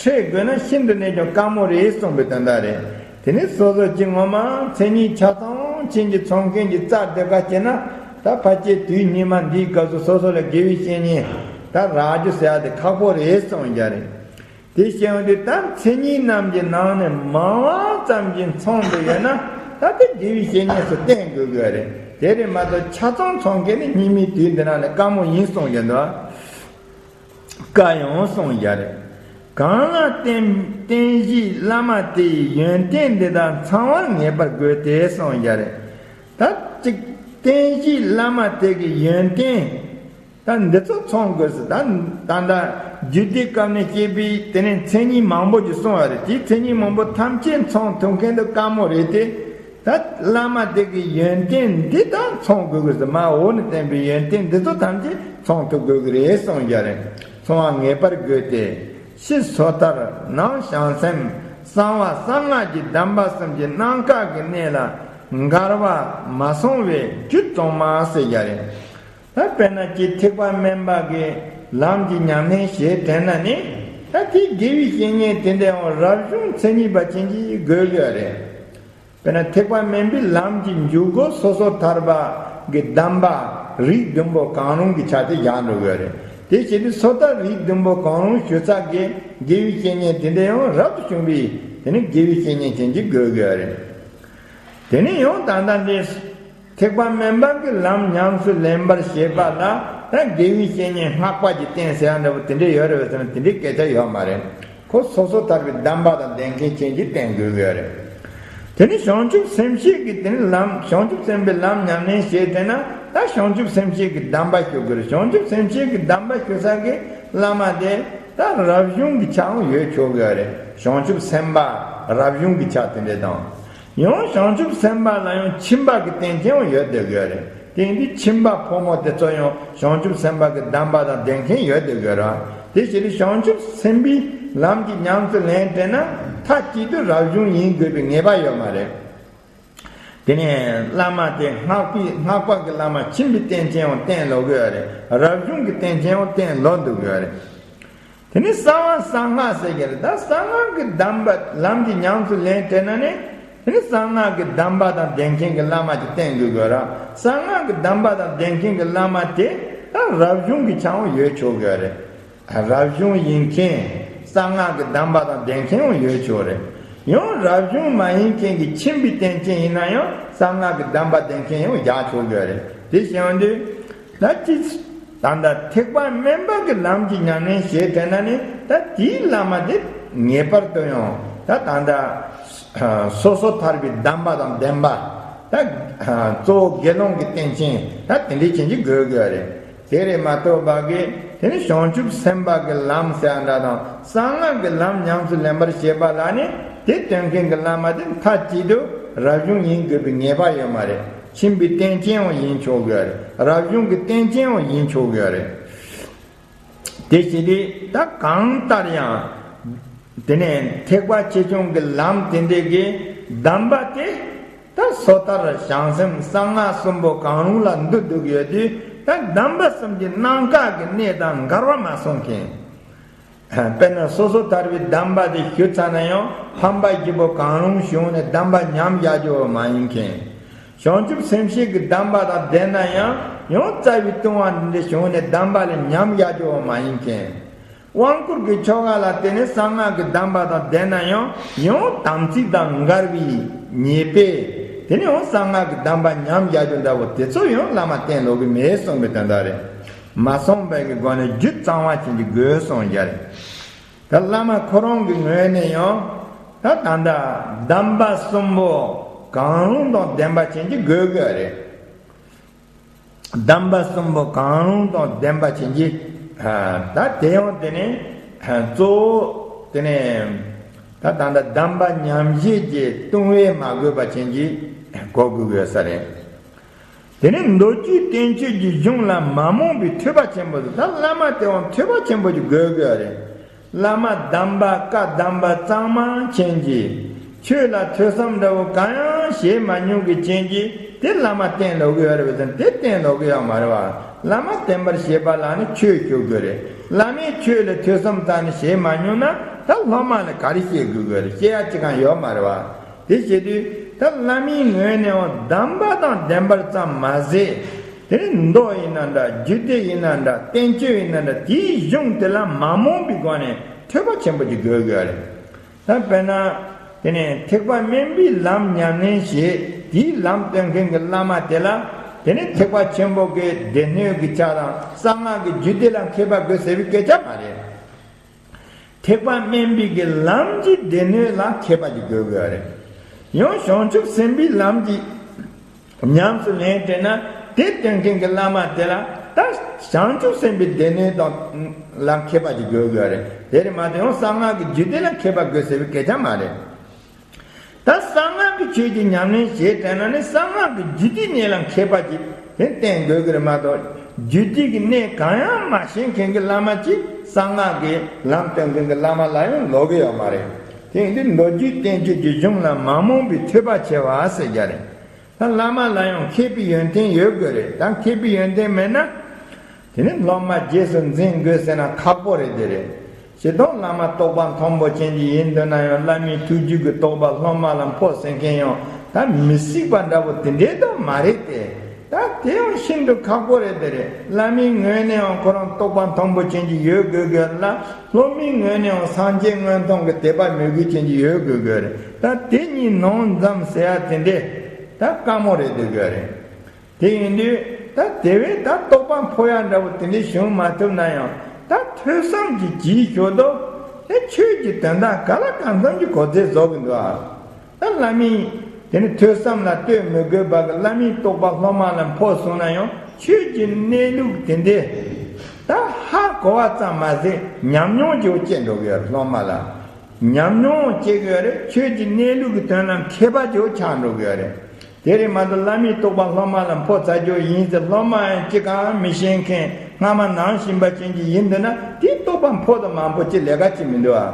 འཕྲད་དགོས་ན་ཤིན་ཏུ་ནས་ཀྱང་དཀའ་མོ་རེད་གསུངས་པའི་དོན་དག་རེད། དེ་ནི་སོ་སོ་གཅིག་ངོ་མ་མཚན་ཉིད་ཆ་ཚང་ཕྱིན་གྱི་ཚོང་མཁན་གྱི་རྩ་སྡོད་ཁ་བྱས་ན། ད་ཕལ་ཆེར་དུས་སྙིགས་མ་འདིའི་སྐབས་སུ་སོ་སོ་ལ་དགེ་བའི་བཤེས་གཉེན་ད་རག་རྒྱུ་ཟེར་ཡ་དེ་ཁག་པོ་རེད་གསུངས་བཞག་རེད། དེ་བཤད་ཡོང་དུས་ད་མཚན་ཉིད་རྣམས་ཀྱི་ནང་ནས་མང་བ་ཙམ་གྱིས་མཚུངས་དུ་ཡོད་ན། ད་དེ་དགེ་བའི་བཤེས་གཉེན་སུ་བསྟེན་དགོས་དགོས་རེད། དེ་རེད་མ་གཏོགས་ཆ་ཚང་ཚོང་མཁན་ནི་སྙིགས་མའི་དུས་འདི་ནང་ནས་དཀའ་མོ་ཡིན་གསུངས་ཡོད་འདུག་དཀའ་ཡང་གསུངས་བཞག་རེད། གང་ལ་བརྟེན་བརྟེན་གཞིའི་བླ་མ་དེ་ཡི་ཡོན་ཏན་འདི་དག་ཚང་བར་ངེས་པར་དགོས་ཏེ་གསུངས་བཞག་རེད། ད་ཅིག་བརྟེན་གཞིའི་བླ་མ་དེ་གི་ཡོན་ཏན། ད་འདི་ཚོ་ཚང་དགོས་སུ། ད་ད་ལྟ་རྒྱུད་སྡེའི་སྐབས་ནས་བཤད་པའི་དེ་ནས་མཚན་ཉིད་མང་པོ་ཅིག་གསུངས་པ་རེད། དེའི་མཚན་ཉིད་མང་པོ་ཐམས་ཅད་ཚང་ཐུབ་མཁན་དེ་དཀའ་མོ་རེད་དེ། ད་བླ་མ་དེ་གི་ཡོན་ཏན་འདི་དག་ཚང་དགོས་ཀྱི་རེད། མ་འོག་ནས་བསྟན་པའི་ཡོན་ཏན་འདི་ཚོ་ཐམས་ཅད་ཚང་ཐུབ་དགོས་ཀྱི་རེད་གསུངས་བཞག་རེད། ཚང་བ་ངེས་པར་དགོས་ཏེ། ཕྱི་སོ་ཐར་ནང་བྱང་སེམས་གསང་བ་གསང་སྔགས་ཀྱི་གདམས་པ་གསུམ་གྱི་རྣམ་དཀར་གྱི་གནས་ལ་འགལ་བ་མ་སོང་བའི་རྒྱུད་གཙང་མ་ཟེར་བཞག་རེད། ད་དཔེར་ན་ཅིག་ཐེག་པ་དམན་པ་གི་ལམ་གྱི་ཉམས་ལེན་བྱེད་དྲན་ན་ནི། ད་དེའི་དགེ་བའི་བཤེས་གཉེན་དེ་འདྲའི་ཡང་རབ་བྱུང་མཚན་ཉིད་པ་ཅན་གྱིས་དགོས་ཀྱི་རེད། དཔེར་ན་ཐེག་པ་དམན་པའི་ལམ་གྱི་འཇུག་སྒོ་སོ་སོ་ཐར་པ་གི་གདམས་པ་རིགས་བདུན་པོ་གང་རུང་གི་ཆ་དེ་བཞག་འགྲོ་གི་རེད། དེ་བྱས་ཏེ་སོ་ཐར་རིགས་བདུན་པོ་གང་རུང་ཞུ་ས་གི་དགེ་བའི་བཤེས་གཉེན་དེ་འདྲ་ཡང་རབ་ཏུ་བྱུང་བའི་དེ་ནི་དགེ་བའི་བཤེས་གཉེན་ཅན་གྱིས་དགོས་གི་རེད། དེ་ནི་ཡང་ད་ལྟ་འདི་ཐེག་པ་དམན་པ་གི་ལམ་ཉམས་སུ་ལེན་པར་བྱེད་པ་ལ་ད་དགེ་བའི་བཤེས་གཉེན་སྔགས་པ་གྱིས་བསྟེན་ཟེར་ཡ་འདྲ་པོ་དེ་འདྲ་ཡོད་རེད་པས་ཟེར་ན་དེ་འདྲའི་སྐད་ཆ་ཡོད་མ་རེད། ཁོ་སོ་སོ་ཐར་པའི་གདམས་པ་དང་ལྡན་མཁན་ཅན་གྱིས་བསྟེན་དགོས་ཀྱི་ཡོད་རེད། དེ་ནི་བྱང་ཆུབ་སེམས་བསྐྱེད་ཀྱི་དེ་ནི་ལམ། བྱང་ཆུབ་སེམས་དཔའི་ལམ་ཉམས་ལེན་བྱེད་དེ་ན་ད་བྱང་ཆུབ་སེམས་བསྐྱེད་ཀྱི་གདམས་པ་ཞུ་དགོས་རེད། བྱང་ཆུབ་སེམས་བསྐྱེད་ཀྱི་གདམས་པ་ཞུ་ས་གི་བླ་མ་དེ་ད་རབ་བྱུང་གི་ཆའང་ཡོད་ཆོག་གི་ཡོད་རེད། བྱང་ཆུབ་སེམས་དཔའ་རབ་བྱུང་གི་ཆ་དེ་འདྲ་དང་། ཡང་བྱང་ཆུབ་སེམས་དཔའ་ལ་ཡང་ཁྱིམ་པ་གི་རྟེན་ཅན་ཡང་ཡོད་བསྡད་ཀྱི་ཡོད་རེད། དེ་ཡིན་དུས་ཁྱིམ་པ་ཕོ་མོ་དེ་ཚོ་ཡང་བྱང་ཆུབ་སེམས་དཔའ་གི་གདམས་པ་དང་ལྡན་མཁན་ཡོད་བསྡད་ཀྱི་ཡོད་རེད། དེ་བྱས་ཏེ་བྱང་ཆུབ་སེམས་དཔའི་ལམ་གྱི་ཉམས་སུ་ལེན་དྲན་ན་མཐའ་གཅིག་ཏུ་རབ་བྱུང་ཡིན་དགོས་པའི་ངེས་པ་ཡོད་མ་རེད། དེ་ནས་བླ་མ་དེ་སྔགས་པའི་སྔགས་པ་གི་བླ་མ་ཁྱིམ་པའི་རྟེན་ཅན་ཡང་བསྟེན་ལོག་གི་ཡོད་རེད། རབ་བྱུང་གི་རྟེན་ཅན་ཡང་བསྟེན་ལོག་འདུག་གི་ཡོད་རེད། དེ་ནི་གསང་བ་གསང་སྔགས་ཟེར་གྱི་རེད། ད་གསང་སྔགས་ཀྱི་གདམས་པ་ལམ་གྱི་ཉམས་སུ་ལེན་དྲན་ན་ནི། དེ་ནི་གསང་སྔགས་ཀྱི་གདམས་པ་དང་ལྡན་མཁན་གྱི་བླ་མ་ཅིག་བསྟེན་དགོས་དགོས་ར། གསང་སྔགས་ཀྱི་གདམས་པ་དང་ལྡན་མཁན་གྱི་བླ་མ་དེ་ད་རབ་བྱུང་གི་ཆ་ཡང་ཡོད་ཆོག་གི་རེད། རབ་བྱུང་ཡིན་མཁན་གསང་སྔགས་ཀྱི་གདམས་པ་དང་ལྡན་མཁན་ཡང་ཡོད་ཆོག་རེད། ཡང་རབ་བྱུང་མ་ཡིན་མཁན་གྱི་ཁྱིམ་པའི་རྟེན་ཅན་ཡིན་ན་ཡང་གསང་སྔགས་ཀྱི་གདམས་པ་ལྡན་མཁན་ཡང་བཞག་ཆོག་གི་རེད། དེ་བྱས་ཡོང་དུས། ད་ཅི། ད་ལྟ་ཐེག་པ་དམན་པ་གི་ལམ་གྱི་ཉམས་ལེན་བྱེད་དྲན་ན་ནི་ད་དེའི་བླ་མ་དེ་ངེས་པར་དུ་ཡང་ད་ད་ལྟ་སོ་སོ་ཐར་པའི་གདམས་པ་དང་ལྡན་པ། ད་གཙོ་བོ་དགེ་སློང་གི་རྟེན་ཅན་ད་དེ་འདྲའི་ཅན་གྱི་དགོས་དགོས་རེད། དེ་རེད་མ་གཏོགས་པ་གི་དེ་ནི་བྱང་ཆུབ་སེམས་དཔའ་གི་ལམ་ཟེར་བ་འདྲ་དང་གསང་སྔགས་ཀྱི་ལམ་ཉམས་སུ་ལེན་པར་བྱེད་པ་ལ་ནི་དེ་སྟོན་མཁན་གྱི་བླ་མ་དེ་མཐའ་གཅིག་ཏུ་རབ་བྱུང་ཡིན་དགོས་པའི་ངེས་པ་ཡོད་མ་རེད། ཁྱིམ་པའི་རྟེན་ཅན་ཡང་ཡིན་ཆོག་གི་ཡོད་རེད། རབ་བྱུང་གི་རྟེན་ཅན་ཡང་ཡིན་ཆོག་གི་ཡོད་རེད། དེ་བྱས་ཏེ་ད་གང་ལྟར་ཡང་། དེ་ནས་ཐེག་པ་ཆེ་ཆུང་གི་ལམ་དེ་འདྲའི་གི་གདམས་པ་དེ་ད་སོ་ཐར་བྱང་སེམས་གསང་སྔགས་གསུམ་པོ་གང་རུང་ལ་འདུ་འདུག་ཡོད་དུས་ད་གདམས་པ་གསུམ་གྱི་རྣམ་དཀར་གྱི་གནས་དང་འགལ་བ་མ་སོང་མཁན། དཔེར་ན་སོ་སོ་ཐར་པའི་གདམས་པ་དེ་ཞུ་ཚར་ན་ཡང་ཕམ་པ་བཞི་པོ་གང་རུང་བྱུང་ནས་གདམས་པ་ཉམས་བཞག་རྒྱུ་བོ་མ་ཡིན་མཁན། བྱང་ཆུབ་སེམས་བསྐྱེད་ཀྱི་གདམས་པ་དང་ལྡན་ན་ཡང་ཡང་རྩ་བའི་ལྟུང་བ་འདི་འདྲ་བྱུང་ནས་གདམས་པ་ལས་ཉམས་བཞག་རྒྱུ་བོ་མ་ཡིན་མཁན། དབང་བསྐུར་གྱི་ཆོ་ག་ལ་བརྟེན་ནས་གསང་སྔགས་ཀྱི་གདམས་པ་དང་ལྡན་ན་ཡང་ཡང་དམ་ཚིག་དང་འགལ་བའི་ཉེས་པས། དེ་ནས་ཡང་གསང་སྔགས་ཀྱི་གདམས་པ་ཉམས་བཞག་རྒྱུ་འདྲ་བོ་དེ་ཚོ་ཡང་བླ་མ་བསྟེན་ལོག་གི་མེད་གསུངས་པའི་དོན་དག་རེད། མ་གསུངས་པའི་གི་སྒོ་ནས་རྒྱུད་གཙང་བ་ཅན་གྱི་དགོས་གསུངས་རྒྱུ་རེད། ད་བླ་མ་ཁོ་རང་གི་ངོས་ནས་ཡང་ད་ད་ལྟ་གདམས་པ་གསུམ་པོ་གང་རུང་དང་ལྡན་པ་ཅན་གྱི་དགོས་དགོས་རེད། གདམས་པ་གསུམ་པོ་གང་རུང་དང་ལྡན་པ་ཅན་གྱི་ད་དེ་ཡང་དེ་ནས་གཙོ་བོ་དེ་ནས་ད་ད་ལྟ་གདམས་པ་ཉམས་བཞེས་ཀྱི་ལྟུང་བས་མ་གོས་པ་ཅན་གྱི་གོ་དགོས་དགོས་ས་རེད། དེ་ནས་མདོ་རྒྱུད་བསྟན་བཅོས་ཀྱི་གཞུང་ལ་མ་རྨོངས་པའི་ཐོས་པ་ཆེན་པོ་དེ་ད་བླ་མ་དེ་ཡང་ཐོས་པ་ཆེན་པོ་ཅིག་དགོས་དགོས་རེད། བླ་མ་གདམས་པ་བཀའ་གདམས་པ་གཙང་མ་ཅན་གྱི་ཆོས་ལ་ཐོས་བསམ་འདྲ་བོ་གང་ཡང་བྱེད་མ་མྱོང་གི་ཅན་གྱི་དེ་བླ་མ་བསྟེན་ལོག་གི་ཡོད་རེད་པས་དེ་བསྟེན་ལོག་གི་ཡོད་མ་རེད་བ། བླ་མ་བསྟེན་པར་བྱེད་པ་ལ་ནི་ཆོས་ཞུ་དགོས་རེད། བླ་མའི་ཆོས་ལ་ཐོས་བསམ་རྩ་ནས་བྱེད་མ་མྱོང་ན་ད་སློབ་མ་ལ་ག་རེ་བཤད་དགོས་དགོས་རེད། བཤད་ཡ་ཅི་གང་ཡོད་མ་རེད་བ། དེ་བྱེད་དུས་ད་བླ་མའི་ངོས་ནས་ཡང་གདམས་པ་དང་ལྡན་པར་ཙམ་མ་ཟད། དེ་ནི་མདོ་ཡིན་ན་འདྲ་རྒྱུད་སྡེ་ཡིན་ན་འདྲ་བསྟན་བཅོས་ཡིན་ན་འདྲ་དེའི་གཞུང་དེ་ལ་མ་རྨོངས་པའི་སྒོ་ནས་ཐོས་པ་ཆེན་པོ་ཅིག་དགོས་དགོས་རེད། ད་དཔེར་ན་དེ་ནས་ཐེག་པ་དམན་པའི་ལམ་ཉམས་ལེན་བྱེད་དེའི་ལམ་སྟོན་མཁན་གྱི་བླ་མ་དེ་ལ་དེ་ནི་ཐེག་པ་ཆེན་པོ་གི་སྡེ་སྣོད་ཀྱི་ཆ་དང་གསང་སྔགས་ཀྱི་རྒྱུད་སྡེ་ལ་མཁས་པ་དགོས་ཟེར་བའི་སྐད་ཆ་མ་རེད། ཐེག་པ་དམན་པའི་གི་ལམ་གྱི་སྡེ་སྣོད་ལ་མཁས་པ་ཅིག་དགོས་དགོས་རེད། ཡང་བྱང་ཆུབ་སེམས་དཔའི་ལམ་གྱི་ཉམས་སུ་ལེན་དྲན་ན་དེ་སྟོན་མཁན་གྱི་བླ་མ་དེ་ལ་ད་བྱང་ཆུབ་སེམས་དཔའི་སྡེ་སྣོད་དང་ལ་མཁས་པ་ཅིག་དགོས་དགོས་རེད། དེ་རེད་མ་གཏོགས་ཡང་གསང་སྔགས་ཀྱི་རྒྱུད་སྡེ་ལ་མཁས་པ་དགོས་ཟེར་བའི་སྐད་ཆ་མ་རེད། ད་གསང་སྔགས་ཀྱི་ཆོས་ཀྱི་ཉམས་ལེན་བྱེད་དྲན་ན་ནི་གསང་སྔགས་ཀྱི་རྒྱུད་སྡེའི་གནས་ལ་མཁས་པ་ཅིག་དེ་བསྟེན་དགོས་ཀྱི་རེད་མ་གཏོགས་རྒྱུད་སྡེ་གི་གནས་གང་ཡང་མ་ཤེས་མཁན་གྱི་བླ་མ་ཅིག་གསང་སྔགས་ཀྱི་ལམ་སྟོན་མཁན་གྱི་བླ་མ་ལ་ཡང་ལོག་གི་ཡོད་མ་རེད། དེ་ཡིན་དུས་མདོ་རྒྱུད་བསྟན་བཅོས་ཀྱི་གཞུང་ལ་མ་རྨོངས་པའི་ཐོས་པ་ཆེ་བ་ཟེར་རྒྱུ་རེད། ད་བླ་མ་ལ་ཡང་མཁས་པའི་ཡོན་ཏན་ཡོད་དགོས་རེད། ད་མཁས་པའི་ཡོན་ཏན་མེད་ན། དེ་ནི་སློབ་མ་རྗེས་སུ་འཛིན་དགོས་ཟེར་ན་ཁག་པོ་རེད་དེ་རེད། སྤྱིར་བཏང་བླ་མ་རྟོགས་པ་མཐོན་པོ་ཅན་གྱི་ཡིན་འདོད་ན་ཡང་བླ་མའི་ཐུགས་རྒྱུད་ཀྱི་རྟོགས་པ་སློབ་མ་ལ་འཕོ་ཟེར་མཁན་ཡང་ད་མི་སྲིད་པ་འདྲ་པོ་དེ་འདྲའི་དོན་མ་རེད་དེ། ད་དེ་ཡང་ཤིན་ཏུ་ཁག་པོ་རེད་དེ་རེད། བླ་མའི་ངོས་ནས་ཡང་ཁོ་རང་རྟོགས་པ་མཐོན་པོ་ཅན་གྱི་ཡོད་དགོས་དགོས་ལ། སློབ་མའི་ངོས་ནས་ཡང་སངས་རྒྱས་མངོན་མཐོང་གི་དད་པ་མོས་གུས་ཅན་གྱི་ཡོད་དགོས་དགོས་རེད། ད་དེ་གཉིས་ནང་འཛོམས་ཟེར་ཡ་དེ་འདྲས་ད་དཀའ་མོ་རེད་དེ་དགོས་རེད། དེ་ཡིན་དུས་ད་དེ་བས་ད་རྟོགས་པ་འཕོ་ཡ་འདྲ་བོ་དེ་འདྲས་བྱུང་མ་ཐུབ་ན་ཡང་ད་ཐོས་བསམ་གྱིས་ཅིག་ཞུ་དོ། དེ་ཆོས་ཀྱི་དོན་དག་ག་ལ་གང་འཚམ་གྱི་གོ་ཚད་བཟོ་གི་འདུག་ཨ། ད་བླ་མའི་དེ་ནི་ཐོས་བསམ་ལ་ལྟོས་མི་དགོས་པ་གི་བླ་མའི་རྟོགས་པ་སློབ་མ་ལ་འཕོ་སོང་ན་ཡང་ཆོས་ཀྱི་གནས་ལུགས་དེ་འདྲས་ད་ཧ་གོ་བ་ཙམ་མ་ཟད་ཉམས་མྱོང་ཀྱི་འོ་སྐྱེ་འགྲོ་གི་ཡོད་རེད། སློབ་མ་ལ་ཉམས་མྱོང་སྐྱེ་གི་ཡོད་རེད། ཆོས་ཀྱི་གནས་ལུགས་ཀྱི་དོན་ལ་མཁས་པ་ཀྱི་འོ་ཆགས་འགྲོ་གི་ཡོད་རེད། དེ་རེད་མ་གཏོགས་བླ་མའི་རྟོགས་པ་སློབ་མ་ལ་འཕོ་ཚར་རྒྱུ་ཡིན་ཟེར་སློབ་མ་ཡང་ཅི་གང་མི་ཤེས་མཁན་སྔ་མ་ནང་བཞིན་པ་ཅན་གྱི་ཡིན་འདི་ན་དེ་རྟོགས་པ་འཕོ་དང་མ་འཕོ་ཅི་ལས་ཀ་ཅི་མི་འདུག་ཨ།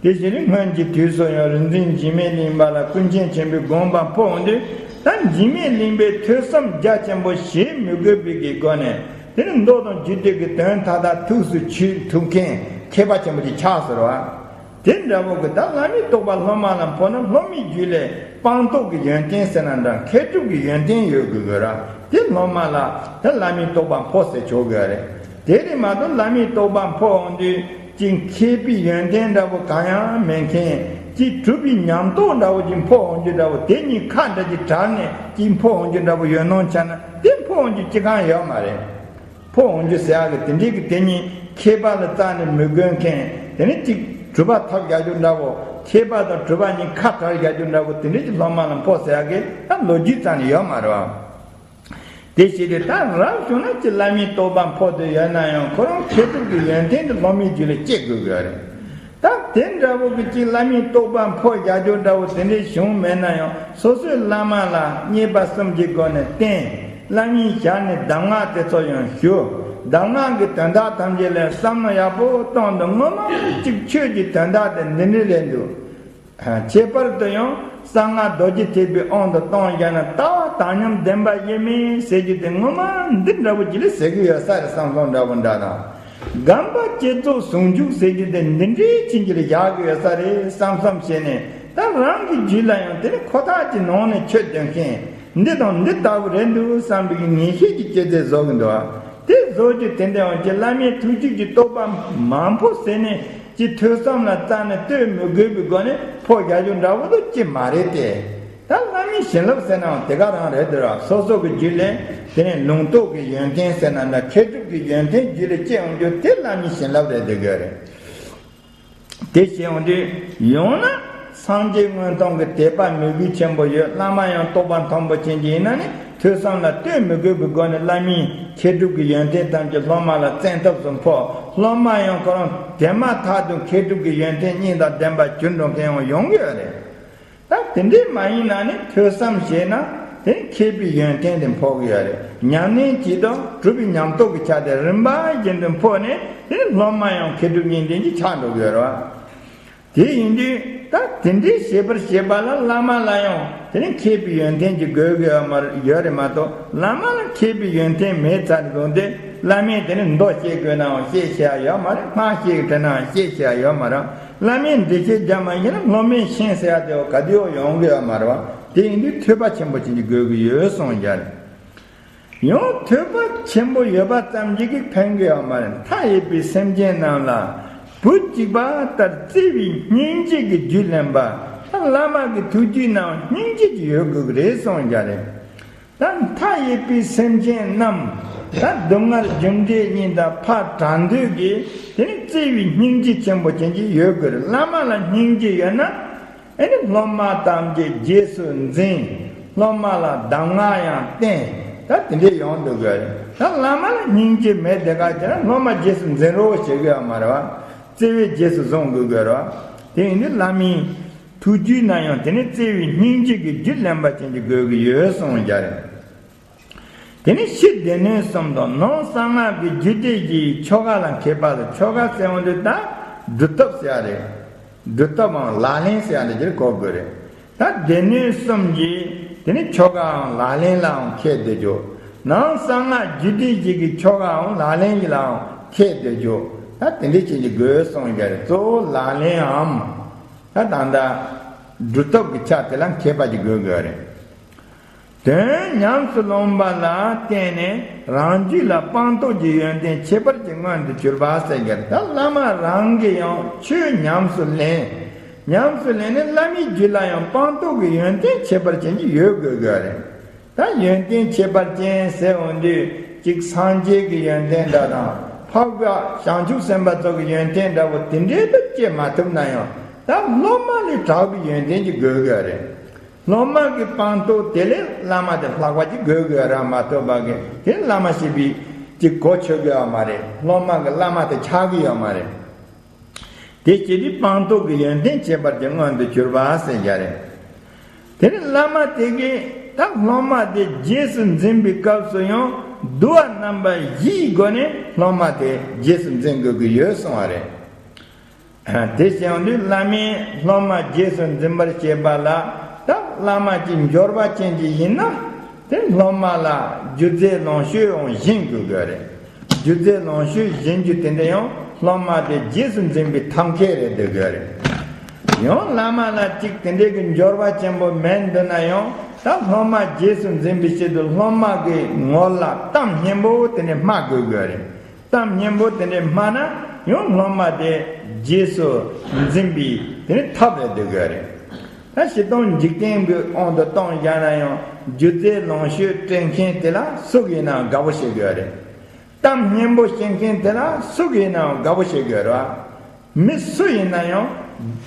དེ་བཞིན་སྔོན་གྱི་དུས་སུ་ཡང་རིག་འཛིན་འཇིགས་མེད་གླིང་པ་ལ་ཀུན་མཁྱེན་ཆེན་པོའི་དགོངས་པ་འཕོ་འོང་དུས་ད་འཇིགས་མེད་གླིང་པས་ཐོས་བསམ་རྒྱ་ཆེན་པོ་བྱེད་མི་དགོས་པའི་གི་སྒོ་ནས་དེ་ནི་མདོ་དང་རྒྱུད་སྡེ་གི་དོན་མཐའ་དག་ཐུགས་སུ་ཆུད་ཐུབ་མཁན་མཁས་པ་ཆེན་པོ་ཅིག་ཆགས་ཟེར་བ། དེ་འདྲ་བོ་གི་ད་བླ་མའི་རྟོགས་པ་སློབ་མ་ལ་འཕོ་ན་སློབ་མའི་རྒྱུད་ལས་སྤངས་རྟོགས་ཀྱི་ཡོན་ཏན་ཟེར་ན་འདྲ་མཁས་གྲུབ་ཀྱི་ཡོན་ཏན་ཡོད་དགོས་དགོས་ར། དེ་སློབ་མ་ལ་ད་བླ་མའི་རྟོགས་པ་འཕོ་ཟེར་ཆོག་གི་རེད། དེ་རེད་མ་གཏོགས་བླ་མའི་རྟོགས་པ་འཕོ་འོང་དུས་ཅིག་མཁས་པའི་ཡོན་ཏན་འདྲ་བོ་གང་ཡང་མེད་མཁན་ཅིག་གྲུབ་པའི་ཉམས་རྟོགས་འདྲ་བོ་ཅིག་འཕོ་འོང་རྒྱུ་འདྲ་བོ་དེ་གཉིས་ཁ་འདྲ་ཅིག་བྲལ་ནས་ཅིག་འཕོ་འོང་རྒྱུ་འདྲ་བོ་ཡོད་སྣང་ཆགས་ན་དེ་འཕོ་འོང་རྒྱུ་ཅི་གང་ཡོད་མ་རེད། འཕོ་འོང་རྒྱུ་ཟེར་ཡག་གི་དེ་འདྲའི་གི་དེ་ཉིད་མཁས་པ་ལ་རྩ་ནས་མི་དགོས་མཁན་དེ་ནི་གཅིག་གྲུབ་པ་ཐོབ་རྒྱག་རྒྱུ་འདྲ་བོ་མཁས་པ་དང་གྲུབ་པ་གཉིས་ཁ་བྲལ་རྒྱག་རྒྱུ་འདྲ་བོ་དེ་འདྲའི་གི་སློབ་མ་ལ་འཕོ་ཟེར་ཡག་གི་ད་ལོ་རྒྱུས་རྩ་ནས་ཡོད་མ་རེད་བ། དེ་བྱས་ཏེ་ད་རབ་བྱུང་ན་ཅི་བླ་མའི་རྟོགས་པ་འཕོ་དེ་ཡོད་ན་ཡང་ཁོ་རང་མཁས་གྲུབ་ཀྱི་ཡོན་ཏན་དེ་སློབ་མའི་རྒྱུད་ལ་སྐྱེ་དགོས་ཀྱི་ཡོད་རེད། ད་དེ་འདྲ་བོ་གི་ཅིག་བླ་མའི་རྟོགས་པ་འཕོ་རྒྱག་རྒྱུ་འདྲ་བོ་དེ་འདྲའི་བྱུང་མེད་ན་ཡང་སོ་སོའི་བླ་མ་ལ་མཉེས་པ་གསུམ་གྱི་སྒོ་ནས་བསྟེན། བླ་མའི་ཞལ་ནས་གདམས་ངག་དེ་ཚོ་ཡང་ཞུ། གདམས་ངག་གི་དོན་དག་ཐམས་ཅད་ལ་བསམ་བློ་ཡག་པོ་གཏོང་དང་ངོ་མ་གཅིག་ཆོས་ཀྱི་དོན་དག་དེ་འདི་འདྲའི་ལས་འདུག་ཁྱད་པར་དུ་ཡང་གསང་སྔགས་རྡོ་རྗེ་ཐེག་པའི་དབང་དུ་བཏང་བཞག་ན་ལྟ་བ་དག་མཉམ་བདེན་པ་དབྱེར་མེད་ཟེར་རྒྱུ་དེ་ངོ་མ་འདི་འདྲ་བོ་ཅིག་ལ་ཟེར་གི་ཡོད་ས་རེད་བསམ་བསམ་འདྲ་བོ་འདྲ་དང་། སྒོམ་པ་བསྐྱེད་རྫོགས་ཟུང་འཇུག་ཟེར་རྒྱུ་དེ་འདི་འདྲའི་ཕྱིན་ཅི་ལ་བཞག་གི་ཡོད་ས་རེད་བསམ་བསམ་བྱས་ནས་ད་རང་གི་རྒྱུད་ལ་ཡང་དེ་ནི་ཁོ་ཐག་གི་ནང་ནས་ཆོས་སྟོན་མཁན་འདི་དང་འདི་ལྟ་བུ་རེད་འདུག་བསམ་པའི་ངེས་ཤེས་ཀྱི་སྐྱེད་ཚལ་བཟོ་གི་འདུག་དེ་བཟོ་རྒྱུ་དེ་འདྲ་ཡང་ཅི་བླ་མའི་ཐུགས་རྒྱུད་ཀྱི་རྟོགས་པ་མང་པོ་ཟེར་ནས་ཅི་ཐོས་བསམ་ལ་བརྩམས་ནས་ལྟོས་མི་དགོས་པའི་སྒོ་ནས་ཕོག་རྒྱག་རྒྱུ་འདྲ་བོ་དེ་ཅི་མ་རེད་དེ། ད་བླ་མའི་བྱིན་རླབས་ཟེར་ནའང་དེ་ག་རང་རེད་དེ་ར། སོ་སོ་གི་རྒྱུད་ལས་དེ་ནས་ལུང་རྟོགས་ཀྱི་ཡོན་ཏན་ཟེར་ན་འདྲ། མཁས་གྲུབ་ཀྱི་ཡོན་ཏན་རྒྱུད་ལ་སྐྱེ་འོང་རྒྱུ་དེ་བླ་མའི་བྱིན་རླབས་རེད་དེ་ག་རེད། དེ་བྱས་འོང་དུས་ཡང་ན་སངས་རྒྱས་མངོན་མཐོང་གི་དད་པ་མོས་གུས་ཆེན་པོ་ཡོད། བླ་མ་ཡང་རྟོགས་པ་མཐོན་པོ་ཅན་གྱི་ཡིན་ན་ནི་ཐོས་བསམ་ལ་ལྟོས་མི་དགོས་པའི་སྒོ་ནས་བླ་མའི་མཁས་གྲུབ་ཀྱི་ཡོན་ཏན་ཐམས་ཅད་སློབ་མ་ལ་བཙན་ཐབས་སུ་ཕོག། སློབ་མ་ཡང་ཁོ་རང་དེ་མ་ཐག་ཏུ་མཁས་གྲུབ་ཀྱི་ཡོན་ཏན་གཉིས་དང་ལྡན་པ་གྱུར་འགྲོ་མཁན་ཡང་ཡོང་གི་ཡོད་རེད། ད་དེ་འདྲའི་མ་ཡིན་ན་ནི་ཐོས་བསམ་བྱས་ན་དེ་མཁས་པའི་ཡོན་ཏན་དེ་ཕོག་གི་ཡོད་རེད། ཉམས་ལེན་གྱིས་དང་གྲུབ་པའི་ཉམས་རྟོགས་ཀྱི་ཆ་དེ་རིམ་པ་བཞིན་དུ་ཕོག་ནས་དེ་ནི་སློབ་མ་ཡང་མཁས་གྲུབ་གཉིས་ལྡན་གྱི་ཆགས་འགྲོ་གི་ཡོད་རེད་བ། དེ་ཡིན་དུས་ད་དེ་འདྲའི་བྱེད་པར་བྱེད་པ་ལ་བླ་མ་ལ་ཡང་དེ་ནི་མཁས་པའི་ཡོན་ཏན་གྱི་དགོས་དགོས་མ་ཡོད་རེད་མ་གཏོགས། བླ་མ་ལ་མཁས་པའི་ཡོན་ཏན་མེད་ཚར་དུས་དེ་བླ་མས་དེ་ནི་མདོ་བཤད་དགོས་ནའང་བཤད་ཤེས་ཡ་ཡོད་མ་རེད། སྔགས་བཤད་དྲན་ནའང་བཤད་ཤེས་ཡ་ཡོད་མ་རེད། བླ་མས་འགྲེལ་བཤད་རྒྱབ་མ་ཤེས་ན་སློབ་མས་ཤེས་ཟེར་ཡ་དེ་ག་དུས་ཡོང་གི་ཡོད་མ་རེད་བ། དེ་ཡིན་དུས་ཐོས་པ་ཆེན་པོ་ཅན་གྱི་དགོས་ཀྱི་ཡོད་གསུངས་ཀྱང་། ཡང་ཐོས་པ་ཆེན་པོ་ཡོད་པ་ཙམ་གྱིས་ཀྱིས་ཕན་གྱི་ཡོད་མ་རེད། མཐའ་ཡས་པའི་སེམས་ཅན་རྣམས་ལ་བུ་གཅིག་པ་ལྟར་བརྩེ་བའི་སྙིང་རྗེ་གི་རྒྱུད་ལེན་པ། ད་བླ་མ་གི་ཐུགས་རྒྱུད་ནང་སྙིང་རྗེ་ཅིག་ཡོད་དགོས་ཀྱི་རེད་གསུངས་ཀྱང་རེད། ད་མཐའ་ཡས་པའི་སེམས་ཅན་རྣམས། ད་སྡུག་བསྔལ་རྒྱུ་འབྲས་གཉིས་དང་ཕར་བྲལ་འདོད་ཀྱི་དེ་ནི་བརྩེ་བའི་སྙིང་རྗེ་ཆེན་པོ་ཅན་གྱི་ཡོད་དགོས་རེད། བླ་མ་ལ་སྙིང་རྗེ་ཡོད་ན་ཨེ་ནི་སློབ་མ་ཐམས་ཅད་རྗེས་སུ་འཛིན། སློབ་མ་ལ་གདམས་ངག་ཡང་བསྟན། ད་དེ་འདྲས་ཡོང་འདུག་གི་རེད། ད་བླ་མ་ལ་སྙིང་རྗེ་མེད་དེ་ག་ཅེ་ན་སློབ་མ་རྗེས་སུ་འཛིན་རོགས་བྱེད་དགོས་ཡ་མ་རེད་བ། བརྩེ་བས་རྗེས་སུ་བཟུང་དགོས་དགོས་རེད་བ། དེ་ཡིན་དུས་བླ་མའི་ཐུགས་རྒྱུད་ན་ཡང་དེ་ནི་བརྩེ་བའི་སྙིང་རྗེ་གི་རྒྱུད་ལེན་པ་ཅན་གྱི་དགོས་ཀྱི་ཡོད་གསུངས་ཀྱང་རེད། དེ་ནི་ཕྱི་སྡེ་སྣོད་གསུམ་དང་ནང་གསང་སྔགས་ཀྱི་རྒྱུད་སྡེ་བཞིའི་ཆོ་ག་ལ་མཁས་པ་ལ། ཆོ་ག་ཟེར་འོང་དུས་ད་སྒྲུབ་ཐབས་ཟེར་ཡ་རེད། སྒྲུབ་ཐབས་འམ་ལག་ལེན་ཟེར་ཡ་འདི་འདིར་གོ་དགོས་རེད། ད་སྡེ་སྣོད་གསུམ་གྱི་དེ་ནི་ཆོ་གའམ་ལག་ལེན་ལའང་མཁས་སྡོད་རྒྱུ། ནང་གསང་སྔགས་རྒྱུད་སྡེ་བཞི་གི་ཆོ་གའམ་ལག་ལེན་གྱི་ལའང་མཁས་སྡོད་རྒྱུ། ད་དེ་འདྲའི་ཆེད་ཀྱི་དགོས་གསུངས་ཀྱང་རེད། གཙོ་བོ་ལག་ལེན་འམ། ད་ད་ལྟ་སྒྲུབ་ཐབས་ཀྱི་ཆ་དེ་ལ་མཁས་པ་ཅིག་དགོས་དགོས་རེད། དོན་ཉམས་སུ་ལོངས་པ་ལ་བརྟེན་ནས་རང་རྒྱུད་ལ་སྤངས་རྟོགས་ཀྱི་ཡོན་ཏན་ཁྱད་པར་གྱི་མངོན་དུ་གྱུར་པ་ཟེར་གྱི་རེད། ད་བླ་མ་རང་གིས་ཡང་ཆོས་ཉམས་སུ་ལེན། ཉམས་སུ་ལེན་ནས་བླ་མའི་རྒྱུད་ལ་ཡང་སྤངས་རྟོགས་ཀྱི་ཡོན་ཏན་ཁྱད་པར་ཅན་གྱི་ཡོད་དགོས་དགོས་རེད། ད་ཡོན་ཏན་ཁྱད་པར་ཅན་ཟེར་འོང་དུས་གཅིག་སངས་རྒྱས་ཀྱི་ཡོན་ཏན་འདྲ་དང་འཕགས་པ་བྱང་ཆུབ་སེམས་དཔའ་ཚོ་གི་ཡོན་ཏན་འདྲ་བོ་དེ་འདྲའི་དུ་སྐྱེ་མ་ཐུབ་ན་ཡང་ད་སློབ་མ་ལས་དྲག་པའི་ཡོན་ཏན་ཅིག་དགོས་དགོས་རེད། སློབ་མ་གི་སྤངས་རྟོགས་དེ་ལས་བླ་མ་དེ་ལྷག་པ་ཅིག་དགོས་དགོས་ར་མ་གཏོགས་པ་གི་དེ་བླ་མ་ཞེས་པའི་ཅིག་གོ་ཆོད་དགོས་ཡོད་མ་རེད། སློབ་མ་གི་བླ་མ་དེ་ཆགས་ཀྱི་ཡོད་མ་རེད། དེ་བྱེད་དུས་སྤངས་རྟོགས་ཀྱི་ཡོན་ཏན་ཁྱད་པར་གྱི་མངོན་དུ་གྱུར་པ་ཟེར་རྒྱུ་རེད། དེ་ནི་བླ་མ་དེ་གིས་ད་སློབ་མ་དེ་རྗེས་སུ་འཛིན་པའི་སྐབས་སུ་ཡང་བསྡུ་བ་རྣམ་པ་བཞིའི་སྒོ་ནས་སློབ་མ་དེ་རྗེས་སུ་འཛིན་དགོས་ཀྱི་ཡོད་གསུངས་པ་རེད། དེ་བྱས་ཡོང་དུས་བླ་མས་སློབ་མ་རྗེས་སུ་འཛིན་པར་བྱེད་པ་ལ་ད་བླ་མ་གཅིག་འབྱོར་པ་ཅན་གྱི་ཡིན་ན་དེ་སློབ་མ་ལ་སྒྱུ་རྩལ་ལོངས་སྤྱོད་ཡང་སྦྱིན་དགོས་དགོས་རེད། སྒྱུ་རྩལ་ལོངས་སྤྱོད་སྦྱིན་རྒྱུ་དེ་འདྲ་ཡང་སློབ་མ་དེ་རྗེས་སུ་འཛིན་པའི་ཐབས་མཁས་རེད་འདོད་དགོས་རེད། ཡང་བླ་མ་ལ་གཅིག་དེ་འདྲའི་གི་འབྱོར་པ་ཆེན་པོ་མེད་འདུག་ན་ཡང་ད་སློབ་མ་རྗེས་སུ་འཛིན་པའི་ཆེད་དུ་སློབ་མ་གི་ངོ་ལ་གཏམ་སྙན་པོ་དེ་འདྲ་སྨྲ་དགོས་དགོས་རེད། གཏམ་སྙན་པོ་དེ་འདྲ་སྨྲ་ན་ཡང་སློབ་མ་དེ་རྗེས་སུ་འཛིན་པའི་དེ་ནི་ཐབས་རེད་འདོད་དགོས་རེད། ད་སྤྱིར་བཏང་འཇིག་རྟེན་གྱི་དབང་དུ་གཏོང་བཞག་ན་ཡང་སྒྱུ་རྩལ་ལོངས་སྤྱོད་སྤྲད་མཁན་དེ་ལ་སུ་ཡིན་ནའང་དགའ་པོ་བྱེད་དགོས་རེད། གཏམ་སྙན་པོ་བཤད་མཁན་དེ་ལ་སུ་ཡིན་ནའང་དགའ་པོ་བྱེད་དགོས་རེད། མི་སུ་ཡིན་ན་ཡང་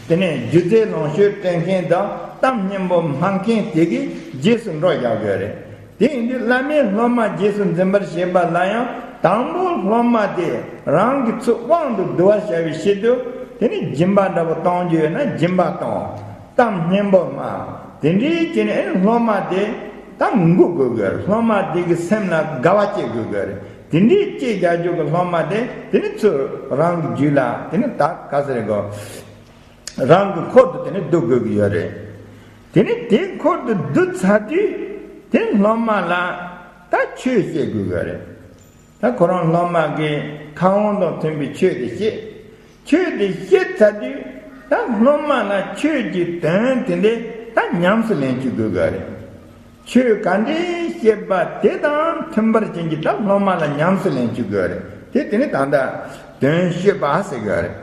དེ་ནས་སྒྱུ་རྩལ་ལོངས་སྤྱོད་སྤྲད་མཁན་དང་གཏམ་སྙན་པོ་སྨྲ་མཁན་དེ་གིས་རྗེས་སུ་འགྲོ་བཞག་དགོས་རེད། དེ་ཡིན་དུས་བླ་མས་སློབ་མ་རྗེས་སུ་འཛིན་པར་བྱེད་པ་ལ་ཡང་དང་པོ་སློབ་མ་དེ་རང་གི་ཚུར་དབང་དུ་བསྡུ་བར་བྱ་བའི་ཆེད་དུ་དེ་ནི་སྦྱིན་པ་འདྲ་པོ་གཏོང་རྒྱུ་ཡོད་ན་སྦྱིན་པ་གཏོང་། གཏམ་སྙན་པོ་སྨྲ། དེ་འདྲའི་བྱས་ནས་སློབ་མ་དེ་ད་མགུ་དགོས་དགོས་རེད། སློབ་མ་དེ་གི་སེམས་ལ་དགའ་བ་སྐྱེ་དགོས་དགོས་རེད། དེ་འདྲའི་སྐྱེ་རྒྱ་རྒྱུ་གི་སློབ་མ་དེ་དེ་ནི་ཚུར་རང་གི་རྒྱུད་ལ་དེ་ནི་ད་ག་ཟེར་དགོས། རང་གི་འཁོར་དུ་དེ་ནི་བསྡུ་དགོས་ཀྱི་ཡོད་རེད། དེ་ནི་དེ་འཁོར་དུ་བསྡུ་ཚར་དུས་དེ་སློབ་མ་ལ་ད་ཆོས་བཤད་དགོས་ཀྱི་ཡོད་རེད། ད་ཁོ་རང་སློབ་མ་གིས་ཁ་དབང་དང་མཐུན་པའི་ཆོས་དེ་བཤད། ཆོས་དེ་བཤད་ཚར་དུས་ད་སློབ་མ་ལ་ཆོས་ཀྱི་དོན་དེ་འདྲས་ད་ཉམས་སུ་ལེན་བཅུག་དགོས་ཀྱི་ཡོད་རེད། ཆོས་ག་འདྲས་བཤད་པ་དེ་དང་ མཐུན་པར་བྱེད་ཀྱི་ད་སློབ་མ་ལ་ཉམས་སུ་ལེན་བཅུག་དགོས་རེད། དེ་དེ་ནི་ད་ལྟ་དོན་བཤད་པ་ཟེར་དགོས་རེད།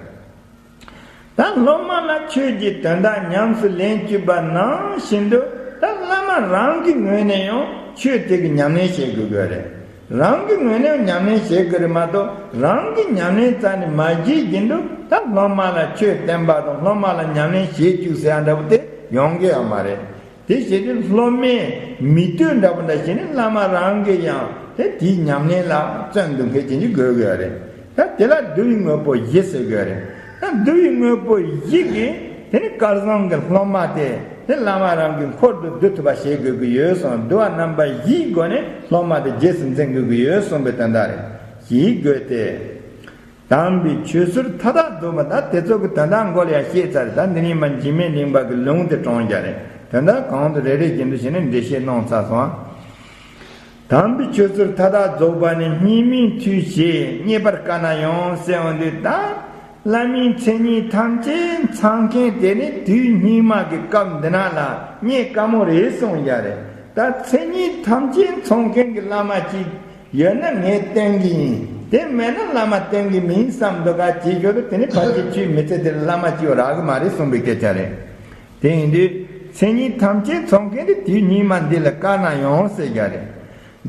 ད་སློབ་མ་ལ་ཆོས་ཀྱི་དོན་དག་ཉམས་སུ་ལེན་བཅུག་པ་ནང་བཞིན་དུ། ད་བླ་མ་རང་གི་ངོས་ནས་ཡང་ཆོས་དེ་གི་ཉམས་ལེན་བྱེད་དགོས་དགོས་རེད། རང་གི་ངོས་ནས་ཉམས་ལེན་བྱེད་དགོས་རེད་མ་གཏོགས། རང་གི་ཉམས་ལེན་རྩ་ནས་མ་བྱེད་བཞིན་དུ། ད་སློབ་མ་ལ་ཆོས་བསྟན་པ་དང་སློབ་མ་ལ་ཉམས་ལེན་བྱེད་བཅུག་ཟེར་ཡ་འདྲ་པོ་དེ་ཡོང་གི་ཡོད་མ་རེད། དེ་བྱས་ཏེ་སློབ་མའི་མིག་ལྟོས་འདྲ་པོ་འདྲ་བྱས་ནས་བླ་མ་རང་གིས་ཡང་དེ་དེའི་ཉམས་ལེན་ལ་བརྩོན་འདུག་མཁན་བྱེད་ཀྱི་དགོས་དགོས་རེད། ད་དེ་ལ་བསྡུ་བའི་དངོས་པོ་བཞི་ཟེར་དགོས་རེད། ད་བསྡུ་བའི་དངོས་པོ་བཞི་གིས་དེ་ནི་སྐལ་བཟང་གི་སློབ་མ་དེ་དེ་བླ་མ་རང་གི་འཁོར་དུ་བསྡུ་ཐུབ་པ་བྱེད་དགོས་ཀྱི་ཡོད་གསུངས། བསྡུ་བ་རྣམ་པ་བཞིའི་སྒོ་ནས་སློབ་མ་དེ་རྗེས་སུ་འཛིན་དགོས་ཀྱི་ཡོད་གསུངས་པའི་དོན་དག་རེད། ཞེས་དགོས་ཏེ། དམ་པའི་ཆོས་ཟུར་མཐའ་དག་རྫོགས་པ། ད་དེ་ཚོ་གི་དོན་དག་མགོ་ལ་ཡང་བཤད་ཚར་རེད། ད་འདི་ནས་མར་འཇིགས་མེད་གླིང་པ་གི་ལུང་དེ་དྲངས་རྒྱུ་རེད། དོན་དག་གང་དུ་རེ་རེ་བཞིན་དུ་བྱས་ནས་འགྲེལ་བཤད་གནང་ཚར་སོང་ཨ། དམ་པའི་ཆོས་ཟུར་མཐའ་དག་རྫོགས་པ་ནི། སྙིགས་མའི་དུས་བྱས་རྙེད་པར་དཀའ་ན་ཡང་ཟེར་འོང་དུས། ད་བླ་མའི་མཚན་ཉིད་ཐམས་ཅད་ཚང་མཁན་དེ་ནི་དུས་སྙིགས་མ་གི་སྐབས་འདི་ན་ལ་རྙེད་དཀའ་མོ་རེད་གསུངས་རྒྱུ་རེད། ད་མཚན་ཉིད་ཐམས་ཅད་ཚང་མཁན་གྱི་བླ་མ་གཅིག་ཡོད་ན་ངས་བསྟེན་གྱི་ཡིན། དེ་མེད་ན་བླ་མ་བསྟེན་གྱི་མིན་བསམ་འདུག་ག་ཅེས་ཞུ་དུས། དེ་ནི་ཕལ་ཆེར་ཁྱོད་མི་ཚེ་འདིར་བླ་མ་གཅིག་རག་གི་མ་རེད་གསུངས་པའི་སྐད་ཆ་རེད། དེ་ཡིན་དུས་མཚན་ཉིད་ཐམས་ཅད་ཚང་མཁན་དེ་དུས་སྙིགས་མ་འདི་ལ་དཀའ་ན་ཡང་ཟེར་རྒྱུ་རེད།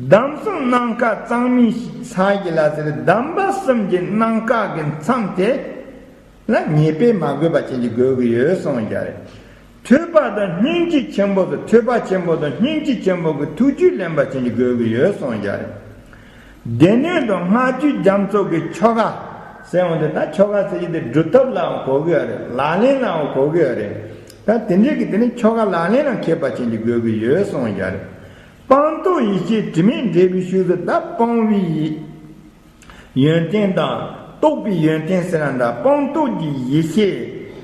གདམས་གསུམ་ནམ་མཁའ་གཙང་མའི་ས་གཞི་ལ་ཟེར། གདམས་པ་གསུམ་གྱི་ནམ་མཁའ་གི་མཚམས་དེ་ལ་ཉེས་པས་མ་གོས་པ་བྱེད་ཀྱི་དགོས་ཀྱི་ཡོད་གསུངས་རྒྱུ་རེད། ཐོས་པ་དང་སྙིང་རྗེ་ཆེན་པོ་དང་། ཐོས་པ་ཆེན་པོ་དང་སྙིང་རྗེ་ཆེན་པོ་གི་ཐུགས་རྒྱུད་ལེན་པ་བྱེད་ཀྱི་དགོས་ཀྱི་ཡོད་གསུངས་རྒྱུ་རེད། སྡེ་སྣོད་དང་སྔགས་རྒྱུད་རྒྱ་མཚོ་གི་ཆོ་ག་ཟེར་འོང་དུས། ད་ཆོ་ག་ཟེར་གྱི་དེ་སྒྲུབ་ཐབས་ལའང་གོ་གི་ཡོད་རེད། ལག་ལེན་ལའང་གོ་གི་ཡོད་རེད། ད་དེ་འདྲའི་གི་དེ་ནི་ཆོ་ག་ལག་ལེན་ལ་མཁས་པ་བྱེད་ཀྱི་དགོས་ཀྱི་ཡོད་གསུངས་རྒྱུ་རེད། སྤངས་རྟོགས་ཡེ་ཤེས་དྲི་མེད་འབྲས་བུའི་ཤུགས་སུ། ད་སྤོང་བའི་ཡོན་ཏན་དང་རྟོགས་པའི་ཡོན་ཏན་ཟེར་ན་འདྲ། སྤངས་རྟོགས་ཀྱི་ཡེ་ཤེས་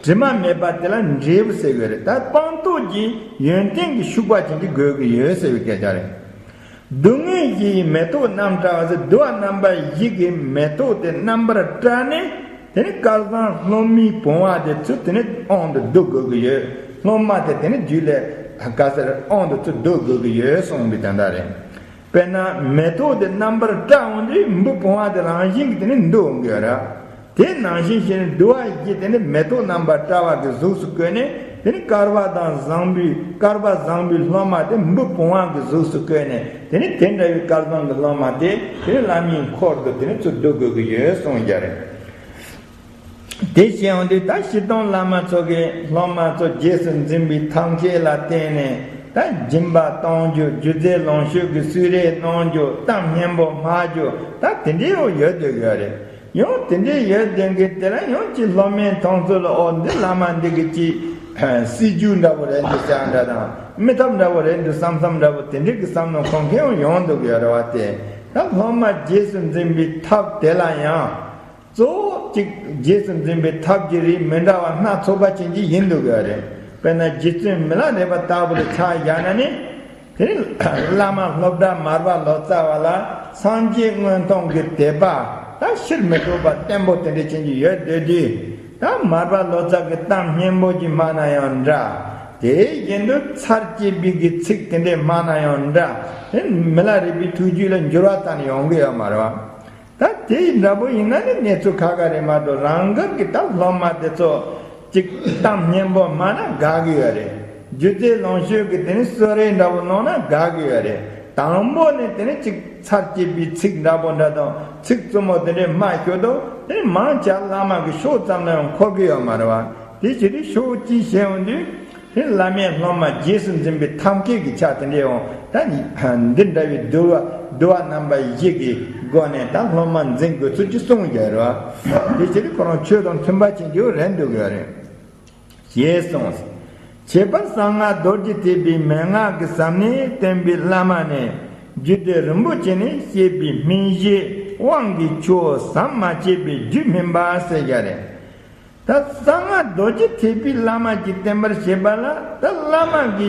དྲི་མ་མེད་པ་དེ་ལ་འབྲས་བུ་ཟེར་གྱི་རེད། ད་སྤངས་རྟོགས་ཀྱི་ཡོན་ཏན་གྱི་ཤུགས་པ་ཅན་གྱི་དགོས་ཀྱི་ཡོད་ཟེར་བའི་སྐད་ཆ་རེད། བསྡུ་དངོས་བཞི་ཡི་མེ་ཏོག་རྣམ་བཀྲ་བ་ཟེར། བསྡུ་བ་རྣམ་པ་བཞི་གི་མེ་ཏོག་དེ་རྣམ་པར་བཀྲ་ནས། དེ་ནི་སྐལ་བཟང་སློབ་མའི་བུང་བ་དེ་ཚུར་དེ་ནི་དབང་དུ་བསྡུ་དགོས་ཀྱི་ཡོད། སློབ་མ་དེ་དེ་ནི་རྒྱུད་ལ་ག་ཟེར་དབང་དུ་ཚུར་བསྡུ་དགོས་ཀྱི་ཡོད་གསུངས་པའི་དོན་དག་རེད། དཔེར་ན་མེ་ཏོག་དེ་རྣམ་པར་བཀྲ་འོང་དུས་འབུ་བུང་བ་དེ་རང་བཞིན་གྱིས་དེ་ནི་འདུ་འོང་གི་ཡོད་རེད། དེ་ནང་བཞིན་བྱས་ནས་བསྡུ་བ་བཞི་དེ་ནི་མེ་ཏོག་རྣམ་པར་བཀྲ་བ་གི་གཟུགས་སུ་བཀོད་ནས། དེ་ནི་དཀར་བ་དང་བཟང་པོའི། དཀར་བ་བཟང་པོའི་སློབ་མ་དེ་འབུ་བུང་བ་གི་གཟུགས་སུ་བཀོད་ནས། དེ་ནི་དེ་འདྲ་བའི་སྐལ་བཟང་གི་སློབ་མ་དེ་དེ་ནི་བླ་མའི་འཁོར་དུ་དེ་ནི་ཚུར་བསྡུ་དགོས་ཀྱི་ཡོད་གསུངས་རྒྱུ་རེད། དེ་བྱས་འོང་དུས་ད་སྤྱིར་བཏང་བླ་མ་ཚོ་གིས་སློབ་མ་ཚོ་རྗེས་སུ་འཛིན་པའི་ཐབས་མཁས་ལ་བརྟེན་ནས། ད་སྦྱིན་པ་གཏོང་རྒྱུ། སྒྱུ་རྩལ་ལོངས་སྤྱོད་ཀྱི་གསོལ་རས་གནང་རྒྱུ། གཏམ་སྙན་པོ་སྨྲ་རྒྱུ། ད་དེ་འདྲའི་ཡོད་སྡོད་ཀྱི་ཡོད་རེད། ཡང་དེ་འདྲའི་ཡོད་བསྡད་མཁན་དེ་ལ་ཡང་ཅིག་སློབ་མའི་མཐོང་ཚུལ་ལ། ཨོ་འདི་བླ་མ་འདི་གི་ཅིག་སྲིད་ཇུས་འདྲ་པོ་རེད་འདུག་ཟེར་ཡ་འདྲ་དང་། མི་ཐབས་འདྲ་པོ་རེད་འདུག་བསམ་བསམ་འདྲ་པོ་དེ་འདྲའི་གི་བསམ་མནོ་འཁོར་མཁན་ཡང་ཡོང་འདུག་ཡོད་རེད་བ། དེ་ད་སློབ་མ་རྗེས་སུ་འཛིན་པའི་ཐབས་དེ་ལ་ཡང་གཙོ་བོ་གཅིག་རྗེས་སུ་འཛིན་པའི་ཐབས་ཀྱི་རིགས་མི་འདྲ་བ་སྣ་ཚོགས་པ་ཅན་གྱི་ཡིན་འདུག་ཡོད་རེད། དཔེར་ན་རྗེ་བཙུན་མི་ལ་རས་པ་ལྟ་བུ་ལ་ཆ་བཞག་ན་ནི། དེ་ནི་བླ་མ་སློབ་གྲྭ་མར་པ་ལོ་ཙཱ་བ་ལ་སངས་རྒྱས་མངོན་མཐོང་གི་དད་པ་ད་ཕྱིར་མི་ལྡོག་པ་བརྟན་པོ་དེ་འདྲ་ཅན་གྱི་ཡོད་སྡོད་དུས། ད་མར་པ་ལོ་ཙཱ་གི་གཏམ་སྙན་པོ་ཅིག་སྨྲ་ན་ཡང་འདྲ། དེ་བཞིན་དུ་ཚར་གཅད་པའི་གི་ཚིག་དེ་འདྲ་སྨྲ་ན་ཡང་འདྲ། དེ་མི་ལ་རས་པའི་ཐུགས་རྒྱུད་ལ་འགྱུར་བ་ཙམ་ཡོང་གི་ཡོད་མ་རེད་བ། ད་དེ་འདྲ་པོ་ཡིན་ན་ནི་གནས་ཚུལ་ཁག་ཁག་རེད་མ་གཏོགས། རང་འགུལ་གྱིས་ད་སློབ་མ་དེ་ཚོ་ཅིག་གཏམ་སྙན་པོ་སྨྲ་ན་དགའ་གི་ཡོད་རེད། སྒྱུ་རྩལ་ལོངས་སྤྱོད་ཀྱི་དེ་ནི་གསོལ་རས་འདྲ་པོ་གནང་ན་དགའ་གི་ཡོད་རེད། དང་པོ་ནས་དེ་ནི་ཅིག་ཚར་གཅད་པའི་ཚིག་འདྲ་པོ་འདྲ་དང་། ཚིག་རྩུབ་མོ་དེ་འདྲའི་སྨྲ་ཞོར་དུ། དེ་ནི་མང་ཆེ་བླ་མ་གི་ཕྱོགས་ཙམ་ལ་ཡང་འཁོར་གི་ཡོད་མ་རེད་བ། དེ་བྱེད་དུས་ཕྱོགས་གཅིག་བྱས་འོང་དུས། དེ་བླ་མས་སློབ་མ་རྗེས་སུ་འཛིན་པའི་ཐབས་མཁས་ཀྱི་ཆ་དེ་འདྲའི་འོང་། ད་འདི་འདྲ་བའི་བསྡུ་བ་བསྡུ་བ་རྣམ་པ་བཞི་གི་སྒོ་ནས་ད་སློབ་མ་འཛིན་དགོས་ཚུལ་གྱི་གསུང་རྒྱུ་རེད་བ། དེ་བྱེད་དུས་ཁོ་རང་ཆོས་དང་མཐུན་པ་ཅན་གྱི་རེད་འདུག་ཡོད་རེད། ཞེས་གསུངས། ཁྱད་པར་གསང་སྔགས་རྡོ་རྗེ་ཐེག་པའི་མན་ངག་གི་ཟབ་གནད་སྟོན་པའི་བླ་མ་ནི། རྒྱུད་སྡེ་རིན་པོ་ཆེ་ནས་བཤད་པའི་སྨིན་བྱེད་དབང་གི་ཆུ་བོ་ཟམ་མ་ཆད་པའི་རྒྱུད་སྨིན་པ་ཟེར་རྒྱུ་རེད། ད་གསང་སྔགས་རྡོ་རྗེ་ཐེག་པའི་བླ་མ་གིས་བསྟན་པར་བྱེད་པ་ལ། ད་བླ་མ་གི་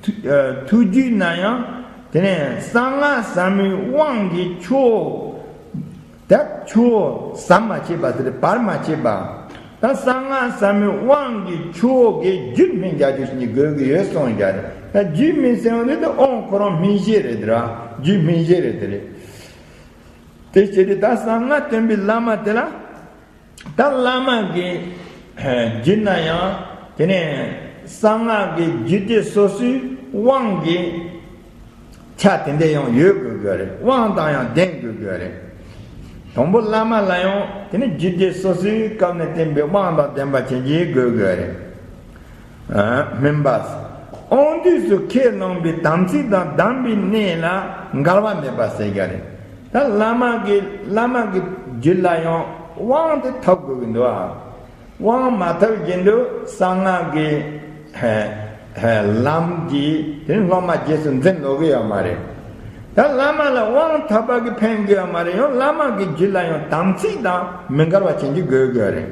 ཐུགས་ཨ་ཐུགས་རྒྱུད་ན་ཡང་དེ་ནས་གསང་སྔགས་ཟབ་མོའི་དབང་གི་ཆུ་བོ། ད་ཆུ་བོ་ཟམ་མ་ཆད་པ་ཟེར། བར་མ་ཆད་པ། ད་གསང་སྔགས་ཟབ་མོའི་དབང་གི་ཆུ་བོ་གི་རྒྱུད་སྨིན་རྒྱུ་ཞིག་དགོས་ཀྱི་ཡོད་གསུངས་རྒྱུ་རེད། ད་རྒྱུད་སྨིན་ཟེར་བ་དེ་ད་དབང་ཁོ་རང་སྨིན་བྱེད་རེད་དེ་ར། རྒྱུད་སྨིན་བྱེད་རེད་དེ་རེད། དེ་བྱས་ཏེ་ད་གསང་སྔགས་སྟོན་པའི་བླ་མ་དེ་ལ། ད་བླ་མ་གི་རྒྱུད་ན་ཡང་དེ་ནས་གསང་སྔགས་ཀྱི་རྒྱུད་སྡེ་སོ་སོའི་དབང་གི་ཆ་དེ་འདྲ་ཡང་ཡོད་དགོས་དགོས་རེད། དབང་དང་ཡང་ལྡན་དགོས་དགོས་རེད། དང་པོ་བླ་མ་ལ་ཡང་དེ་ནི་རྒྱུད་སྡེ་སོ་སོའི་སྐབས་ནས་བསྟན་པའི་དབང་དང་ལྡན་པ་བྱེད་ཀྱི་དགོས་དགོས་རེད། སྨིན་པ། དབང་དུས་སུ་ཁས་བླངས་པའི་དམ་ཚིག་དང་གདམས་པའི་གནས་ལ་འགལ་བ་མེད་པ་ཟེར་གྱི་རེད། ད་བླ་མ་གི་བླ་མ་གི་རྒྱུད་ལ་ཡང་དབང་དེ་ཐོབ་དགོས་ཀྱི་འདུག་ཨ། དབང་མ་ཐོབ་བཞིན་དུ་གསང་སྔགས་ཀྱི་ལམ་གྱིས་དེ་ནི་སློབ་མ་རྗེས་སུ་འཛིན་ལོག་གི་ཡོད་མ་རེད། ད་བླ་མ་ལ་དབང་ཐོབ་པ་གི་ཕན་གྱི་ཡོད་མ་རེད། ཡང་བླ་མ་གི་རྒྱུད་ལ་ཡང་དམ་ཚིག་དང་མི་འགལ་བ་བྱེད་ཀྱི་དགོས་དགོས་རེད།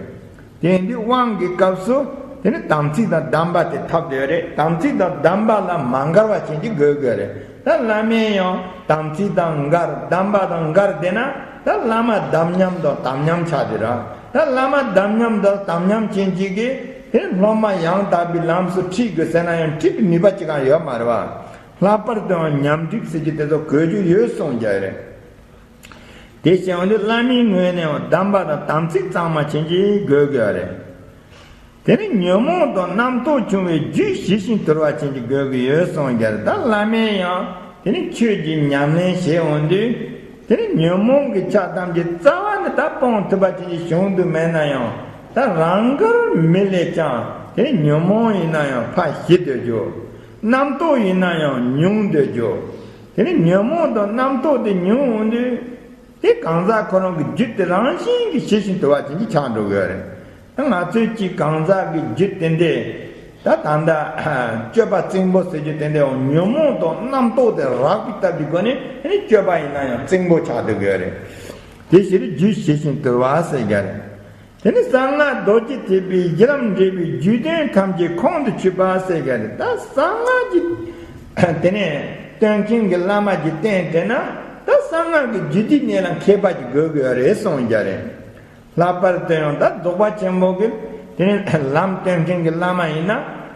དེ་ཡིན་དུས་དབང་གི་སྐབས་སུ་དེ་ནི་དམ་ཚིག་དང་གདམས་པ་དེ་ཐོབ་བསྡད་རེད། དམ་ཚིག་དང་གདམས་པ་ལ་མ་འགལ་བ་བྱེད་ཀྱི་དགོས་དགོས་རེད། ད་བླ་མས་ཡང་དམ་ཚིག་དང་འགལ་གདམས་པ་དང་འགལ་བསྡད་ན་ད་བླ་མ་དམ་ཉམས་དང་དམ་ཉམས་ཆགས་བསྡད་ར། ད་བླ་མ་དམ་ཉམས་དང་དམ་ཉམས་ཅན་གཅིག་གིས་དེ་སློབ་མ་ཡང་དག་པའི་ལམ་སུ་ཁྲིད་དགོས་ཟེར་ན་ཡང་ཁྲིད་པའི་ནུས་པ་ཅི་གང་ཡོད་མ་རེད་བ། ལྷག་པར་དུའང་ཉམས་ཁྲིད་ཟེར་གྱི་དེ་ཚོ་གོ་རྒྱུ་ཡོད་གསུངས་རྒྱུ་རེད། དེ་བྱས་འོན་ཏེ་བླ་མའི་ངོས་ནས་གདམས་པ་དང་དམ་ཚིག་གཙང་མ་བྱེད་ཀྱི་དགོས་དགོས་རེད། དེ་ནི་ཉོན་མོངས་དང་རྣམ་རྟོག་བྱུང་བའི་རྒྱུ་ཞི་ཞིང་དུལ་བ་བྱེད་ཀྱི་དགོས་ཀྱི་ཡོད་གསུངས་རྒྱུ་རེད། ད་བླ་མས་ཡང་དེ་ནི་ཆོས་ཀྱི་ཉམས་ལེན་བྱེད་འོང་དུས་དེ་ནི་ཉོན་མོངས་ཀྱི་ཆ་ཐམས་ཅད་རྩ་བ་ནས་ད་སྤོང་ཐུབ་པ་བྱེད་ཀྱི་བྱུང་དུ་མེད་ན་ཡང་ད་རང་དགར་མི་ལས་ཀྱང་དེ་ནི་ཉོན་མོངས་ཡིན་ན་ཡང་ཕར་ཞི་སྡོད་རྒྱུ། རྣམ་རྟོག་ཡིན་ན་ཡང་ཉུང་སྡོད་རྒྱུ། དེ་ནི་ཉོན་མོངས་དང་རྣམ་རྟོག་དེ་ཉུང་འོང་དུས་དེ་གང་ཟག་ཁོ་རང་གི་རྒྱུད་དེ་རང་བཞིན་གྱིས་ཞི་ཞིང་དུལ་བ་ཅན་གྱི་ཆགས་འགྲོ་གི་ཡོད་རེད། ད་ང་ཚོའི་གཅིག་གང་ཟག་གི་རྒྱུད་དེ་འདྲས་ད་ད་ལྟ་སྤྱོད་པ་རྩིང་པོ་ཟེར་རྒྱུ་དེ་འདྲས་འོང་ཉོན་མོངས་དང་རྣམ་རྟོག་དེ་རགས་པའི་སྟབས་ཀྱི་སྒོ་ནས་དེ་ནི་སྤྱོད་པ་ཡིན་ན་ཡང་རྩིང་པོ་ཆགས་འགྲོ་གི་ཡོད་རེད། དེ་ཕྱིར་རྒྱུད་ཞི་ཞིང་དུལ་བ་ཟེར་གྱི་རེད། དེ་ནི་གསང་སྔགས་རྡོ་རྗེ་ཐེག་པའི་གཞི་ལམ་འབྲས་བུའི་རྒྱུད་དོན་ཐམས་ཅད་ཁོང་དུ་ཆུད་པ་ཟེར་གྱི་རེད། ད་གསང་སྔགས་ཀྱི་དེ་ནས་སྟོན་མཁན་གྱི་བླ་མ་གྱིས་བསྟན་དེ་ན་ད་གསང་སྔགས་ཀྱི་རྒྱུད་སྡེའི་གནས་ལ་མཁས་པ་ཅིག་དགོས་དགོས་རེད་གསུངས་ཀྱི་རེད། ལྷག་པར་དུ་ཡང་ད་རྫོགས་པ་ཆེན་པོ་གི་དེ་ནས་ལམ་སྟོན་མཁན་གྱི་བླ་མ་ཡིན་ན་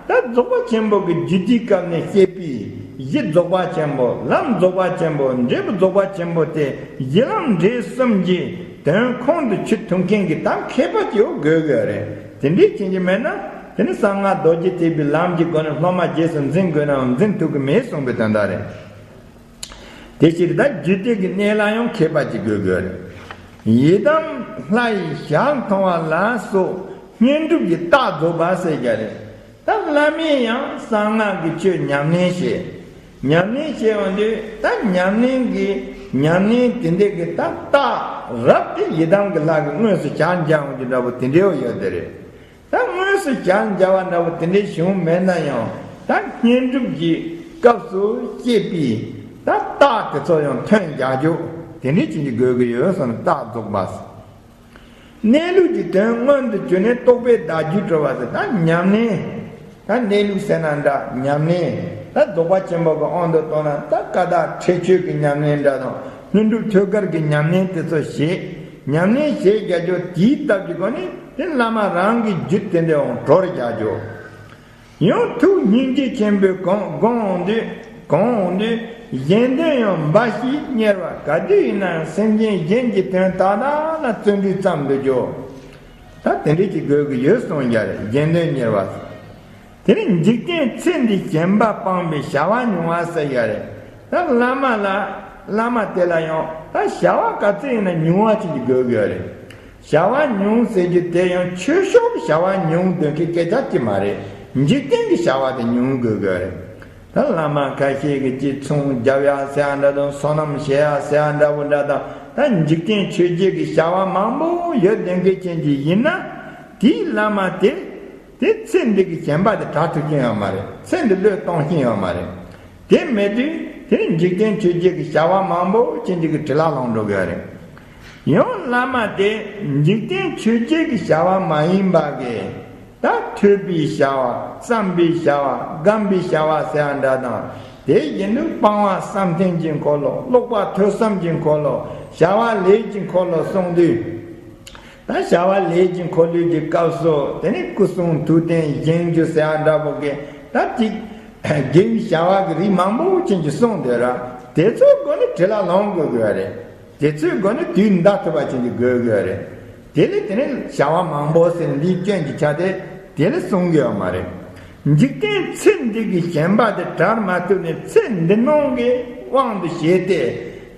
ད་རྫོགས་པ་ཆེན་པོ་གི་རྒྱུད་སྡེའི་སྐབས་ནས་བཤད་པའི་གཞི་རྫོགས་པ་ཆེན་པོ་ལམ་རྫོགས་པ་ཆེན་པོ་འབྲས་བུ་རྫོགས་པ་ཆེན་པོ་དེ་གཞི་ལམ་འབྲས་གསུམ་གྱི་དོན་ཁོང་དུ་ཆུད་ཐུབ་མཁན་གྱི་ད་མཁས་པ་ཅིག་ཡོད་དགོས་དགོས་རེད། དེ་འདྲའི་ཅན་གྱི་མེད་ན་དེ་ནི་གསང་སྔགས་རྡོ་རྗེ་ཐེག་པའི་ལམ་གྱི་སྒོ་ནས་སློབ་མ་རྗེས་སུ་འཛིན་དགོས་ནའང་འཛིན་ཐུབ་ཀྱི་མེད་གསུངས་པའི་དོན་དག་རེད། དེ་ཕྱིར་ད་རྒྱུད་སྡེ་གི་གནས་ལ་ཡང་མཁས་པ་ཅིག་དགོས་དགོས་རེད། ཡི་དམ་ལྷ་ཡི་ཞལ་མཐོང་བ་ལ་སོགས་བསྙེན་སྒྲུབ་ཀྱི་རྟགས་རྫོགས་པ་ཟེར་གྱི་རེད། ད་བླ་མས་ཡང་གསང་སྔགས་ཀྱི་ཆོས་ཉམས་ལེན་བྱེད། ཉམས་ལེན་བྱེད་འོང་དུས་ད་ཉམས་ལེན་གྱི་ཉམས་ལེན་དེ་འདྲའི་གི་ད་རྟགས་རབ་དེ་ཡི་དམ་གྱི་ལྷ་གི་དངོས་སུ་ཞལ་མཇལ་འོང་རྒྱུ་འདྲ་པོ་དེ་འདྲའི་ཡོད་དེ་རེད། ད་དངོས་སུ་ཞལ་མཇལ་བ་འདྲ་པོ་དེ་འདྲའི་བྱུང་མེད་ན་ཡང་ད་བསྙེན་སྒྲུབ་ཀྱི་སྐབས་སུ་བཤད་པའི་ད་རྟགས་དེ་ཚོ་ཡང་ཐོན་རྒྱག་རྒྱུ་དེ་འདྲའི་བྱེད་ཀྱི་དགོས་ཀྱི་ཡོད་བསམ་རྟགས་རྫོགས་པ། གནས་ལུགས་ཀྱི་དོན་མངོན་དུ་གྱུར་ནས་རྟོགས་པའི་བརྡ་བརྒྱུད་གྲོལ་བ་ཟེར་ད་ཉམས་ལེན། ད་གནས་ལུགས་ཟེར་ན་འདྲ་ཉམས་ལེན། ད་རྫོགས་པ་ཆེན་པོ་གི་དབང་དུ་བཏང་ན་ད་ཀ་དག་ཁྲེགས་ཆོད་ཀྱི་ཉམས་ལེན་འདྲ་དང་ལྷུན་གྲུབ་ཐོད་རྒལ་གྱི་ཉམས་ལེན་དེ་ཚོ་བྱེད། ཉམས་ལེན་བྱེད་རྒྱག་རྒྱུ་དེའི་སྟབས་ཀྱི་སྒོ་ནས་དེ་བླ་མ་རང་གི་རྒྱུད་དེ་འདྲའི་དབང་གྲོལ་རྒྱག་རྒྱུ། ཡང་ཐུགས་སྙིང་རྗེ་ཆེན་པོས་གང་གང་འོང་དུས་གང་འོང་དུས་གཞན་དོན་ཡང་འབའ་ཞིག་གཉེར་བ་ག་དུས་ཡིན་ནའང་སེམས་ཅན་གཞན་གྱི་དོན་དག་དག་ལ་བརྩོན་འགྲུས་བརྩམས་འདུག་རྒྱུ། ད་དེ་འདྲས་ཀྱི་དགོས་ཀྱི་ཡོད་གསུངས་ཀྱི་རེད། གཞན་དོན་གཉེར་བ། དེ་ནས་འཇིག་རྟེན་ཚེ་འདིའི་ཞེན་པ་སྤངས་པའི་བྱ་བ་ཉུང་བ་ཟེར་ཡ་རེད། ད་བླ་མ་ལ་བླ་མ་དེ་ལ་ཡང་ད་བྱ་བ་ག་ཚོད་ཡིན་ན་ཉུང་བ་ཅིག་གི་དགོས་ཀྱི་ཡོད་རེད། བྱ་བ་ཉུང་ཟེར་རྒྱུ་དེ་ཡང་ཆོས་ཕྱོགས་ཀྱི་བྱ་བ་ཉུང་དོན་གྱི་སྐད་ཆ་ཅིག་མ་རེད། འཇིག་རྟེན་གྱི་བྱ་བ་དེ་ཉུང་དགོས་ཀྱི་ཡོད་རེད། ད་བླ་མ་ཁ་ཤས་ཀྱིས་ཅིག་ཚོང་རྒྱབ་ཡ་ཟེར་ཡ་འདྲ་དང་སོ་ནམ་བྱེད་ཡ་ཟེར་ཡ་འདྲ་བོ་འདྲ་དང་ད་འཇིག་རྟེན་ཆོས་བརྒྱད་ཀྱི་བྱ་བ་མང་པོ་ཡོད་དོན་གྱི་རྐྱེན་གྱིས་ཡིན་ན་དེའི་བླ་མ་དེ། དེ་ཚེ་འདི་གི་ཞེན་པ་དེ་དྲག་ཐུབ་ཀྱིན་ཡོད་མ་རེད། ཚེ་འདི་བློས་གཏོང་ཀྱིན་ཡོད་མ་རེད། དེ་མེད་དུས་དེ་ནི་འཇིག་རྟེན་ཆོས་བརྒྱད་ཀྱི་བྱ་བ་མང་པོ་ཅན་ཅིག་གི་དྲི་ལ་ལངས་འགྲོ་གི་ཡོད་རེད། ཡང་བླ་མ་དེ་འཇིག་རྟེན་ཆོས་བརྒྱད་ཀྱི་བྱ་བ་མ་ཡིན་པ་གི་ད་ཐོས་པའི་བྱ་བ་བསམ་པའི་བྱ་བ་སྒོམ་པའི་བྱ་བ་ཟེར་བ་འདྲ་དང་དེ་བཞིན་དུ་སྤང་བ་བསམ་གཏན་གྱི་འཁོར་ལོ་ཀློག་པ་ཐོས་བསམ་གྱི་འཁོར་ལོ་བྱ་བ་ལས་ཀྱི་འཁོར་ལོ་གསུངས་དུས། ད་བྱ་བ་ལས་ཀྱི་འཁོར་ལོའི་གི་སྐབས་སུ་དེ་ནི་སྐུ་གསུང་ཐུགས་རྟེན་བཞེངས་རྒྱུ་ཟེར་བ་འདྲ་པོ་གི་ད་ཅིག་ དགེ་བའི་བྱ་བ་གི་རིགས་མང་པོ་ཅན་གྱི་གསུངས་འདུག་ར། དེ་ཚོའི་སྒོ་ནས་དྲི་ལ་ལོང་དགོས་དགོས་རེད། དེ་ཚོའི་སྒོ་ནས་དུས་འདའ་ཐུབ་པ་ཅན་གྱི་དགོས་དགོས་རེད། དེ་ལས་དེ་ནས་བྱ་བ་མང་པོ་ཟེར་ནས་འདིའི་སྐྱོན་གྱི་ཆ་དེ་དེ་ལས་གསུང་གི་ཡོད་མ་རེད། འཇིག་རྟེན་ཚེ་འདི་གི་ཞེན་པ་དེ་བྲལ་མ་ཐུབ་ནས་ཚེ་འདི་ནང་གི་དབང་དུ་བྱས་ཏེ།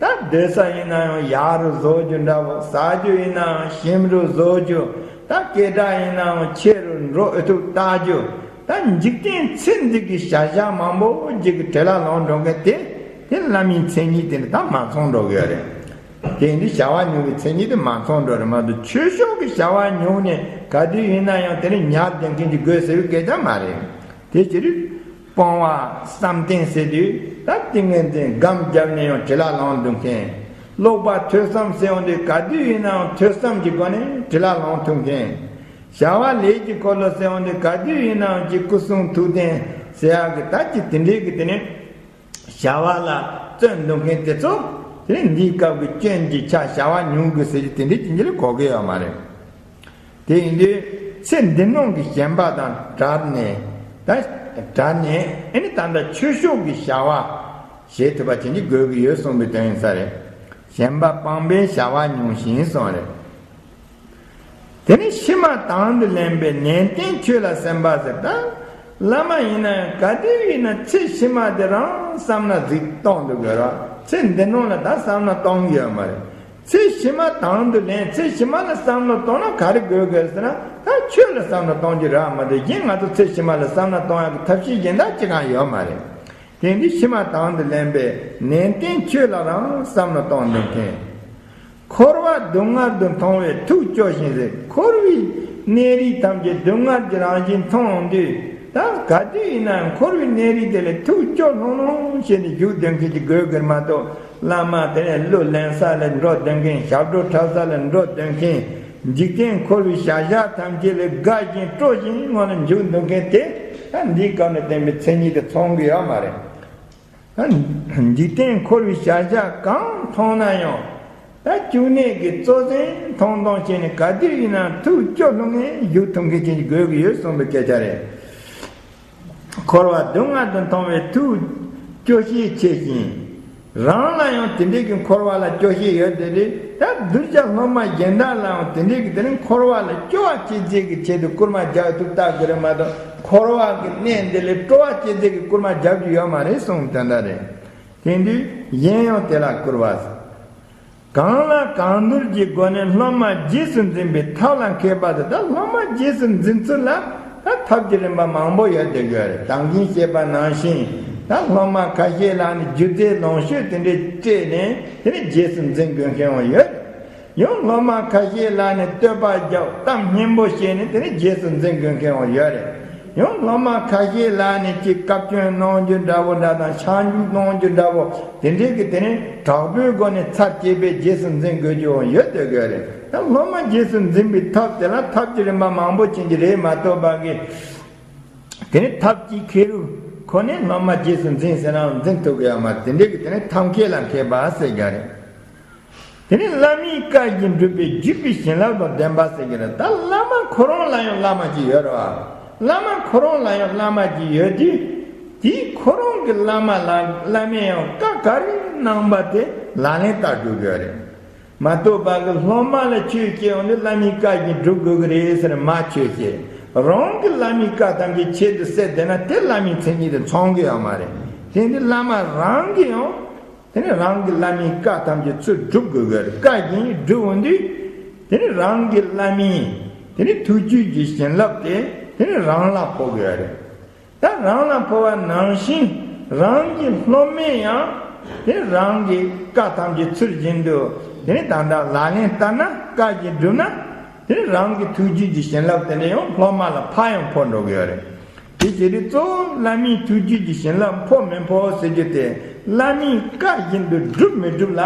ད་སྡོད་ས་ཡིན་ན་ཡང་ཡག་རུ་བཟོ་རྒྱུ་འདྲ་བོ། ཟ་རྒྱུ་ཡིན་ན་ཡང་ཞིམ་རུ་བཟོ་རྒྱུ། ད་སྐད་གྲགས་ཡིན་ན་ཡང་ཆེ་རུ་འགྲོ་ཨེ་ཐུབ་བལྟ་རྒྱུ། ད་འཇིག་རྟེན་ཚེ་འདི་གི་བྱ་བྱ་མང་པོ་ཅིག་གི་དྲི་ལ་ལོང་འགྲོ་མཁན་དེ། དེ་བླ་མའི་མཚན་ཉིད་དེ་ནི་ད་མ་ཚང་འགྲོ་གི་ཡོད་རེད། དེ་འདི་བྱ་བ་ཉུང་བའི་མཚན་ཉིད་དེ་མ་ཚང་འགྲོ་རེད་མ་གཏོགས། ཆོས་ཕྱོགས་ཀྱི་བྱ་བ་ཉུང་ནས་ག་དུས་ཡིན་ན་ཡང་དེ་ནི་ཉར་བསྡད་མཁན་གྱི་དགོས་ཟེར་བའི་སྐད་ཆ་མ་རེད། དེ་ཕྱིར་སྤོང་བ་བསམ་གཏན་ཟེར་དུས་ད་ཏིང་ངེ་འཛིན་སྒོམ་བརྒྱབ་ནས་ཡང་དྲི་ལ་ལོང་འདུག་མཁན། ཀློག་པ་ཐོས་བསམ་ཟེར་ཡོང་དུས་ག་དུས་ཡིན་ནའང་ཐོས་བསམ་གྱི་སྒོ་ནས་དྲི་ལ་ལོང་ཐུབ་མཁན། བྱ་བ་ལས་ཀྱི་འཁོར་ལོ་ཟེར་ཡོང་དུས་ག་དུས་ཡིན་ནའང་ཅིག་སྐུ་གསུང་ཐུགས་རྟེན་ཟེར་ཡག་གི་ད་ཅིག་དེ་འདྲའི་གི་དེ་ནི། བྱ་བ་ལ་བརྩོན་འདུག་མཁན་དེ་ཚོ་དེ་ནི་འདིའི་སྐབས་ཀྱི་སྐྱོན་གྱི་ཆ་བྱ་བ་ཉུང་དགོས་ཟེར་གྱི་དེ་འདྲའི་ཅི་འདྲ་གོ་གི་ཡོད་མ་རེད། དེ་ཡིན་དུས་ཚེ་འདི་ནང་གི་ཞེན་པ་དང་བྲལ་ནས། ད་བྲལ་ནས་ཨེ་ནི་ད་ལྟ་ཆོས་ཕྱོགས་ཀྱི་བྱ་བ་བྱེད་ཐུབ་པ་བྱེད་ཀྱི་དགོས་ཀྱི་ཡོད་གསུངས་པའི་དོན་ཡིན་ས་རེད། ཞེན་པ་སྤངས་པས་བྱ་བ་ཉུང་ཞིང་གསུངས་རེད། དེ་ནས་ཕྱི་མ་དང་དུ་ལེན་པའི་ནན་ཏན་ཆོས་ལ་སེམས་པ་ཟེར། ད་བླ་མ་ཡིན་ན་ཡང་ག་དུས་ཡིན་ན་ཚེ་ཕྱི་མ་དེ་རང་བསམ་ན་གཟིགས་གཏོང་དུ་དགོས་ར། ཚེ་འདི་ནང་ལ་ད་བསམ་ན་གཏོང་གི་ཡོད་མ་རེད། ཚེ་ཕྱི་མ་དང་དུ་ལེན། ཚེ་ཕྱི་མ་ལ་བསམ་བློ་གཏོང་ན་ག་རེ་དགོས་དགོས་ཟེར་ན། ད་ཆོས་ལ་བསམ་བློ་གཏོང་རྒྱུ་རག་མ་གཏོགས་གཞན་ང་ཚོ་ཚེ་ཕྱི་མ་ལ་བསམ་བློ་གཏོང་ཡག་གི་ཐབས་ཤེས་གཞན་དག་ཅི་གང་ཡོད་མ་རེད། དེ་འདི་ཕྱི་མ་དང་དུ་ལེན་པའི་ནན་ཏན་ཆོས་ལ་རང་བསམ་བློ་གཏོང་འདུག་མཁན། འཁོར་བ་སྡུག་བསྔལ་དུ་མཐོང་བས་ཐུགས་སྐྱོ་ཞིང་ཟེར། འཁོར་བའི་གནས་རིས་ཐམས་ཅད་སྡུག་བསྔལ་གྱི་རང་བཞིན་མཐོང་འོང་དུས། ད་ག་དུས་ཡིན་ན་ཡང་འཁོར་བའི་གནས་རིས་དེ་ལ་ཐུགས་སྐྱོ་ལྷུང་ལྷུང་བྱས་ནས་བཞུགས་སྡོད་མཁན་གྱི་དགོས་དགོས་མ་གཏོགས། བླ་མ་དེ་ནས་གླུ་ལེན་ས་ལ་འགྲོ་སྡོད་མཁན། ཞབས་བྲོ་འཁྲབ་ས་ལ་འགྲོ་སྡོད་མཁན། འཇིག་རྟེན་འཁོར་བའི་བྱ་བྱ་ཐམས་ཅད་ལ་དགའ་ཞིང་སྤྲོ་ཞིང་ངང་ལ་བཞུགས་སྡོད་མཁན་དེ། ད་འདིའི་སྐབས་ནས་བསྟན་པའི་མཚན་ཉིད་དེ་ཚང་གི་ཡོད་མ་རེད། འཇིག་རྟེན་འཁོར་བའི་བྱ་བྱ་གང་མཐོང་ན་ཡང་། ད་བཅུག་ནས་ཀྱི་གཙོ་ཟན་མཐོང་མཐོང་བྱས་ནས་ག་དུས་ཡིན་ན་ཐུགས་སྐྱོ་ལྷུང་ངེ་བཞུགས་ཐུབ་མཁན་ཅན་གྱི་དགོས་ཀྱི་ཡོད་གསུངས་པའི་སྐད་ཆ་རེད། འཁོར་བ་སྡུག་བསྔལ་དུ་མཐོང་བས་ཐུགས་སྐྱོ་ཤས་ཆེ་ཞིང་། རང་ལ་ཡང་དེ་འདྲའི་གི་འཁོར་བ་ལ་སྐྱོ་ཤས་ཡོད་དེ་རེད། ད་གདུལ་བྱ་སློབ་མ་གཞན་དག་ལའང་དེ་འདྲའི་གི་དེ་རིང་འཁོར་བ་ལ་སྐྱོ་བ་སྐྱེ་རྩིས་ཀྱི་ཆེད་དུ་སྐུལ་མ་རྒྱག་ཐུབ་ལྟ་དགོས་རེད་མ་གཏོགས། འཁོར་བ་གི་གནས་འདི་ལས་སྤྲོ་བ་སྐྱེ་རྩིས་ཀྱི་སྐུལ་མ་རྒྱག་རྒྱུ་ཡོད་མ་རེད་གསུངས་དོན་དག་རེད། དེང་དུས་གཞན་ཡང་དེ་ལ་སྐུར་བ། གང་ལ་གང་འདུལ་གྱི་སྒོ་ནས་སློབ་མ་རྗེས་སུ་འཛིན་པའི་ཐབས་ལ་མཁས་པ་དེ། ད་སློབ་མ་རྗེས་སུ་འཛིན་ཚུལ་ལ་ད་ཐབས་ཀྱི་རིམ་པ་མང་པོ་ཡོད་དེ་ཡོད་རེད། ད་གིན་བཤད་པ་ནང་བཞིན། ད་སློབ་མ་ཁ་ཤས་ལ་ནི་སྒྱུ་རྩལ་ལོངས་སྤྱོད་དེ་འདྲས་སྤྲད་ནས་དེ་ནི་རྗེས་སུ་འཛིན་དགོས་མཁན་ཡང་ཡོད་རེད། ཡང་སློབ་མ་ཁ་ཤས་ལ་ནི་བསྟོད་པ་རྒྱབ། གཏམ་སྙན་པོ་བཤད་ནས་དེ་ནི་རྗེས་སུ་འཛིན་དགོས་མཁན་ཡང་ཡོད་རེད། ཡང་སློབ་མ་ཁ་ཤས་ལ་ནི་ཅིག་བཀའ་བཀྱོན་གནང་རྒྱུ་འདྲ་བོ་འདྲ་དང་། ཕྱག་འཇུག་གནང་རྒྱུ་འདྲ་བོ། དེ་འདྲའི་གི་དེ་ནི་དྲག་པོའི་སྒོ་ནས་ཚར་བཅད་པའི་རྗེས་སུ་འཛིན་དགོས་རྒྱུ་ཡང་ཡོད་དེ་ཡོད་རེད། ད་སློབ་མ་རྗེས་སུ་འཛིན་པའི་ཐབས་དེ་ལ་ཐབས་ཀྱི་རིམ་པ་མང་པོ་ཅན་གྱི་རེད་མ་གཏོགས་པ་གི། དེ་ནི་ཐབས་ཀྱི་ཁེ་རུ་ཁོ་ནས་སློབ་མ་རྗེས་སུ་འཛིན་ཟེར་ནའང་འཛིན་ཐུབ་ཀྱི་ཡོད་མ་རེད། དེ་འདྲའི་གི་དེ་ནི་ཐབས་མཁས་ལ་མཁས་པ་ཟེར་རྒྱུ་རེད། དེ་ནས་བླ་མའི་བཀའ་བཞིན་སྒྲུབ་པའི་བརྒྱུད་པའི་བྱིན་རླབས་དང་ལྡན་པ་ཟེར་གྱི་རེད། ད་བླ་མ་ཁོ་རང་ལ་ཡང་བླ་མ་ཅིག་ཡོད་རེད་བ། བླ་མ་ཁོ་རང་ལ་ཡང་བླ་མ་ཅིག་ཡོད་དུས། དེའི་ཁོ་རང་གི་བླ་མ་ལ་བླ་མས་ཡང་བཀའ་ག་རེ་གནང་པ་དེ་ལག་ལེན་བསྟར་དགོས་ཀྱི་ཡོད་རེད། མ་གཏོགས་པ་གི་སློབ་མ་ལ་ཆོས་སྐྱེ་ཡོང་དུས་བླ་མའི་བཀའ་བཞིན་སྒྲུབ་དགོས་ཀྱི་རེད་ཟེར་མ་ཆོས་བཤད། རང་གི་བླ་མའི་བཀའ་ཐམས་ཅད་ཆེད་དུ་སད་བསྡད་ན་དེ་བླ་མའི་མཚན་ཉིད་དེ་ཚང་གི་ཡོད་མ་རེད། དེ་འདི་བླ་མ་རང་གིས་ཡང་། དེ་ནས་རང་གི་བླ་མའི་བཀའ་ཐམས་ཅད་ཚུར་སྒྲུབ་དགོས་ཀྱི་རེད། བཀའ་བཞིན་སྒྲུབ་འོང་དུས། དེ་ནས་རང་གི་བླ་མའི་དེ་ནས་ཐུགས་རྒྱུད་ཀྱི་བྱིན་རླབས་དེ་དེ་ནས་རང་ལ་ཕོག་དགོས་རེད། ད་རང་ལ་ཕོག་པ་ནང་བཞིན་རང་གི་སློབ་མས་ཡང་དེ་རང་གི་བཀའ་ཐམས་ཅད་ཚུལ་བཞིན་དུ་དེ་ནས་ད་ལྟ་ལག་ལེན་བསྟར་ན། བཀའ་བཞིན་བསྒྲུབས་ན། དེ་ནས་རང་གི་ཐུགས་རྒྱུད་ཀྱི་བྱིན་རླབས་དེ་ནས་ཡང་སློབ་མ་ལ་ཕར་ཡང་ཕོག་འགྲོ་གི་ཡོད་རེད། དེ་བྱས་དུས་གཙོ་བོ་བླ་མའི་ཐུགས་རྒྱུད་ཀྱི་བྱིན་རླབས་ཕོག་མི་ཕོག་ཟེར་རྒྱུ་དེ། བླ་མའི་བཀའ་བཞིན་དུ་སྒྲུབ་མི་སྒྲུབ་ལ་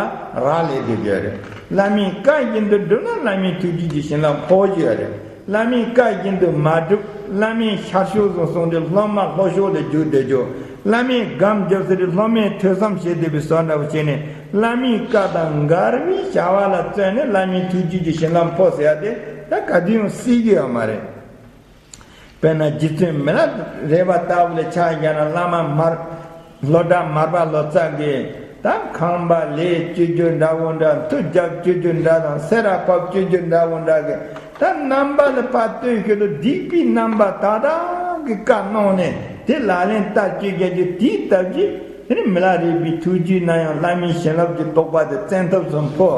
རག་ལས་འདུག་ཡོད་རེད། བླ་མའི་བཀའ་བཞིན་དུ་སྒྲུབ་ན་བླ་མའི་ཐུགས་རྒྱུད་ཀྱི་བྱིན་རླབས་ཕོག་རྒྱུ་ཡོད་རེད། བླ་མའི་བཀའ་བཞིན་དུ་མ་སྒྲུབ། བླ་མའི་ཤར་ཕྱོགས་སུ་སོང་སྟེ་སློབ་མ་ལྷོ་ཕྱོགས་ལ་རྒྱུག་བསྡད་རྒྱུ། བླ་མས་སྒོམ་རྒྱབ་ཟེར་ཏེ་སློབ་མས་ཐོས་བསམ་བྱེད་བསྡད་པའི་བཟོ་འདྲ་བོ་བྱས་ནས། བླ་མའི་བཀའ་དང་འགལ་བའི་བྱ་བ་ལ་བརྩོན་ནས་བླ་མའི་ཐུགས་རྒྱུད་ཀྱི་བྱིན་རླབས་ཕོག་ཟེར་ཡ་དེ་ད་ག་དུས་ཡང་སྲིད་ཀྱི་ཡོད་མ་རེད། དཔེར་ན་རྗེ་བཙུན་མི་ལ་རས་པ་ལྟ་བུ་ལ་ཆ་བཞག་ན་བླ་མ་མར་ལྷོ་བྲག་མར་པ་ལོ་ཙཱ་གིས་ད་ཁང་པ་ལས་སྤྱོད་རྒྱུ་འདྲ་བོ་འདྲ། མཐུ་རྒྱབ་སྤྱོད་རྒྱུ་འདྲ་དང་སེ་ར་ཕབ་སྤྱོད་རྒྱུ་འདྲ་བོ་འདྲ་གི་ད་རྣམ་པ་ལ་ཕར་ལྟོས་ཤིག་ཏུ་སྡིག་པའི་རྣམ་པ་དག་དག་གི་བཀའ་གནང་ནས་དེ་ལག་ལེན་བསྟར་སྤྱོད་རྒྱག་རྒྱུ་དེའི་སྟབས་ཀྱིས། དེ་ནི་མི་ལ་རས་པའི་ཐུགས་རྒྱུད་ན་ཡང་བླ་མའི་བྱིན་རླབས་ཀྱི་རྟོགས་པ་དེ་བཙན་ཐབས་སུ་འཕོ།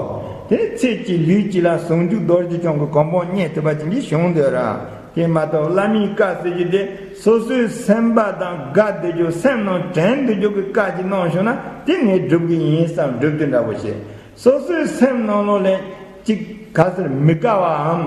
དེ་ནི་ཚེ་གཅིག་ལུས་གཅིག་ལ་ཟུང་འཇུག་རྡོ་རྗེ་འཆང་གི་གོ་འཕང་བརྙེས་ཐུབ་པ་ཅན་གྱི་བྱུང་འདོད་ར། དེ་མ་གཏོགས་བླ་མའི་བཀའ་ཟེར་རྒྱུ་དེ་སོ་སོའི་སེམས་པ་དང་དགའ་བདེ་རྒྱུ་སེམས་ནང་དྲན་བདེ་རྒྱུ་གི་བཀའ་ཅིག་གནང་བྱུང་ན་དེ་ངས་སྒྲུབ་གི་ཡིན་བསམ་སྒྲུབ་དེ་འདྲ་བོ་བྱེད། སོ་སོའི་སེམས་ནང་ལོགས་ལས་ཅིག་ག་ཟེར་མི་དགའ་བའམ་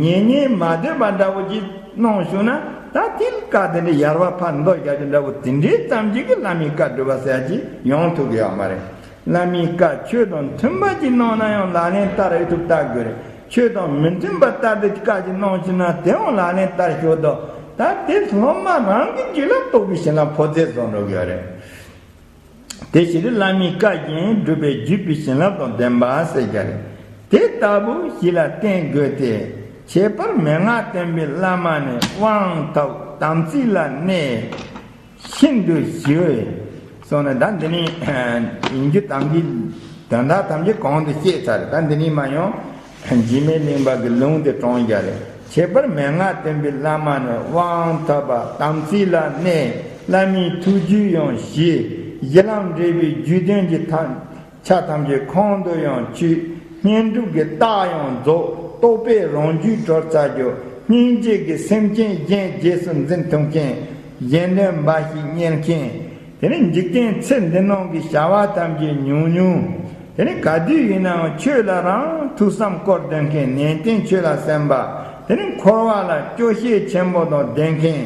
ཉན་སྙིང་མ་འདོད་པ་འདྲ་བོ་ཅིག་གནང་བྱུང་ན་ད་དེ་བཀའ་དེ་འདྲ་ཡར་བ་ཕར་འདོར་རྒྱག་རྒྱུ་འདྲ་བོ་དེ་འདྲའི་ཙམ་ཅིག་གིས་བླ་མའི་བཀའ་སྒྲུབ་པ་ཟེར་ཡ་ཅིག་ཡོང་ཐུབ་ཀྱི་ཡོད་མ་རེད། བླ་མའི་བཀའ་ཆོས་དང་མཐུན་པ་ཅིག་གནང་ན་ཡང་ལག་ལེན་བསྟར་ཡ་ཐུབ་བསྟར་དགོས་རེད། ཆོས་དང་མི་མཐུན་པ་ལྟར་དུ་བཀའ་ཅིག་གནང་བྱུང་ན་དེའང་ལག་ལེན་བསྟར་ཞོར་དུ་ད་དེ་སློབ་མ་རང་གི་རྒྱུད་ལ་རྟོགས་པའི་བྱིན་རླབས་འཕོ་ཚད་བཟང་འགྲོ་གི་ཡོད་རེད། དེ་ཕྱིར་བླ་མའི་བཀའ་བཞིན་སྒྲུབ་པའི་བརྒྱུད་པའི་བྱིན་རླབས་དང་ལྡན་པ་ཟེར་གྱི་རེད། དེ་ལྟ་བུ་ཞིག་ལ་བརྟེན་དགོས་ཏེ། ཁྱད་པར་མན་ངག་བསྟན་པའི་བླ་མ་ནི། དབང་ཐོབ་དམ་ཚིག་ལ་གནས་ཤིན་ཏུ་ཞི། སོང་ནས་ད་འདི་ནི་ཡིན་རྒྱུ་དམ་གྱི་དོན་དག་ཐམས་ཅད་གོང་དུ་བཤད་ཚར་རེད། ད་འདི་ནི་མ་ཡོང་། འཇིགས་མེད་གླིང་པ་གི་ལུང་དེ་དྲངས་བཞག་རེད། ཁྱད་པར་མན་ངག་བསྟན་པའི་བླ་མ་ནི། དབང་ཐོབ་པ་དམ་ཚིག་ལ་གནས། བླ་མའི་ཐུགས་རྒྱུད་ཡང་ཞི། གཞི་ལམ་འབྲས་བུའི་རྒྱུད་དོན་གྱི་ཐམས་ཆ་ཐམས་ཅད་ཁོང་དུ་ཡང་ཆུད། བསྙེན་སྒྲུབ་ཀྱི་རྟགས་ཡང་རྫོགས། རྟོགས་པས་རང་རྒྱུད་གྲོལ་ཚར་རྒྱུ། སྙིང་རྗེ་གིས་སེམས་ཅན་གཞན་རྗེས་སུ་འཛིན་ཐུབ་མཁན། གཞན་དོན་འབའ་ཞིག་གཉེར་མཁན། དེ་ནི་འཇིག་རྟེན་ཚེ་འདི་ནང་གི་བྱ་བ་ཐམས་ཅད་ཉུང་ཉུང་། དེ་ནི་ག་དུས་ཡིན་ནའང་ཆོས་ལ་རང་ཐུགས་བསམ་བསྐོར་སྡོད་མཁན། ནན་ཏན་ཆོས་ལ་སེམས་པ། དེ་ནི་འཁོར་བ་ལ་སྐྱོ་ཤས་ཆེན་པོ་དང་ལྡན་མཁན།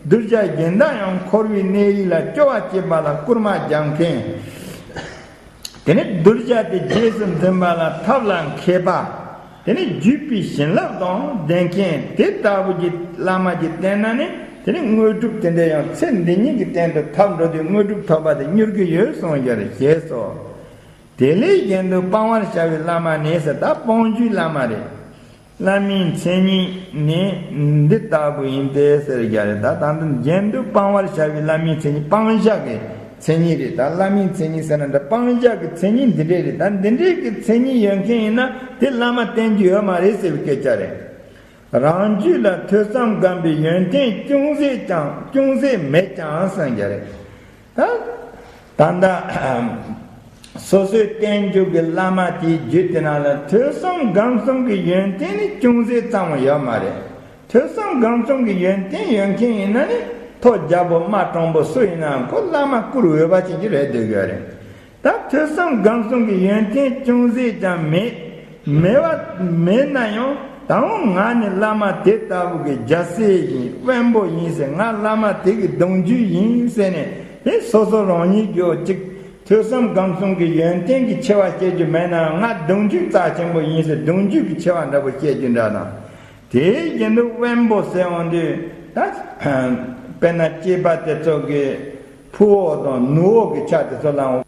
གདུལ་བྱ་གཞན་དག་ཡང་འཁོར་བའི་གནས་རིས་ལ་སྐྱོ་བ་སྐྱེད་པ་ལ་སྐུལ་མ་རྒྱག་མཁན། དེ་ནི་གདུལ་བྱ་དེ་རྗེས་སུ་འཛིན་པ་ལ་ཐབས་ལ་མཁས་པ། དེ་ནི་བརྒྱུད་པའི་བྱིན་རླབས་དང་ལྡན་མཁན་དེ་ལྟ་བུ་གི་བླ་མ་གིས་བསྟེན་ན་ནི། དེ་ནི་དངོས་གྲུབ་དེ་འདྲ་ཡང་ཚེ་འདི་ཉིད་ཀྱི་སྟེང་དུ་ཐོབ་འགྲོ་དུས་དངོས་གྲུབ་ཐོབ་པ་དེ་མྱུར་གྱི་ཡོད་གསུངས་ཡོད་རེད། ཞེས་སོ། དེ་ལས་གཞན་དུ་སྤང་བར་བྱ་བའི་བླ་མ་ནི་ཟེར། ད་སྤོང་རྒྱུའི་བླ་མ་རེད། བླ་མའི་མཚན་ཉིད་ནི་འདི་ལྟ་བུ་ཡིན་ཏེ་ཟེར་རྒྱུ་རེད། ད་ད་འདི་གཞན་དུ་སྤང་བར་བྱ་བའི་བླ་མའི་མཚན་ཉིད། སྤང་བྱ་གི་མཚན་ཉིད་རེད། ད་བླ་མའི་མཚན་ཉིད་ཟེར་ན་འདི་སྤང་བྱ་གི་མཚན་ཉིད་འདི་འདྲས་རེད། ད་འདི་འདྲས་ཀྱི་མཚན་ཉིད་ཡོད་མཁན་ཡིན་ན་དེ་བླ་མ་བསྟེན་རྒྱུ་ཡོད་མ་རེད་ཟེར་བའི་སྐད་ཆ་རེད། རང་རྒྱུད་ལ་ཐོས་བསམ་སྒོམ་པའི་ཡོན་ཏན་ཅུང་ཟད་ཀྱང་ཅུང་ཟད་མེད་ཀྱང་ཟེར་རྒྱུ་རེད། ད་ད་ལྟ་སོ་སོའི་བསྟེན་རྒྱུ་གི་བླ་མ་དེའི་རྒྱུད་དེ་ནང་ལ་ཐོས་བསམ་སྒོམ་གསུམ་གྱི་ཡོན་ཏན་ནི་ཅུང་ཟད་ཙམ་ཡོད་མ་རེད། ཐོས་བསམ་སྒོམ་གསུམ་གྱི་ཡོན་ཏན་ཡོད་མཁན་ཡིན་ན་ནི་ཐོ་རྒྱལ་པོ་དམར་དྲང་པོ་སུ་ཡིན་ནའང་ཁོ་བླ་མ་བཀུར་འོས་པ་ཅན་གྱི་རེད་འདོད་ཀྱི་རེད། ད་ཐོས་བསམ་སྒོམ་གསུམ་གྱི་ཡོན་ཏན་ཅུང་ཟད་ཀྱང་མེད། མེད་པ་མེད་ན་ཡང་ད་འོང་ང་ནི་བླ་མ་དེ་ལྟ་བུ་གི་རྒྱལ་སྲས་ཡིན། དབོན་པོ་ཡིན་ཟེར། ང་བླ་མ་དེ་གི་གདུང་རྒྱུད་ཡིན་ཟེར་ནས་དེ་སོ་སོ་རང་ཉིད་ཀྱི་ཅིག་ཐོས་བསམ་སྒོམ་གསུམ་གྱི་ཡོན་ཏན་གྱི་ཆེ་བ་བཤད་རྒྱུ་མེད་ན་ཡང་ང་གདུང་རྒྱུད་རྩ་ཆེན་པོ་ཡིན་ཟེར་གདུང་རྒྱུད་ཀྱི་ཆེ་བ་འདྲ་པོ་བཤད་རྒྱུ་འདྲ་དང་། དེའི་རྒྱན་དུ་དབོན་པོ་ཟེར་འོང་དུས་ད་དཔེར་ན་སྐྱེས་པ་དེ་ཚོ་གི་ཕུ་བོ་དང་ནུ་བོ་གི་ཆ་དེ་ཚོ་ལའང་